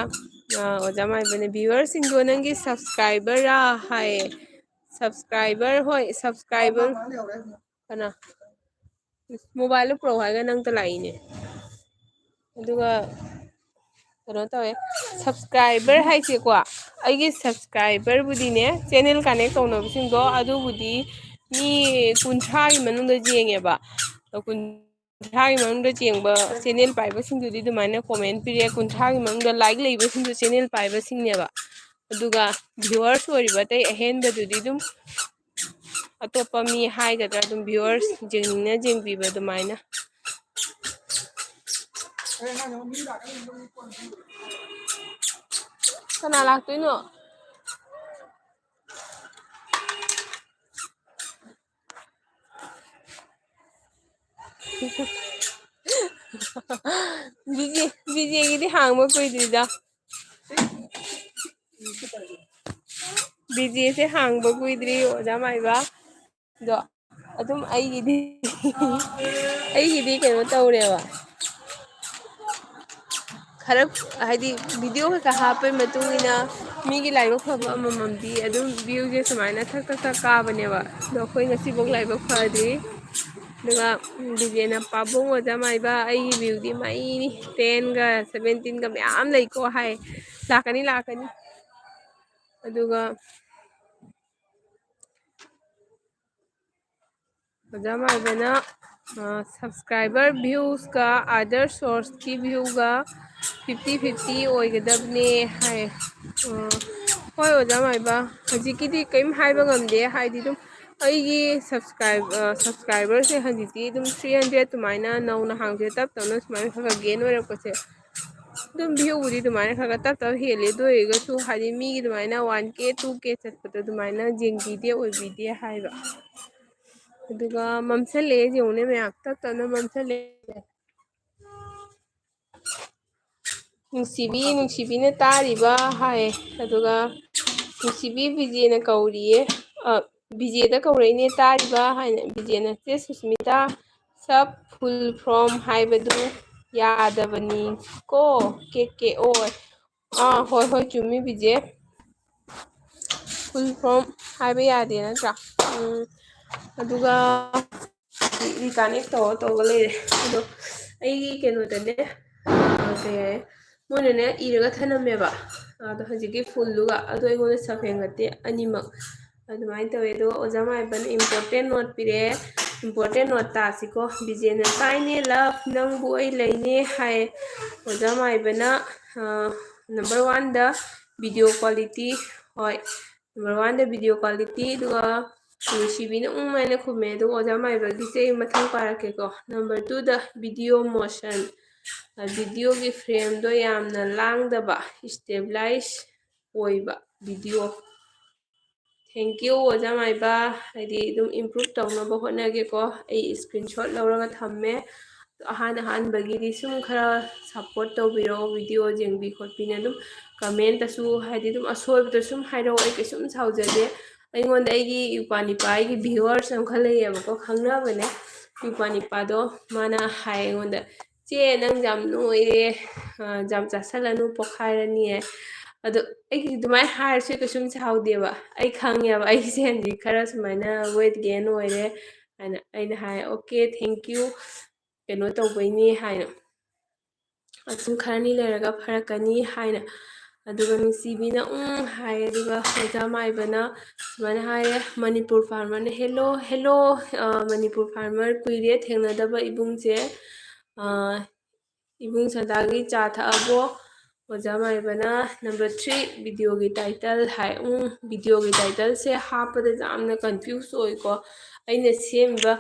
ꯑ, ꯑꯣꯖꯥ ꯃꯥꯏꯕꯅ, "Viewerꯁꯤꯡꯗꯣ ꯅꯪꯒꯤ subscriberꯔꯥ?" ꯍꯥꯏꯌꯦ꯫ Subscriber, ꯍꯣꯏ, subscriber꯫ ꯀꯅꯥ? Mobileꯗꯣ ꯄꯨꯔꯛꯎ ꯍꯥꯏꯔꯒ ꯅꯪꯇ ꯂꯥꯛꯏꯅꯦ꯫ ꯑꯗꯨꯒ ꯀꯩꯅꯣ ꯇꯧꯋꯦ, subscriber ꯍꯥꯏꯁꯦꯀꯣ, ꯑꯩꯒꯤ subscriberꯕꯨꯗꯤꯅꯦ, channel connect ꯇꯧꯅꯕꯁꯤꯡꯗꯣ, ꯑꯗꯨꯕꯨꯗꯤ ꯃꯤ ꯀꯨꯟꯊ꯭ꯔꯥꯒꯤ ꯃꯅꯨꯡꯗ ꯌꯦꯡꯉꯦꯕ꯫ ꯀꯨꯟ-, ꯀꯨꯟꯊ꯭ꯔꯥꯒꯤ ꯃꯅꯨꯡꯗ ꯌꯦꯡꯕ channel ꯄꯥꯏꯕꯁꯤꯡꯗꯨꯗꯤ ꯑꯗꯨꯃꯥꯏꯅ comment ꯄꯤꯔꯛꯑꯦ, ꯀꯨꯟꯊ꯭ꯔꯥꯒꯤ ꯃꯅꯨꯡꯗ like ꯂꯩꯕꯁꯤꯡꯗꯨ channel ꯄꯥꯏꯕꯁꯤꯡꯅꯦꯕ꯫ ꯑꯗꯨꯒ viewers ꯑꯣꯏꯔꯤꯕ ꯑꯇꯩ ꯑꯍꯦꯟꯕꯗꯨꯗꯤ ꯑꯗꯨꯝ ꯑꯇꯣꯞꯄ ꯃꯤ ꯍꯥꯏꯒꯗ꯭ꯔꯥ, ꯑꯗꯨꯝ viewers ꯌꯦꯡꯅꯤꯡꯅ ꯌꯦꯡꯕꯤꯕ ꯑꯗꯨꯃꯥꯏꯅ꯫ ꯀꯅꯥ ꯂꯥꯛꯇꯣꯏꯅꯣ? ꯕꯤꯖꯦ, ꯕꯤꯖꯦꯒꯤꯗꯤ ꯍꯥꯡꯕ ꯀꯨꯏꯗ꯭ꯔꯤꯗ꯫ ꯕꯤꯖꯦꯁꯦ ꯍꯥꯡꯕ ꯀꯨꯏꯗ꯭ꯔꯤ, ꯑꯣꯖꯥ ꯃꯥꯏꯕ꯫ ꯑꯗꯣ ꯑꯗꯨꯝ ꯑꯩꯒꯤꯗꯤ, ꯑꯩꯒꯤꯗꯤ ꯀꯩꯅꯣ ꯇꯧꯔꯦꯕ꯫ ꯈꯔ, ꯍꯥꯏꯗꯤ, video ꯀꯩꯀꯥ ꯍꯥꯞꯄꯩ ꯃꯇꯨꯡ ꯏꯟꯅ ꯃꯤꯒꯤ ꯂꯥꯏꯕꯛ ꯐꯕ ꯑꯃꯃꯝꯗꯤ ꯑꯗꯨꯝ viewꯁꯦ ꯁꯨꯃꯥꯏꯅ ꯊꯛ ꯊꯛ ꯊꯛ ꯀꯥꯕꯅꯦꯕ꯫ ꯑꯗꯣ ꯑꯩꯈꯣꯏ ꯉꯁꯤꯐꯥꯎ ꯂꯥꯏꯕꯛ ꯐꯗ꯭ꯔꯤ꯫ ꯑꯗꯨꯒ ꯕꯤꯖꯦꯅ, "ꯄꯥꯕꯨꯡ ꯑꯣꯖꯥ ꯃꯥꯏꯕ, ꯑꯩꯒꯤ viewꯗꯤ ꯃꯩꯅꯤ, tenꯒ seventeenꯒ ꯃꯌꯥꯝ ꯂꯩꯀꯣ" ꯍꯥꯏ꯫ ꯂꯥꯛꯀꯅꯤ, ꯂꯥꯛꯀꯅꯤ꯫ ꯑꯗꯨꯒ ꯑꯣꯖꯥ ꯃꯥꯏꯕꯅ, ꯑ, subscriber viewsꯀ other sourceꯀꯤ viewꯒ fifty fifty ꯑꯣꯏꯒꯗꯕꯅꯦ ꯍꯥꯏ꯫ ꯑ, ꯍꯣꯏ ꯑꯣꯖꯥ ꯃꯥꯏꯕ, ꯍꯧꯖꯤꯛꯀꯤꯗꯤ ꯀꯔꯤꯝ ꯍꯥꯏꯕ ꯉꯝꯗꯦ, ꯍꯥꯏꯗꯤ ꯑꯗꯨꯝ ꯑꯩꯒꯤ subscribe-, ꯑ, subscriberꯁꯦ ꯍꯧꯖꯤꯛꯇꯤ ꯑꯗꯨꯝ three hundred ꯑꯗꯨꯃꯥꯏꯅ ꯅꯧꯅ ꯍꯥꯡꯁꯦ ꯇꯞ ꯇꯞꯅ ꯁꯨꯃꯥꯏꯅ ꯈꯔ ꯈꯔ gain ꯑꯣꯏꯔꯛꯄꯁꯦ꯫ ꯑꯗꯨꯝ viewꯕꯨꯗꯤ ꯑꯗꯨꯃꯥꯏꯅ ꯈꯔ ꯈꯔ ꯇꯞ ꯇꯞ ꯍꯦꯜꯂꯦ, ꯑꯗꯨ ꯑꯣꯏꯔꯒꯁꯨ ꯍꯥꯏꯗꯤ ꯃꯤꯒꯤ ꯑꯗꯨꯃꯥꯏꯅ one K two K ꯆꯠꯄꯗꯣ ꯑꯗꯨꯃꯥꯏꯅ ꯌꯦꯡꯕꯤꯗꯦ, ꯑꯣꯏꯕꯤꯗꯦ ꯍꯥꯏꯕ꯫ ꯑꯗꯨꯒ ꯃꯝꯁꯜꯂꯛꯑꯦ ꯌꯦꯡꯉꯨꯅꯦ ꯃꯌꯥꯝ, ꯇꯞ ꯇꯞꯅ ꯃꯝꯁꯜꯂꯛꯑꯦ꯫ ꯅꯨꯡꯁꯤꯕꯤ, ꯅꯨꯡꯁꯤꯕꯤꯅ ꯇꯥꯔꯤꯕ ꯍꯥꯏ, ꯑꯗꯨꯒ ꯅꯨꯡꯁꯤꯕꯤ ꯕꯤꯖꯦꯅ ꯀꯧꯔꯤꯌꯦ꯫ ꯑ, ꯕꯤꯖꯦꯗ ꯀꯧꯔꯛꯏꯅꯦ ꯇꯥꯔꯤꯕ ꯍꯥꯏꯅ꯫ ꯕꯤꯖꯦꯅ, "ꯆꯦ ꯁꯨꯁꯃꯤꯇꯥ, sub full form ꯍꯥꯏꯕꯗꯨ ꯌꯥꯗꯕꯅꯤ ꯀꯣ, K K O." ꯑꯥ, ꯍꯣꯏ, ꯍꯣꯏ, ꯆꯨꯝꯃꯤ ꯕꯤꯖꯦ꯫ Full form ꯍꯥꯏꯕ ꯌꯥꯗꯦ ꯅꯠꯇ꯭ꯔꯥ? ꯎꯝ, ꯑꯗꯨꯒ reconnect ꯇꯧꯔ ꯇꯧꯔꯒ ꯂꯩꯔꯦ꯫ ꯑꯗꯣ ꯑꯩꯒꯤ ꯀꯩꯅꯣꯗꯅꯦ, ꯑ, ꯀꯩ ꯍꯥꯏ, ꯃꯣꯏꯅꯅꯦ ꯏꯔꯒ ꯊꯅꯝꯃꯦꯕ꯫ ꯑꯗꯣ ꯍꯧꯖꯤꯛꯀꯤ fullꯗꯨꯒ, ꯑꯗꯣ ꯑꯩꯉꯣꯟꯗ sub ꯍꯦꯟꯒꯠꯇꯦ ꯑꯅꯤꯃꯛ꯫ ꯑꯗꯨꯃꯥꯏꯅ ꯇꯧꯋꯦ꯫ ꯑꯗꯣ ꯑꯣꯖꯥ ꯃꯥꯏꯕꯅ important note ꯄꯤꯔꯛꯑꯦ꯫ Important note ꯇꯥꯁꯤꯀꯣ꯫ ꯕꯤꯖꯦꯅ, "ꯇꯥꯏꯅꯦ love, ꯅꯪꯕꯨ ꯑꯩ ꯂꯩꯅꯦ" ꯍꯥꯏ꯫ ꯑꯣꯖꯥ ꯃꯥꯏꯕꯅ, ꯑ, number oneꯗ video quality, ꯍꯣꯏ, number oneꯗ video quality, ꯑꯗꯨꯒ ꯅꯨꯡꯁꯤꯕꯤꯅ ꯎꯝ ꯍꯥꯏꯅ ꯈꯨꯝꯃꯦ꯫ ꯑꯗꯨꯒ ꯑꯣꯖꯥ ꯃꯥꯏꯕꯒꯤꯁꯦ ꯑꯩ ꯃꯊꯪ ꯄꯥꯔꯛꯀꯦꯀꯣ꯫ Number twoꯗ video motion, ꯑ, videoꯒꯤ frameꯗꯣ ꯌꯥꯝꯅ ꯂꯥꯡꯗꯕ, stabilize ꯑꯣꯏꯕ video꯫ Thank you ꯑꯣꯖꯥ ꯃꯥꯏꯕ, ꯍꯥꯏꯗꯤ ꯑꯗꯨꯝ improve ꯇꯧꯅꯕ ꯍꯣꯠꯅꯒꯦꯀꯣ꯫ ꯑꯩ screenshot ꯂꯧꯔꯒ ꯊꯝꯃꯦ꯫ ꯑꯍꯥꯟ ꯑꯍꯥꯟꯕꯒꯤꯗꯤ ꯁꯨꯝ ꯈꯔ support ꯇꯧꯕꯤꯔꯛꯑꯣ, video ꯌꯦꯡꯕꯤ ꯈꯣꯠꯄꯤꯅ ꯑꯗꯨꯝ commentꯇꯁꯨ, ꯍꯥꯏꯗꯤ ꯑꯗꯨꯝ ꯑꯁꯣꯏꯕꯗꯣ ꯁꯨꯝ ꯍꯥꯏꯔꯛꯑꯣ, ꯑꯩ ꯀꯩꯁꯨꯝ ꯁꯥꯎꯖꯗꯦ꯫ ꯑꯩꯉꯣꯟꯗ ꯑꯩꯒꯤ ꯏꯄ꯭ꯋꯥ ꯅꯤꯄꯥ, ꯑꯩꯒꯤ viewers ꯑꯃꯈꯛ ꯂꯩꯌꯦꯕꯀꯣ, ꯈꯪꯅꯕꯅꯦ꯫ ꯏꯄ꯭ꯋꯥ ꯅꯤꯄꯥꯗꯣ ꯃꯥꯅ ꯍꯥꯏ ꯑꯩꯉꯣꯟꯗ, "ꯆꯦ, ꯅꯪ ꯌꯥꯝ ꯅꯣꯏꯔꯦ, ꯑ, ꯌꯥꯝ ꯆꯥꯁꯜꯂꯅꯨ, ꯄꯣꯛꯈꯥꯏꯔꯅꯤꯌꯦ"꯫ ꯑꯗꯣ ꯑꯩꯒꯤ ꯑꯗꯨꯃꯥꯏꯅ ꯍꯥꯏꯔꯁꯨ ꯀꯩꯁꯨꯝ ꯁꯥꯎꯗꯦꯕ꯫ ꯑꯩ ꯈꯪꯉꯦꯕ ꯑꯩꯁꯦ ꯍꯧꯖꯤꯛ ꯈꯔ ꯁꯨꯃꯥꯏꯅ weight gain ꯑꯣꯏꯔꯦ ꯍꯥꯏꯅ꯫ ꯑꯩꯅ ꯍꯥꯏ, "Okay, thank you, ꯀꯩꯅꯣ ꯇꯧꯕꯩꯅꯤ" ꯍꯥꯏꯅ꯫ "ꯑꯗꯨꯝ ꯈꯔꯅꯤ ꯂꯩꯔꯒ ꯐꯔꯛꯀꯅꯤ" ꯍꯥꯏꯅ꯫ ꯑꯗꯨꯒ ꯅꯨꯡꯁꯤꯕꯤꯅ "ꯎꯝ" ꯍꯥꯏ꯫ ꯑꯗꯨꯒ ꯑꯣꯖꯥ ꯃꯥꯏꯕꯅ ꯁꯨꯃꯥꯏꯅ ꯍꯥꯏꯌꯦ, ꯃꯅꯤꯄꯨꯔ ꯐꯥꯔꯃꯔꯅ, "ꯍꯦꯜꯂꯣ, ꯍꯦꯜꯂꯣ, ꯑ, ꯃꯅꯤꯄꯨꯔ ꯐꯥꯔꯃꯔ, ꯀꯨꯏꯔꯦ ꯊꯦꯡꯅꯗꯕ ꯏꯕꯨꯡꯁꯦ꯫ ꯑ, ꯏꯕꯨꯡ ꯁꯗꯥꯒꯤ ꯆꯥ ꯊꯛꯑꯕꯣ?" ꯑꯣꯖꯥ ꯃꯥꯏꯕꯅ number three, videoꯒꯤ title ꯍꯥꯏ꯫ "ꯎꯝ, videoꯒꯤ titleꯁꯦ ꯍꯥꯞꯄꯗ ꯌꯥꯝꯅ confuse ꯑꯣꯏꯀꯣ꯫ ꯑꯩꯅ ꯁꯦꯝꯕ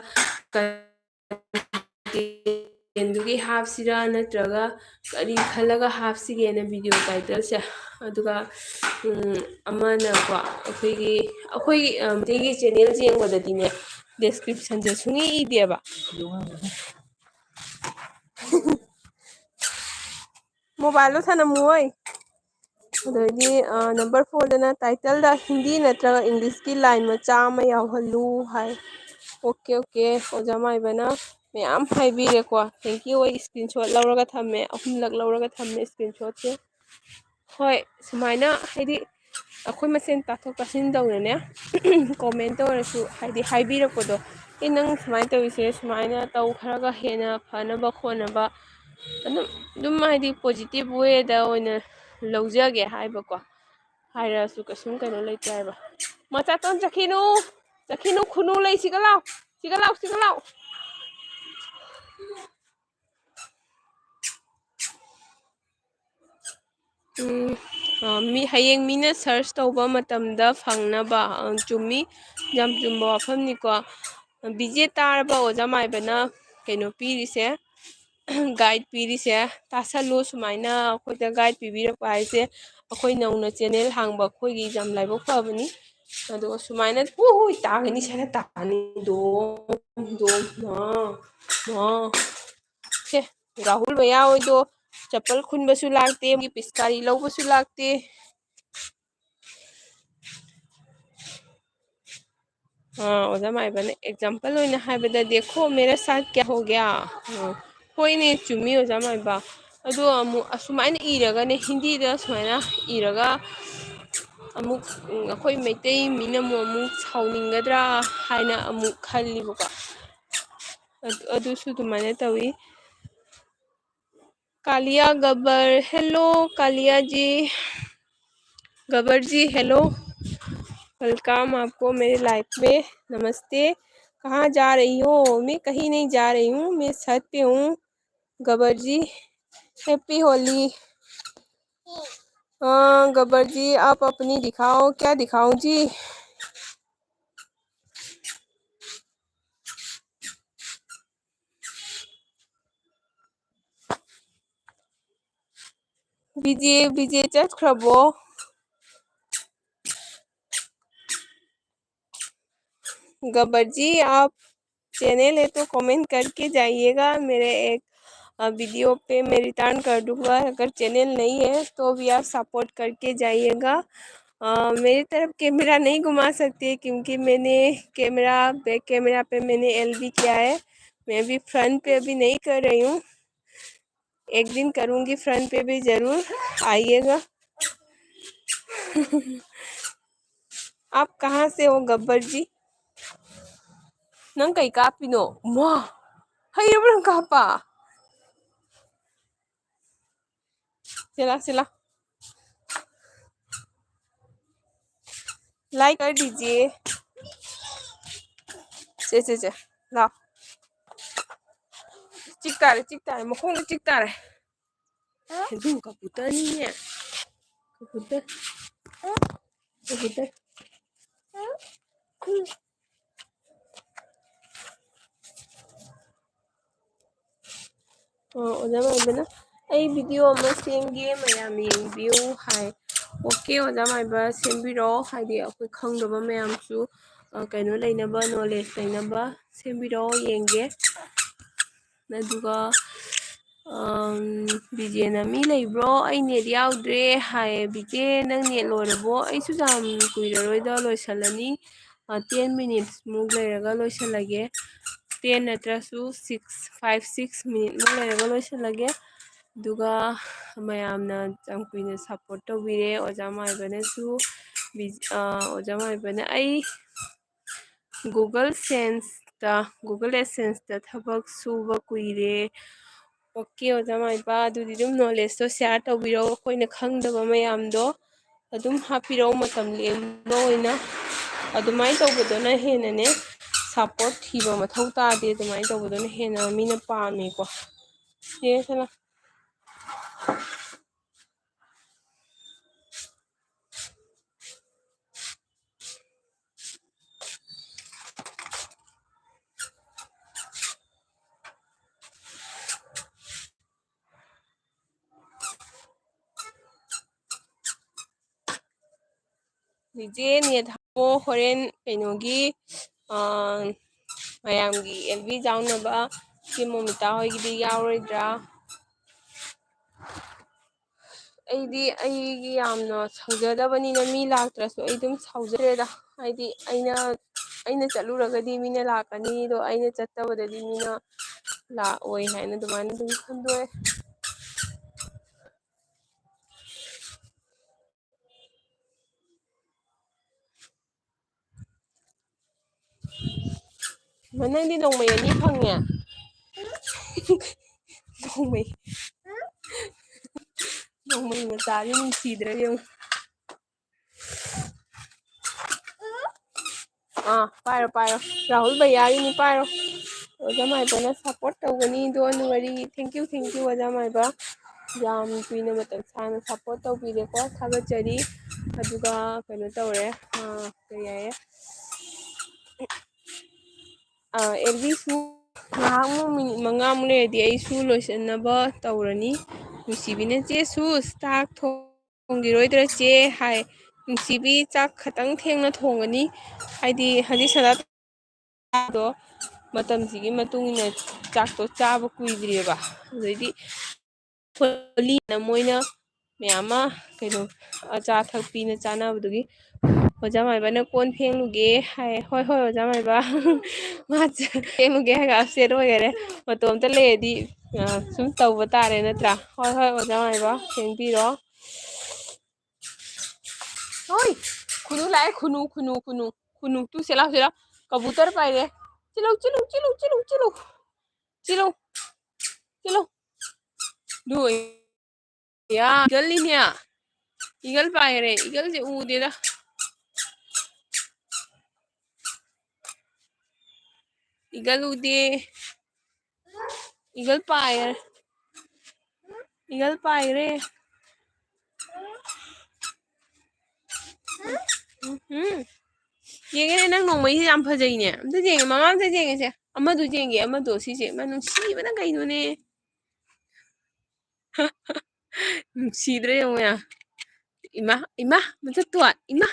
contentꯗꯨꯒꯤ ꯍꯥꯞꯁꯤꯔꯥ ꯅꯠꯇ꯭ꯔꯒ ꯀꯔꯤ ꯈꯜꯂꯒ ꯍꯥꯞꯁꯤꯒꯦꯅ video titleꯁꯦ꯫ ꯑꯗꯨꯒ, ꯎꯝ, ꯑꯃꯅꯀꯣ, ꯑꯩꯈꯣꯏꯒꯤ, ꯑꯩꯈꯣꯏꯒꯤ, ꯑ, ꯃꯩꯇꯩꯒꯤ channel ꯌꯦꯡꯕꯗꯗꯤꯅꯦ, descriptionꯁꯦ ꯁꯨꯡꯏ ꯏꯗꯦꯕ꯫ Mobileꯗꯣ ꯊꯅꯝꯃꯨ ꯍꯣꯏ꯫ ꯑꯗꯩꯗꯤ, ꯑ, number fourꯗꯅ titleꯗ ꯍꯤꯟꯗꯤ ꯅꯠꯇ꯭ꯔꯒ Englishꯀꯤ line ꯃꯆꯥ ꯑꯃ ꯌꯥꯎꯍꯜꯂꯨ ꯍꯥꯏ꯫ Okay, okay, ꯑꯣꯖꯥ ꯃꯥꯏꯕꯅ ꯃꯌꯥꯝ ꯍꯥꯏꯕꯤꯔꯦꯀꯣ꯫ Thank you, ꯑꯩ screenshot ꯂꯧꯔꯒ ꯊꯝꯃꯦ, ꯑꯍꯨꯝꯂꯛ ꯂꯧꯔꯒ ꯊꯝꯃꯦ screenshotꯁꯦ꯫ ꯍꯣꯏ, ꯁꯨꯃꯥꯏꯅ ꯍꯥꯏꯗꯤ ꯑꯩꯈꯣꯏ ꯃꯁꯦꯟ ꯇꯥꯊꯣꯛ ꯇꯥꯁꯤꯟ ꯇꯧꯅꯅꯦ, commentꯇ ꯑꯣꯏꯔꯁꯨ ꯍꯥꯏꯗꯤ ꯍꯥꯏꯕꯤꯔꯛꯄꯗꯣ, "ꯑꯦ, ꯅꯪ ꯁꯨꯃꯥꯏꯅ ꯇꯧꯔꯤꯁꯦ ꯁꯨꯃꯥꯏꯅ ꯇꯧ, ꯈꯔꯒ ꯍꯦꯟꯅ ꯐꯅꯕ ꯈꯣꯠꯅꯕ", ꯑꯗꯨꯝ, ꯑꯗꯨꯝ ꯍꯥꯏꯗꯤ positive wayꯗ ꯑꯣꯏꯅ ꯂꯧꯖꯒꯦ ꯍꯥꯏꯕꯀꯣ꯫ ꯍꯥꯏꯔꯛꯑꯁꯨ ꯀꯩꯁꯨꯝ ꯀꯩꯅꯣ ꯂꯩꯇꯦ ꯍꯥꯏꯕ꯫ "ꯃꯆꯥꯇꯣꯟ ꯆꯠꯈꯤꯅꯨ, ꯆꯠꯈꯤꯅꯨ, ꯈꯨꯅꯨ ꯂꯩ, ꯁꯤꯒ ꯂꯥꯎ, ꯁꯤꯒ ꯂꯥꯎ, ꯁꯤꯒ ꯂꯥꯎ"꯫ ꯎꯝ, ꯑ, ꯃꯤ, ꯍꯌꯦꯡ ꯃꯤꯅ search ꯇꯧꯕ ꯃꯇꯝꯗ ꯐꯪꯅꯕ, ꯑ, ꯆꯨꯝꯃꯤ, ꯌꯥꯝ ꯆꯨꯝꯕ ꯋꯥꯐꯝꯅꯤꯀꯣ꯫ ꯕꯤꯖꯦ ꯇꯥꯔꯕ ꯑꯣꯖꯥ ꯃꯥꯏꯕꯅ ꯀꯩꯅꯣ ꯄꯤꯔꯤꯁꯦ, guide ꯄꯤꯔꯤꯁꯦ꯫ ꯇꯥꯁꯜꯂꯨ, ꯁꯨꯃꯥꯏꯅ ꯑꯩꯈꯣꯏꯗ guide ꯄꯤꯕꯤꯔꯛꯄ ꯍꯥꯏꯁꯦ, ꯑꯩꯈꯣꯏ ꯅꯧꯅ channel ꯍꯥꯡꯕ ꯑꯩꯈꯣꯏꯒꯤ ꯌꯥꯝ ꯂꯥꯏꯕꯛ ꯐꯕꯅꯤ꯫ ꯑꯗꯨꯒ ꯁꯨꯃꯥꯏꯅ, ꯍꯨ, ꯍꯨ, ꯇꯥꯒꯅꯤ, ꯁꯥꯏꯅ ꯇꯥꯅꯤ꯫ ꯗꯣꯝ, ꯗꯣꯝ, ꯃꯥ, ꯃꯥ꯫ ꯁꯦ, ꯔꯥꯍꯨꯜ ꯃꯌꯥ ꯍꯣꯏꯗꯣ ꯆꯄꯜ ꯈꯨꯟꯕꯁꯨ ꯂꯥꯛꯇꯦ, ꯃꯤ ꯄꯤꯁꯀꯥꯔꯤ ꯂꯧꯕꯁꯨ ꯂꯥꯛꯇꯦ꯫ ꯑꯥ, ꯑꯣꯖꯥ ꯃꯥꯏꯕꯅ example ꯑꯣꯏꯅ ꯍꯥꯏꯕꯗ, "देखो मेरा साथ क्या हो गया?" ꯑꯥ, ꯍꯣꯏꯅꯦ, ꯆꯨꯝꯃꯤ ꯑꯣꯖꯥ ꯃꯥꯏꯕ꯫ ꯑꯗꯣ ꯑꯃꯨꯛ ꯑꯁꯨꯃꯥꯏꯅ ꯏꯔꯒꯅꯦ, ꯍꯤꯟꯗꯤꯗ ꯁꯨꯃꯥꯏꯅ ꯏꯔꯒ ꯑꯃꯨꯛ, ꯎꯝ, ꯑꯩꯈꯣꯏ ꯃꯩꯇꯩ ꯃꯤꯅ ꯑꯃꯨꯛ, ꯑꯃꯨꯛ ꯁꯥꯎꯅꯤꯡꯒꯗ꯭ꯔꯥ ꯍꯥꯏꯅ ꯑꯃꯨꯛ ꯈꯜꯂꯤꯕꯀꯣ꯫ ꯑꯗꯨ, ꯑꯗꯨꯁꯨ ꯑꯗꯨꯃꯥꯏꯅ ꯇꯧꯏ꯫ कालिया गब्बर, हेलो कालिया जी, गब्बर जी, हेलो, वेलकम आपको मेरे लाइफ में। नमस्ते। कहाँ जा रही हो? मैं कहीं नहीं जा रही हूँ, मैं छत पे हूँ। गब्बर जी, हैप्पी होली। हाँ गब्बर जी, आप अपनी दिखाओ, क्या दिखाऊं जी? बीजे, बीजे चर्च खरबो। गब्बर जी, आप चैनल है तो कमेंट करके जाइएगा। मेरे एक, अ, वीडियो पे मैं रिटर्न कर दूंगा। अगर चैनल नहीं है तो भी आप सपोर्ट करके जाइएगा। अ, मेरी तरफ कैमरा नहीं घुमा सकती क्योंकि मैंने कैमरा, बैक कैमरा पे मैंने एलबी किया है। मैं अभी फ्रंट पे अभी नहीं कर रही हूँ। एक दिन करूँगी फ्रंट पे भी, ज़रूर आइएगा। आप कहाँ से हो गब्बर जी? ꯅꯪ ꯀꯩ ꯀꯥꯞꯄꯤꯅꯣ? ꯃꯥ! ꯍꯩꯔꯕ ꯅꯪ ꯀꯥꯞꯄ? ꯁꯤꯂꯥ, ꯁꯤꯂꯥ꯫ लाइक कर दीजिए। ꯁꯦ, ꯁꯦ, ꯁꯦ꯫ ꯂꯥꯎ꯫ ꯆꯤꯛ ꯇꯥꯔꯦ, ꯆꯤꯛ ꯇꯥꯔꯦ꯫ ꯃꯈꯣꯡꯗ ꯆꯤꯛ ꯇꯥꯔꯦ꯫ ꯑꯗꯨ ꯀꯕꯨꯇꯔꯅꯤꯅꯦ꯫ ꯀꯕꯨꯇꯔ꯫ ꯀꯕꯨꯇꯔ꯫ ꯑꯣ, ꯑꯣꯖꯥ ꯃꯥꯏꯕꯅ, "ꯑꯩ ꯚꯤꯗꯤꯑꯣ ꯑꯃ ꯁꯦꯝꯒꯦ, ꯃꯌꯥꯝ ꯌꯦꯡꯕꯤꯌꯨ" ꯍꯥꯏ꯫ ꯑꯣꯀꯦ, ꯑꯣꯖꯥ ꯃꯥꯏꯕ, ꯁꯦꯝꯕꯤꯔꯛꯑꯣ꯫ ꯍꯥꯏꯗꯤ ꯑꯩꯈꯣꯏ ꯈꯪꯗꯕ ꯃꯌꯥꯝꯁꯨ, ꯑ, ꯀꯩꯅꯣ ꯂꯩꯅꯕ, ꯅꯣꯂꯦꯖ ꯂꯩꯅꯕ ꯁꯦꯝꯕꯤꯔꯛꯑꯣ, ꯌꯦꯡꯒꯦ꯫ ꯑꯗꯨꯒ, ꯑꯝ, ꯕꯤꯖꯦꯅ, "ꯃꯤ ꯂꯩꯕ꯭ꯔꯣ? ꯑꯩ ꯅꯦꯠ ꯌꯥꯎꯗ꯭ꯔꯦ" ꯍꯥꯏꯌꯦ꯫ ꯕꯤꯖꯦ, ꯅꯪ ꯅꯦꯠ ꯂꯣꯏꯔꯕꯣ? ꯑꯩꯁꯨ ꯌꯥꯝ ꯀꯨꯏꯔꯔꯣꯏꯗ, ꯂꯣꯏꯁꯜꯂꯅꯤ꯫ ꯑ, ten minutes ꯃꯨꯛ ꯂꯩꯔꯒ ꯂꯣꯏꯁꯜꯂꯒꯦ꯫ Ten ꯅꯠꯇ꯭ꯔꯁꯨ six, five, six minute ꯃꯨꯛ ꯂꯩꯔꯒ ꯂꯣꯏꯁꯜꯂꯒꯦ꯫ ꯑꯗꯨꯒ ꯃꯌꯥꯝꯅ ꯌꯥꯝ ꯀꯨꯏꯅ ꯁꯞꯄꯣꯔꯠ ꯇꯧꯕꯤꯔꯦ꯫ ꯑꯣꯖꯥ ꯃꯥꯏꯕꯅꯁꯨ, ꯕꯤ-, ꯑ, ꯑꯣꯖꯥ ꯃꯥꯏꯕꯅ, "ꯑꯩ Google Sense-ꯇ, Google AdSense-ꯇ ꯊꯕꯛ ꯁꯨꯕ ꯀꯨꯏꯔꯦ꯫ ꯑꯣꯀꯦ, ꯑꯣꯖꯥ ꯃꯥꯏꯕ, ꯑꯗꯨꯗꯤ ꯑꯗꯨꯝ ꯅꯣꯂꯦꯖꯇꯣ ꯁꯤꯌꯥꯔ ꯇꯧꯕꯤꯔꯛꯑꯣ, ꯑꯩꯈꯣꯏꯅ ꯈꯪꯗꯕ ꯃꯌꯥꯝꯗꯣ ꯑꯗꯨꯝ ꯍꯥꯞꯄꯤꯔꯛꯑꯣ, ꯃꯇꯝ ꯂꯦꯟꯕ ꯑꯣꯏꯅ꯫ ꯑꯗꯨꯃꯥꯏꯅ ꯇꯧꯕꯗꯨꯅ ꯍꯦꯟꯅꯅꯦ ꯁꯞꯄꯣꯔꯠ ꯊꯤꯕ ꯃꯊꯧ ꯇꯥꯗꯦ, ꯑꯗꯨꯃꯥꯏꯅ ꯇꯧꯕꯗꯨꯅ ꯍꯦꯟꯅ ꯃꯤꯅ ꯄꯥꯝꯃꯦꯀꯣ꯫ ꯁꯦ ꯁꯅꯥ꯫ ꯆꯤꯆꯦ ꯅꯦꯠ ꯍꯥꯞꯄꯣ, ꯍꯣꯔꯦꯟ ꯀꯩꯅꯣꯒꯤ, ꯑꯥ, ꯃꯌꯥꯝꯒꯤ ꯑꯦꯜ ꯕꯤ ꯌꯥꯎꯅꯕ ꯆꯦ ꯃꯣꯃꯤꯇꯥ ꯍꯣꯏꯒꯤꯗꯤ ꯌꯥꯎꯔꯣꯏꯗ꯭ꯔꯥ? ꯑꯩꯗꯤ ꯑꯩꯒꯤ ꯌꯥꯝꯅ ꯁꯪꯖꯗꯕꯅꯤꯅ ꯃꯤ ꯂꯥꯛꯇ꯭ꯔꯁꯨ ꯑꯩ ꯑꯗꯨꯝ ꯁꯥꯎꯖꯗ꯭ꯔꯦꯗ꯫ ꯍꯥꯏꯗꯤ ꯑꯩꯅ, ꯑꯩꯅ ꯆꯠꯂꯨꯔꯒꯗꯤ ꯃꯤꯅ ꯂꯥꯛꯀꯅꯤ, ꯑꯗꯣ ꯑꯩꯅ ꯆꯠꯇꯕꯗꯗꯤ ꯃꯤꯅ ꯂꯥꯛꯑꯣꯏ ꯍꯥꯏꯅ ꯑꯗꯨꯃꯥꯏꯅ ꯑꯗꯨꯝ ꯈꯟꯗꯣꯛꯑꯦ꯫ ꯃ, ꯅꯪꯗꯤ ꯅꯣꯡꯃꯩ ꯑꯅꯤ ꯐꯪꯉꯦ꯫ ꯅꯣꯡꯃꯩ, ꯅꯣꯡꯃꯩ ꯃꯆꯥꯗꯤ ꯅꯨꯡꯁꯤꯗ꯭ꯔꯥ ꯌꯦꯡꯉꯨ꯫ ꯑꯥ, ꯄꯥꯏꯔꯣ, ꯄꯥꯏꯔꯣ꯫ ꯔꯥꯍꯨꯜ ꯚꯩꯌꯥꯒꯤꯅꯤ, ꯄꯥꯏꯔꯣ꯫ ꯑꯣꯖꯥ ꯃꯥꯏꯕꯅ ꯁꯞꯄꯣꯔꯠ ꯇꯧꯒꯅꯤ, don't worry꯫ Thank you, thank you, ꯑꯣꯖꯥ ꯃꯥꯏꯕ꯫ ꯌꯥꯝ ꯀꯨꯏꯅ ꯃꯇꯝ ꯁꯥꯡꯅ ꯁꯞꯄꯣꯔꯠ ꯇꯧꯕꯤꯔꯦꯀꯣ, ꯊꯥꯒꯠꯆꯔꯤ꯫ ꯑꯗꯨꯒ ꯀꯩꯅꯣ ꯇꯧꯔꯦ, ꯑꯥ, ꯀꯔꯤ ꯍꯥꯏꯌꯦ? ꯑꯥ, ꯑꯦꯜꯕꯤꯁꯨ ꯉꯥꯏꯍꯥꯛꯃꯨꯛ, ꯃꯤꯅꯤꯠ ꯃꯉꯥꯃꯨꯛ ꯂꯩꯔꯗꯤ ꯑꯩꯁꯨ ꯂꯣꯏꯁꯤꯟꯅꯕ ꯇꯧꯔꯅꯤ꯫ ꯅꯨꯡꯁꯤꯕꯤꯅ ꯆꯦ ꯁꯨꯁ ꯆꯥꯛ ꯊꯣꯡ-, ꯊꯣꯡꯈꯤꯔꯣꯏꯗ꯭ꯔꯥ ꯆꯦ? ꯍꯥꯏ꯫ ꯅꯨꯡꯁꯤꯕꯤ ꯆꯥꯛ ꯈꯇꯪ ꯊꯦꯡꯅ ꯊꯣꯡꯒꯅꯤ, ꯍꯥꯏꯗꯤ ꯍꯧꯖꯤꯛ ꯁꯗꯥ ꯗꯣ ꯃꯇꯝꯁꯤꯒꯤ ꯃꯇꯨꯡ ꯏꯟꯅ ꯆꯥꯛꯇꯣ ꯆꯥꯕ ꯀꯨꯏꯗ꯭ꯔꯤꯑꯕ꯫ ꯑꯗꯩꯗꯤ ꯍꯣꯂꯤꯅ ꯃꯣꯏꯅ ꯃꯌꯥꯝ ꯑꯃ ꯀꯩꯅꯣ ꯑꯆꯥ ꯑꯊꯛ ꯄꯤꯅ ꯆꯥꯅꯕꯗꯨꯒꯤ ꯑꯣꯖꯥ ꯃꯥꯏꯕꯅ ꯀꯣꯟ ꯐꯦꯡꯂꯨꯒꯦ ꯍꯥꯏ꯫ ꯍꯣꯏ, ꯍꯣꯏ, ꯑꯣꯖꯥ ꯃꯥꯏꯕ꯫ ꯃꯥ ꯐꯦꯡꯂꯨꯒꯦ ꯍꯥꯏꯔꯒ upset ꯑꯣꯏꯈꯔꯦ꯫ ꯃꯇꯣꯝꯇ ꯂꯩꯔꯗꯤ, ꯑ, ꯁꯨꯝ ꯇꯧꯕ ꯇꯥꯔꯦ ꯅꯠꯇ꯭ꯔꯥ? ꯍꯣꯏ, ꯍꯣꯏ, ꯑꯣꯖꯥ ꯃꯥꯏꯕ, ꯐꯦꯡꯕꯤꯔꯣ꯫ ꯍꯣꯏ, ꯈꯨꯅꯨ ꯂꯥꯛꯑꯦ, ꯈꯨꯅꯨ, ꯈꯨꯅꯨ, ꯈꯨꯅꯨ, ꯈꯨꯅꯨ꯫ ꯇꯨ, ꯁꯤ ꯂꯥꯎ, ꯁꯤ ꯂꯥꯎ꯫ ꯀꯕꯨꯇꯔ ꯄꯥꯏꯔꯦ꯫ ꯁꯤ ꯂꯥꯎ, ꯁꯤ ꯂꯥꯎ, ꯁꯤ ꯂꯥꯎ, ꯁꯤ ꯂꯥꯎ꯫ ꯁꯤ ꯂꯥꯎ꯫ ꯁꯤ ꯂꯥꯎ꯫ ꯑꯗꯨ ꯑꯣꯏ-, ꯌꯥ, ꯏꯒꯜꯅꯤꯅꯦ꯫ ꯏꯒꯜ ꯄꯥꯏꯈ꯭ꯔꯦ꯫ ꯏꯒꯜꯁꯦ ꯎꯗꯦꯗ꯫ ꯏꯒꯜ ꯎꯗꯦ꯫ ꯏꯒꯜ ꯄꯥꯏꯈ꯭ꯔꯦ꯫ ꯏꯒꯜ ꯄꯥꯏꯈ꯭ꯔꯦ꯫ ꯎꯝ꯫ ꯌꯦꯡꯉꯦꯅꯦ, ꯅꯪ ꯅꯣꯡꯃꯩꯁꯦ ꯌꯥꯝ ꯐꯖꯩꯅꯦ꯫ ꯑꯝꯇ ꯌꯦꯡꯒꯦ, ꯃꯃꯥ ꯑꯝꯇ ꯌꯦꯡꯒꯦꯁꯦ꯫ ꯑꯃꯗꯨ ꯌꯦꯡꯒꯦ, ꯑꯃꯗꯣ, ꯁꯤꯁꯦ꯫ ꯃꯥ ꯅꯨꯡꯁꯤꯕꯅ ꯀꯩꯅꯣꯅꯦ꯫ ꯅꯨꯡꯁꯤꯗ꯭ꯔꯦ ꯌꯦꯡꯉꯨ ꯌꯥ꯫ ꯏꯃꯥ, ꯏꯃꯥ, ꯃꯊꯛꯇꯣ, ꯏꯃꯥ꯫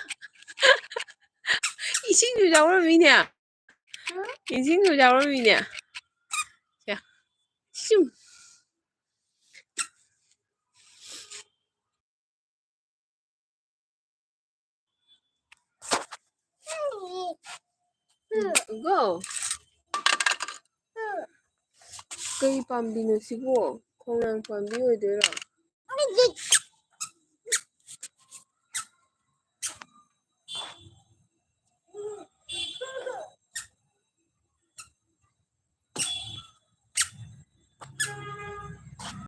ꯏꯁꯤꯡꯁꯨ ꯌꯥꯎꯔꯝꯃꯤꯅꯦ꯫ ꯏꯁꯤꯡꯁꯨ ꯌꯥꯎꯔꯝꯃꯤꯅꯦ꯫ ꯁꯦ꯫ ꯁꯤꯎ꯫ ꯒꯣ꯫ ꯀꯩ ꯄꯥꯝꯕꯤꯅꯣ ꯁꯤꯕꯣ? ꯈꯣꯡꯅꯥꯡ ꯄꯥꯝꯕꯤ ꯑꯣꯏꯗꯣꯏꯔꯣ?